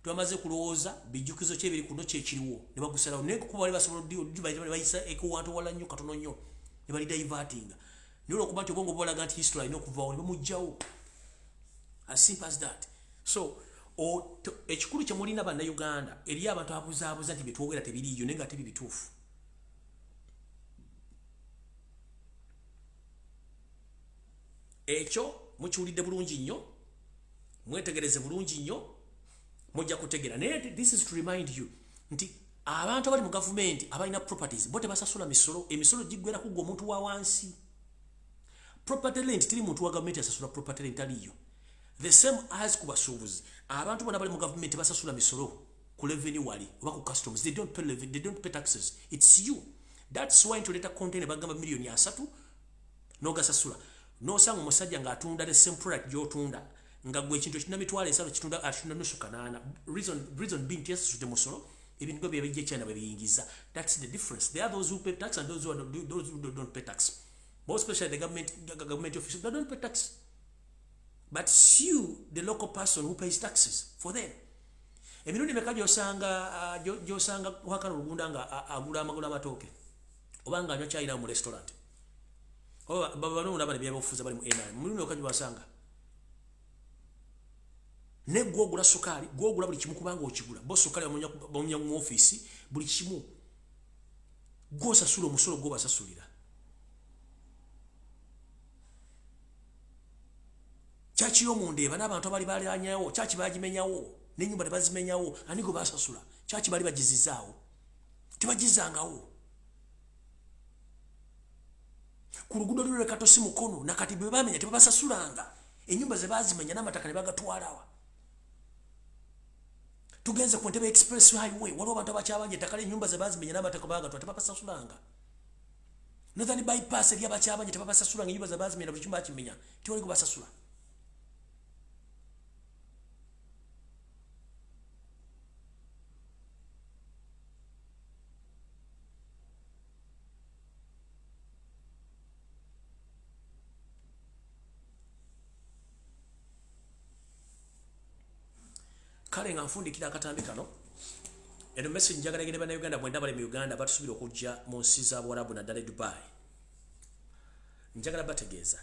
Twamaze kulowooza bijjukizo ki ebiri kuno, kyekiriwo, ne bagusalawo. Naye kuba bali basobola bayisa ekuwantu wala nnyo katono nnyo ne bali divertinga, naye olwokuba nti obwongo bubalaga nti history alina okuvaawo, ne bamugjawo. As simple as that. So ekikulu kye mulina Bannayuganda, eri abantu abuzaabuza nti byetwogera tebiriiyo, naye nga tebi bituufu. Ekyo mukiwulidde bulungi nnyo, mwetegereze bulungi nnyo, mujja kutegera. Naye this is to remind you nti abantu abali mu gavumenti abalina properties bo tebasasula misolo. Emisolo giggwera kugwa omuntu wa wansi. Property rent, teri muntu wa gavumenti asasula property rent, aliyo. The same as ku basuubuzi. Abantu bonna bali mu gavumenti basasula misolo ku revenue wali oba ku customs. They don't pay revenue, they don't pay taxes. It's you. That's why nti oleeta container, bagamba 30 million, n'ogasasula, n'osanga omusajja ng'atunda the same product gy'otunda, nga gwe ekintu ekitunda 30,000 kitunda, atunda nusu kanaana. Reason being tiyasasudde musolo. Ebintu byo byebijja China bwe biyingiza. That's the difference. There are those who pay tax and those who don't pay tax. More especially the government officials, they don't pay tax, but you, the local person who pays taxes for them. Emirundi emeka gyosanga wakano olugunda nga agula amagulu amatooke oba nga anywa kyayina mu restaurant, oba bano nebyabufuzi bali mu NRM, mulundi oka gyebasanga ne gwogula sukaali, gwogula buli kimu, kubanga okigula bo sukaali bamunya mu ofiisi, buli kimu gwosasula omusolo gwobasasulira. Kyaki y'omundeeba n'abantu abali balanyawo, kyaki bagimenyawo n'ennyumba tebazimenyawo, ani gwe basasula? Kyaki bali bagizizaawo? Tebagizangawo. Ku luguudo lulwe Katosi Mukono, nakati bwe bamenya tebabasasulanga. Ennyumba ze bazimenya n'amataka ne bagatwalawa. Tugenze ku Entebbe Express Highway, waliwo abantu abakyabanja ettaka, ennyumba ze bazimenya n'amataka bagatwala, tebabasasulanga. Northern Bypass eri abakyabanja, tebabasasulanga. Ennyumba ze bazimenya, buli kimu bakimenya, tewali gwe basasula. Kale nga nfundikira akatambi kano, eno message njagala egende Bannayuganda mwenda bali mu Uganda batusubira okujja mu nsi za Buwarabu, naddala e Dubai. Njagala bategeeza,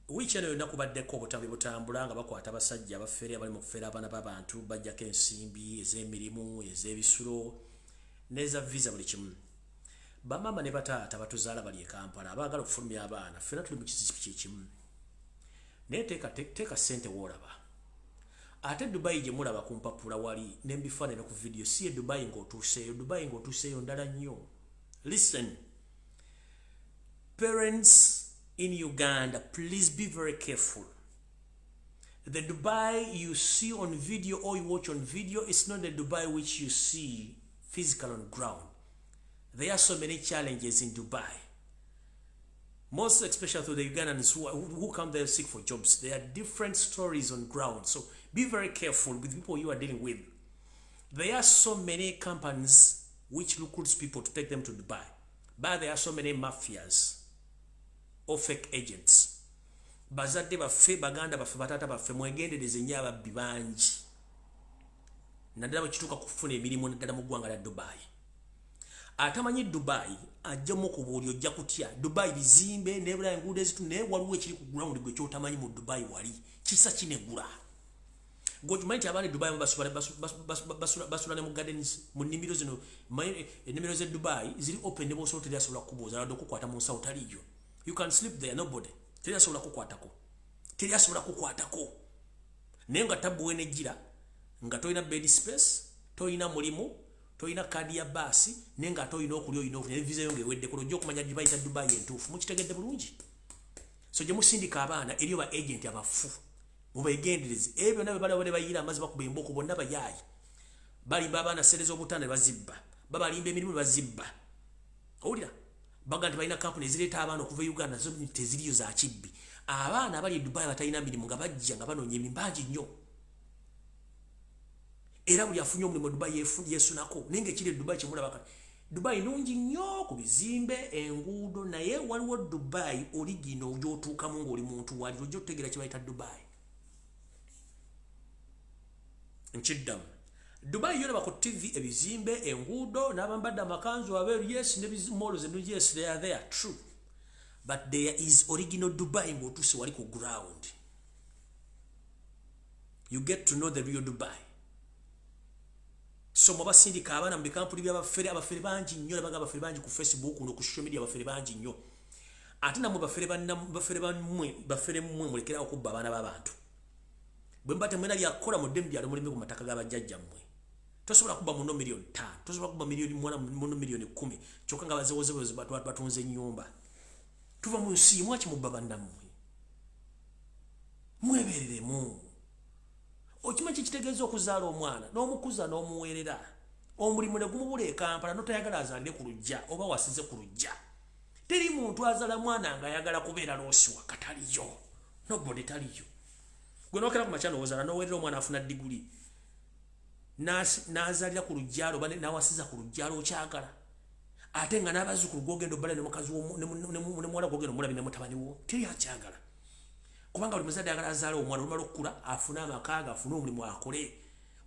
wiiki eno yonna kubaddeko obutambi butambula nga bakwata abasajja abafere abali mu kufeera abaana b'abantu, bajjako ensimbi ez'emirimu, ez'ebisulo n'eza visa, buli kimu. Bamaama ne bataata batuzaala bali e Kampala abaagala okufulumya abaana, ffena tuli mu kizibu kyekimu. Naye teeka ssente woolaba. Ate Dubai gye mulaba ku mpapula wali nembifaananyi ne ku vidiyo si ye Dubai ng'otuuseeyo. Dubai ng'otuuseeyo ndala nnyo. Listen, parents in Uganda, please be very careful. The Dubai you see on video or you watch on video is not the Dubai which you see physical on ground. There are so many challenges in Dubai, most especially to the Ugandans who come there seek for jobs. There are different stories on ground. So be very careful with people you are dealing with. There are so many companies which recruits people to take them to Dubai. But there are so many mafias or fake agents. Bazadde baffe, baganda baffe, bataata baffe, mwegendereze nnyo, ababbi bangi, naddala bwe kituuka kufuna emirimu, naddala mu ggwanga lya Dubai. Atamanyi Dubai ajjamu okubuuli, ojja kutya. Dubai bizimbe nebula enguudo ezitu, naye waliwo ekiri ku ground gwe kyotamanyi mu Dubai. Wali kisa kinegula gweokimanyi nti abaana e Dubai basula ne mu gardens, mu nnimiro zino. Ennimiro z'e Dubai ziri open, ne bosobola, teri asobola kukubuuza wadde okukwata mu nsawo, taliyo. You can sleep there, nobody, teri asobola kukwatako, teri asobola kukwatako. Naye nga tabbu wenejjira nga tolina bed space, tolina mulimu, tolina kaadi ya baasi, naye nga ate olina okulya, olina okulya, ne visa yo ng'eweddeko, ojja okumanya gye bayita Dubai entuufu. Mukitegedde bulungi? So gye musindika abaana eriyo ba agent abafu, mubegendereze. Ebyo byonna bye balaba ne bayiira amazzi, bakuba embooko, bonna bayaayi. Balimba abaana ssente z'obutanda ne bazibba, babalimba emirimu ne bazibba. Owulira baga nti balina kampuni ezireeta abaana okuva e Uganda, zo teziriyo, za kibbi. Abaana abali e Dubai batalina mirimu nga bajja nga banoonya emirimu bangi nnyo, era buli afunye omulimu e Dubai yesunako. Naye ngaekiri e Dubai kyemulaba kati, Dubai nungi nnyo ku bizimbe, enguudo, naye waliwo Dubai original gy'otuukamu ng'oli muntu wali ojja otutegeera kye bayita Dubai. Nkiddamu, Dubai yolaba ku TV, ebizimbe, enguudo n'abambadde amakanzu abeeru, yes, ne malls ennungi, yes, they are there, true, but there is original Dubai ng'otuuse wali ku ground, you get to know the real Dubai. So mwabasindika abaana mu bikampuni by'abafere, abafere bangi nnyo. Labaga abafere bangi ku Facebook no ku social media, abafere bangi nnyo. Ate nammwe bafere, bafere bammwe, bafere mmwe, mulekerawo okubba abaana b'abantu. Bwe muba temwena byakukola, mudde mu byalo mulime ku mataka g'abajjajjammwe. Tosobola kuba muno miliyoni 5, tosobola kuba miliyoni mwana muno miliyoni 10, kyokka nga bazewozebozi batunze ennyumba. Tuva mu nsi, mwaki mubba bannammwe? Mwebereremu. Okimanyi kikitegeeza okuzaala omwana n'omukuza n'omuweerera, omulimu ne gumubula e Kampala, notayagala azaalire ku lujja oba wasize ku lujja? Teri muntu azaala mwana ng'ayagala kubeera loosi waka, taliyo, nobody, taliyo. Gwe nokera ku makya nowozaala n'oweerera omwana afuna diguli, n'azaalira ku lujjalo oba n'awasiza ku lujjalo, okyagala? Ate nga n'abazzukulu gwogenda obbala ne mukazi ne muwala gwogenda omulabi ne mutabani wo, teri akyagala, kubanga buli muzadde ayagala azaale omwana, olumala okukula afune amaka ge, afune omulimu, akole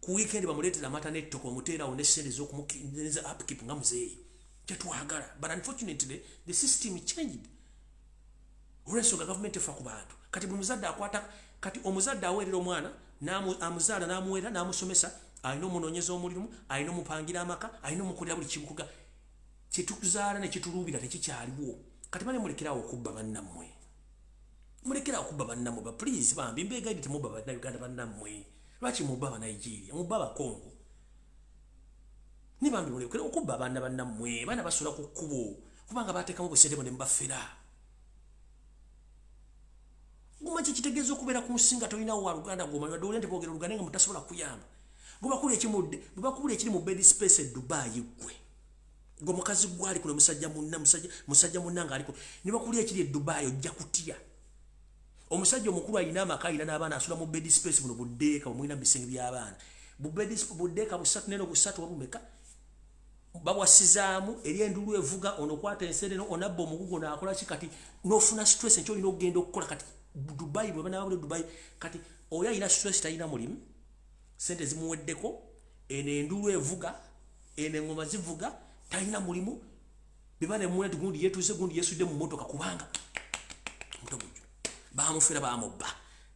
ku weekend, bamuleetera amata n'ettoko, bamuteerawo ne sente z'okumuza upkeep nga muzeeyi. Kyetwagala, but unfortunately the system changed olw'ensonga gavumenti efa ku bantu. Kati buli muzadde akwata, kati omuzadde aweerera omwana, amuzaala n'amuweera n'amusomesa, alina omunoonyeza omulimu, alina omupangira amaka, alina omukolera buli kibukuga. Kyetuzaala ne kituluubira tekikyaliwo. Kati bane, mulekerawo okubba bannammwe, mulekerawo okubba bannammwe ba please, bambi mbeegayidde, temubba Bannayuganda bannammwe. Lwaki mubba Abanigeria, mubba Abakongo? Ne bambi mulekere okubba abaana bannammwe. Baana basula ku kkubo kubanga bateekamu busente bwe ne mubafera. Guma kikitegeeza okubeera ku nsi nga tolinawo waluganda gwomanyi, wadde olya nti boogera oluganda nga mutasobola kuyamba. Gwe ekiri mu bed space e Dubai, gwe gwe mukazi gwali kuno, musajja munna, musajja munna nga aliko ne bakulya ekiri e Dubai, ojja kutya. Omusajja omukulu alina amaka, alina n'abaana, asula mu bed space buno buddeeka bwemulina mu bisenge by'abaana, buddeeka busatu neno busatu wabumeka babwasizaamu eri endulu evuga, ono okwata ensenene, onabba omugugu, naakola ki? Kati n'ofuna stress nkyo olina okugenda okukola. Kati Dubai bwe banaba Dubai, kati oyo alina stress, talina mulimu, sente zimuweddeko, eno endulu evuga, eno engoma zivuga, talina mulimu. Beba nemuna nti gundi yetuuse, gundi yesudde mu motoka kubanga mutwe gujjo bamufera, bamubba.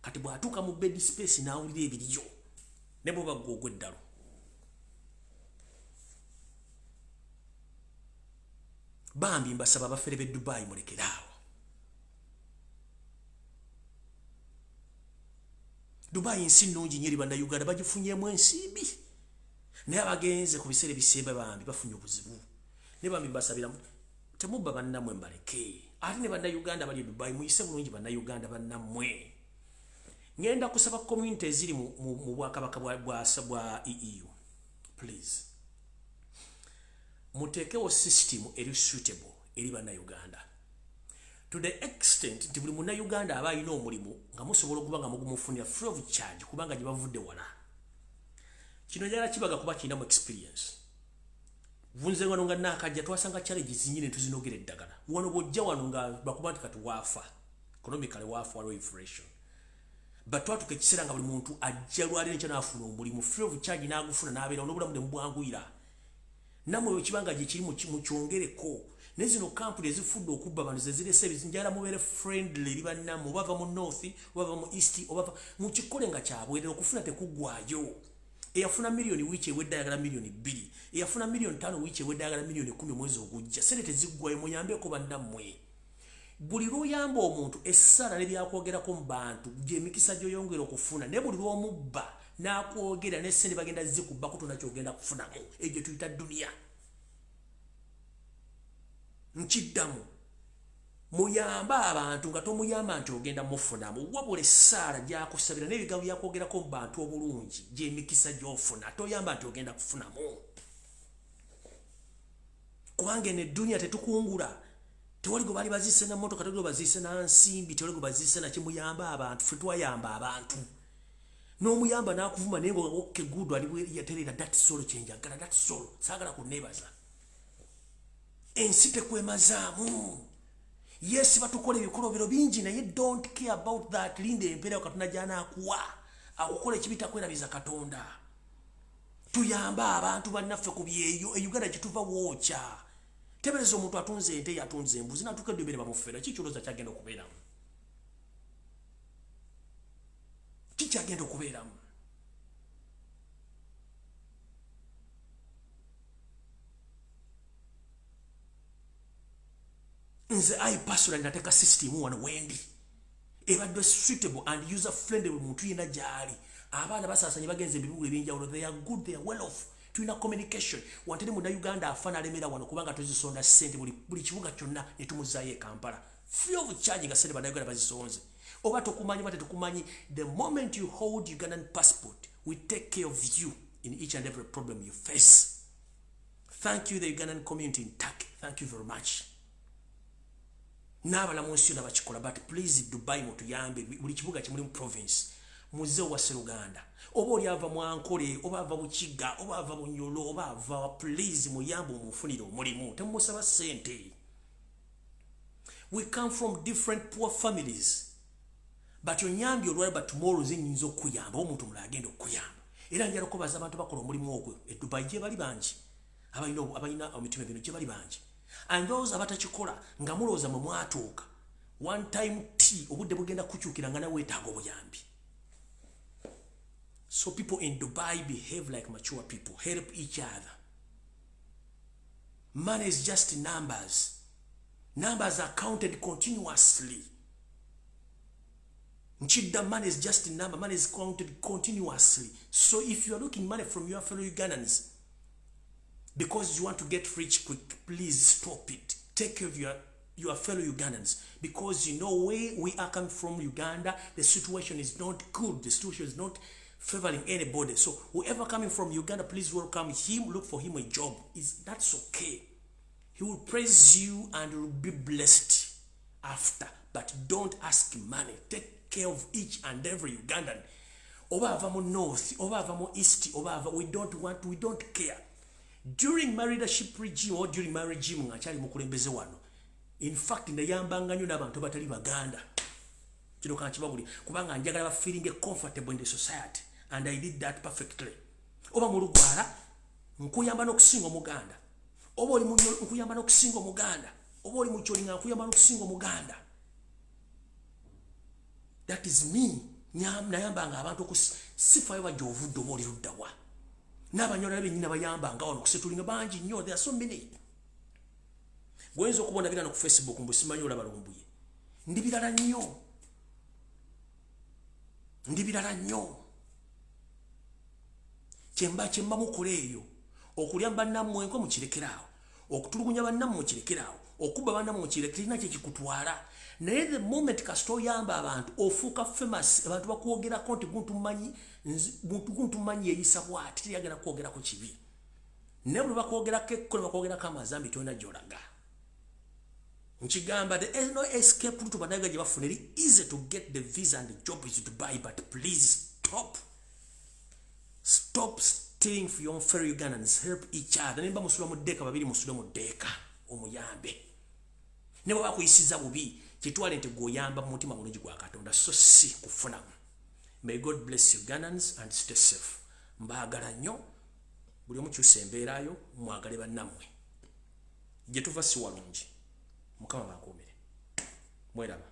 Kati bw'atuuka mu bed space n'awulira ebiriyo ne bwe bagga ogw'eddalo. Bambi mbasaba, abafere b'e Dubai, mulekeraawo. Dubai nsi nnungi nnyo eri Bannayuganda, bagifunyemu ensimbi, naye abagenze ku biseera ebisemba bambi bafunye obuzibu. Naye bambi mbasabira, temubba bannammwe, mbaleke. Ate ne Bannayuganda bali e Dubai, muyise bulungi Bannayuganda bannammwe. Ngenda kusaba community eziri mu bwakabaka bwa EU, please muteekewo system eri suitable eri Bannayuganda, to the extent nti buli Munnayuganda aba alina omulimu nga musobola okuba nga mugumufunira free of charge, kubanga gye bavudde wala. Kino njagala kibaga kuba kirinamu experience. Vunze wano nga nakajja, twasanga challenges nyini tuzinogera eddagala wano. Bwojja wano nga bakuba nti kati waafa economically, waafa, waliwo inflation, but twatuka ekiseera nga buli muntu ajja lwaliro enkya n'afuna omulimu free of charge, n'agufuna n'abeerawo n'obulamu ne mubwanguyira. Nammwe bwekibanga gyekiri mukyongereko. Naye zino kampuni ezifudde okubba bano zezirese ebizinjala. Mubeere friendly eri bannammwe, obava mu north, obava mu east, obava mukikole nga kyabwerera. Okufuna tekuggwayo. Eyafuna miliyoni wiiki ewedde ayagala miliyoni 2, eyafuna miliyoni 5 wiiki ewedde ayagala miliyoni 10 omwezi ogujja. Sente teziggwayo. Muyambeko bannammwe. Buli lwoyamba omuntu, essala nebyakwogerako mu bantu, gyemikisa gyoyongera okufuna. Naye buli lwomubba n'akwogera, nesente bagenda zikubbako, tona kyogenda kufunamu. Egyo tuyita duniya. Nkiddamu, Muyamba abantu nga tomuyamba nti ogenda mufunamu, wabula essaala gy'akusabira n'ebigambo byakwogerako mu bantu obulungi gy'emikisa gy'ofuna. Toyamba nti ogenda kufunamu, kubanga eno eddunia tetukungula. Tewali gwe baali baziise na mmotoka, tewali gwe baziise na nsimbi, tewali gwe baziise na kimuyamba abantu. Ffe twayamba abantu, n'omuyamba n'akuvuma, naye nga okay, good, ali yatereera. That's all kyenjagala, that's all. Saagala kunneebaza. Ensi tekwemazaamu. Yes, batukola ebikolobero bingi, naye don't care about that. Linda empeera Katonda gy'anaakuwa. Akukola ekibi takwerabiza Katonda. Tuyambe abantu bannaffe ku byeyo. E Uganda gyetuva wookya. Tebereza omuntu atunze ente, yatunze embuzi, natuuka eddobere bamufera. Kikyolooza kyagenda okubeeramu? Kikyagenda okubeeramu? Nze I personally nateeka system wano wendi ebadde suitable and user friendly. Buli muntu yenna gyali, abaana basaasanye bagenze ebibuga ebyenjawulo. They are good, they are well off. Tulina communication. Wanteri Munnayuganda afa nalemera wano kubanga tuzisonda sente buli kibuga kyonna netumuzaayo e Kampala free of charge, nga sente Bannayuganda bazisonze. Oba tokumanyi oba tetukumanyi, the moment you hold Ugandan passport, we take care of you in each and every problem you face. Thank you, the Ugandan community in Turkey, thank you very much. N'abala mu nsi yonna bakikola, but please, Dubai mutuyambe. Buli kibuga kimuli mu province, muze owa Seruganda, oba oli ava Mwankole, oba ava Bukiga, oba ava Bunyolo, oba ava, please muyambe omufunire omulimu. Temumusaba ssente. We come from different poor families, but onyambye olwali, but tomorrow nze nyinza okukuyamba, omuntu omulala agenda okukuyamba. Era njala okubaza abantu bakola omulimu ogwo e Dubai, gye bali bangi, abalina emitima bino gye bali bangi. And those abatakikola nga mulowooza mwe mwatuuka, one time t obudde bugenda kukyukira nga nawe weetaaga obuyambi. So people in Dubai, behave like mature people. Help each other. Money is just numbers. Numbers are counted continuously. Nchidda, money is just a number. Money is counted continuously. So if you are looking money from your fellow Ugandans because you want to get rich quick, please stop it. Take care of your fellow Ugandans, because you know where we are coming from. Uganda, the situation is not good. The situation is not favoring anybody. So whoever coming from Uganda, please welcome him. Look for him a job. Is that's okay. He will praise you and will be blessed after. But don't ask money. Take care of each and every Ugandan. Oba ava mu north, oba ava mu east, oba ava, we don't want, we don't care. During my leadership regime or during my regime nga nkyali mukulembeze wano, in fact nayambanga nnyo n'abantu batali Baganda. Kino kankibabuli kubanga njagala ba feeling comfortable in the society, and I did that perfectly. Oba mulugwala, nkuyamba n'okusinga Omuganda. Oba oli Munyoro, nkuyamba n'okusinga Omuganda. Oba oli Mucholi, nga nkuyamba n'okusinga Omuganda. That is me. Nayambanga abantu, sifayo bajja ovudde oba oli luddawa. N'Abanyolala bennyini bayambanga wano okusetulinga bangi nnyo. There are so many. Gwoyinza okubona birano ku Facebook mbu simanyi olaba Lumbuye. Ndi birala nnyo, ndi birala nnyo. Kyemba mukola eyo, okulya bannammwe enko mukirekeraawo, okutulugunya bannammwe mukirekeraawo, okubba bannammwe mukirekere, kyekikutwala. Naye the moment kasita oyamba abantu, ofuuka famous. Abantu bakwogerako nti muntu manyi yeeyisa bwati, teyagenda kwogerako kibi. Naye bwe bakwogerako ekko ne bakwogerako amazambi, tolina gyolaga. Nkigamba, there is no escape route. Banaga gye bafuna eri easy to get the visa and the job is Dubai, but please stop, stop stealing for your fellow Ugandans. Help each other. Nemba musula mu ddeeka babiri, musule mu ddeeka, omuyambe. Ne bwe bakuyisiza bubi, kitwale nti gweoyamba mu mutima mulungi gwa Katonda, so si kufunamu. May God bless Ugandans and stay safe. Mbaagala nnyo. Buli omu kyusa embeerayo, mwagale bannammwe. Gye tuva si walungi. Mukama bakuumire. Mweraba.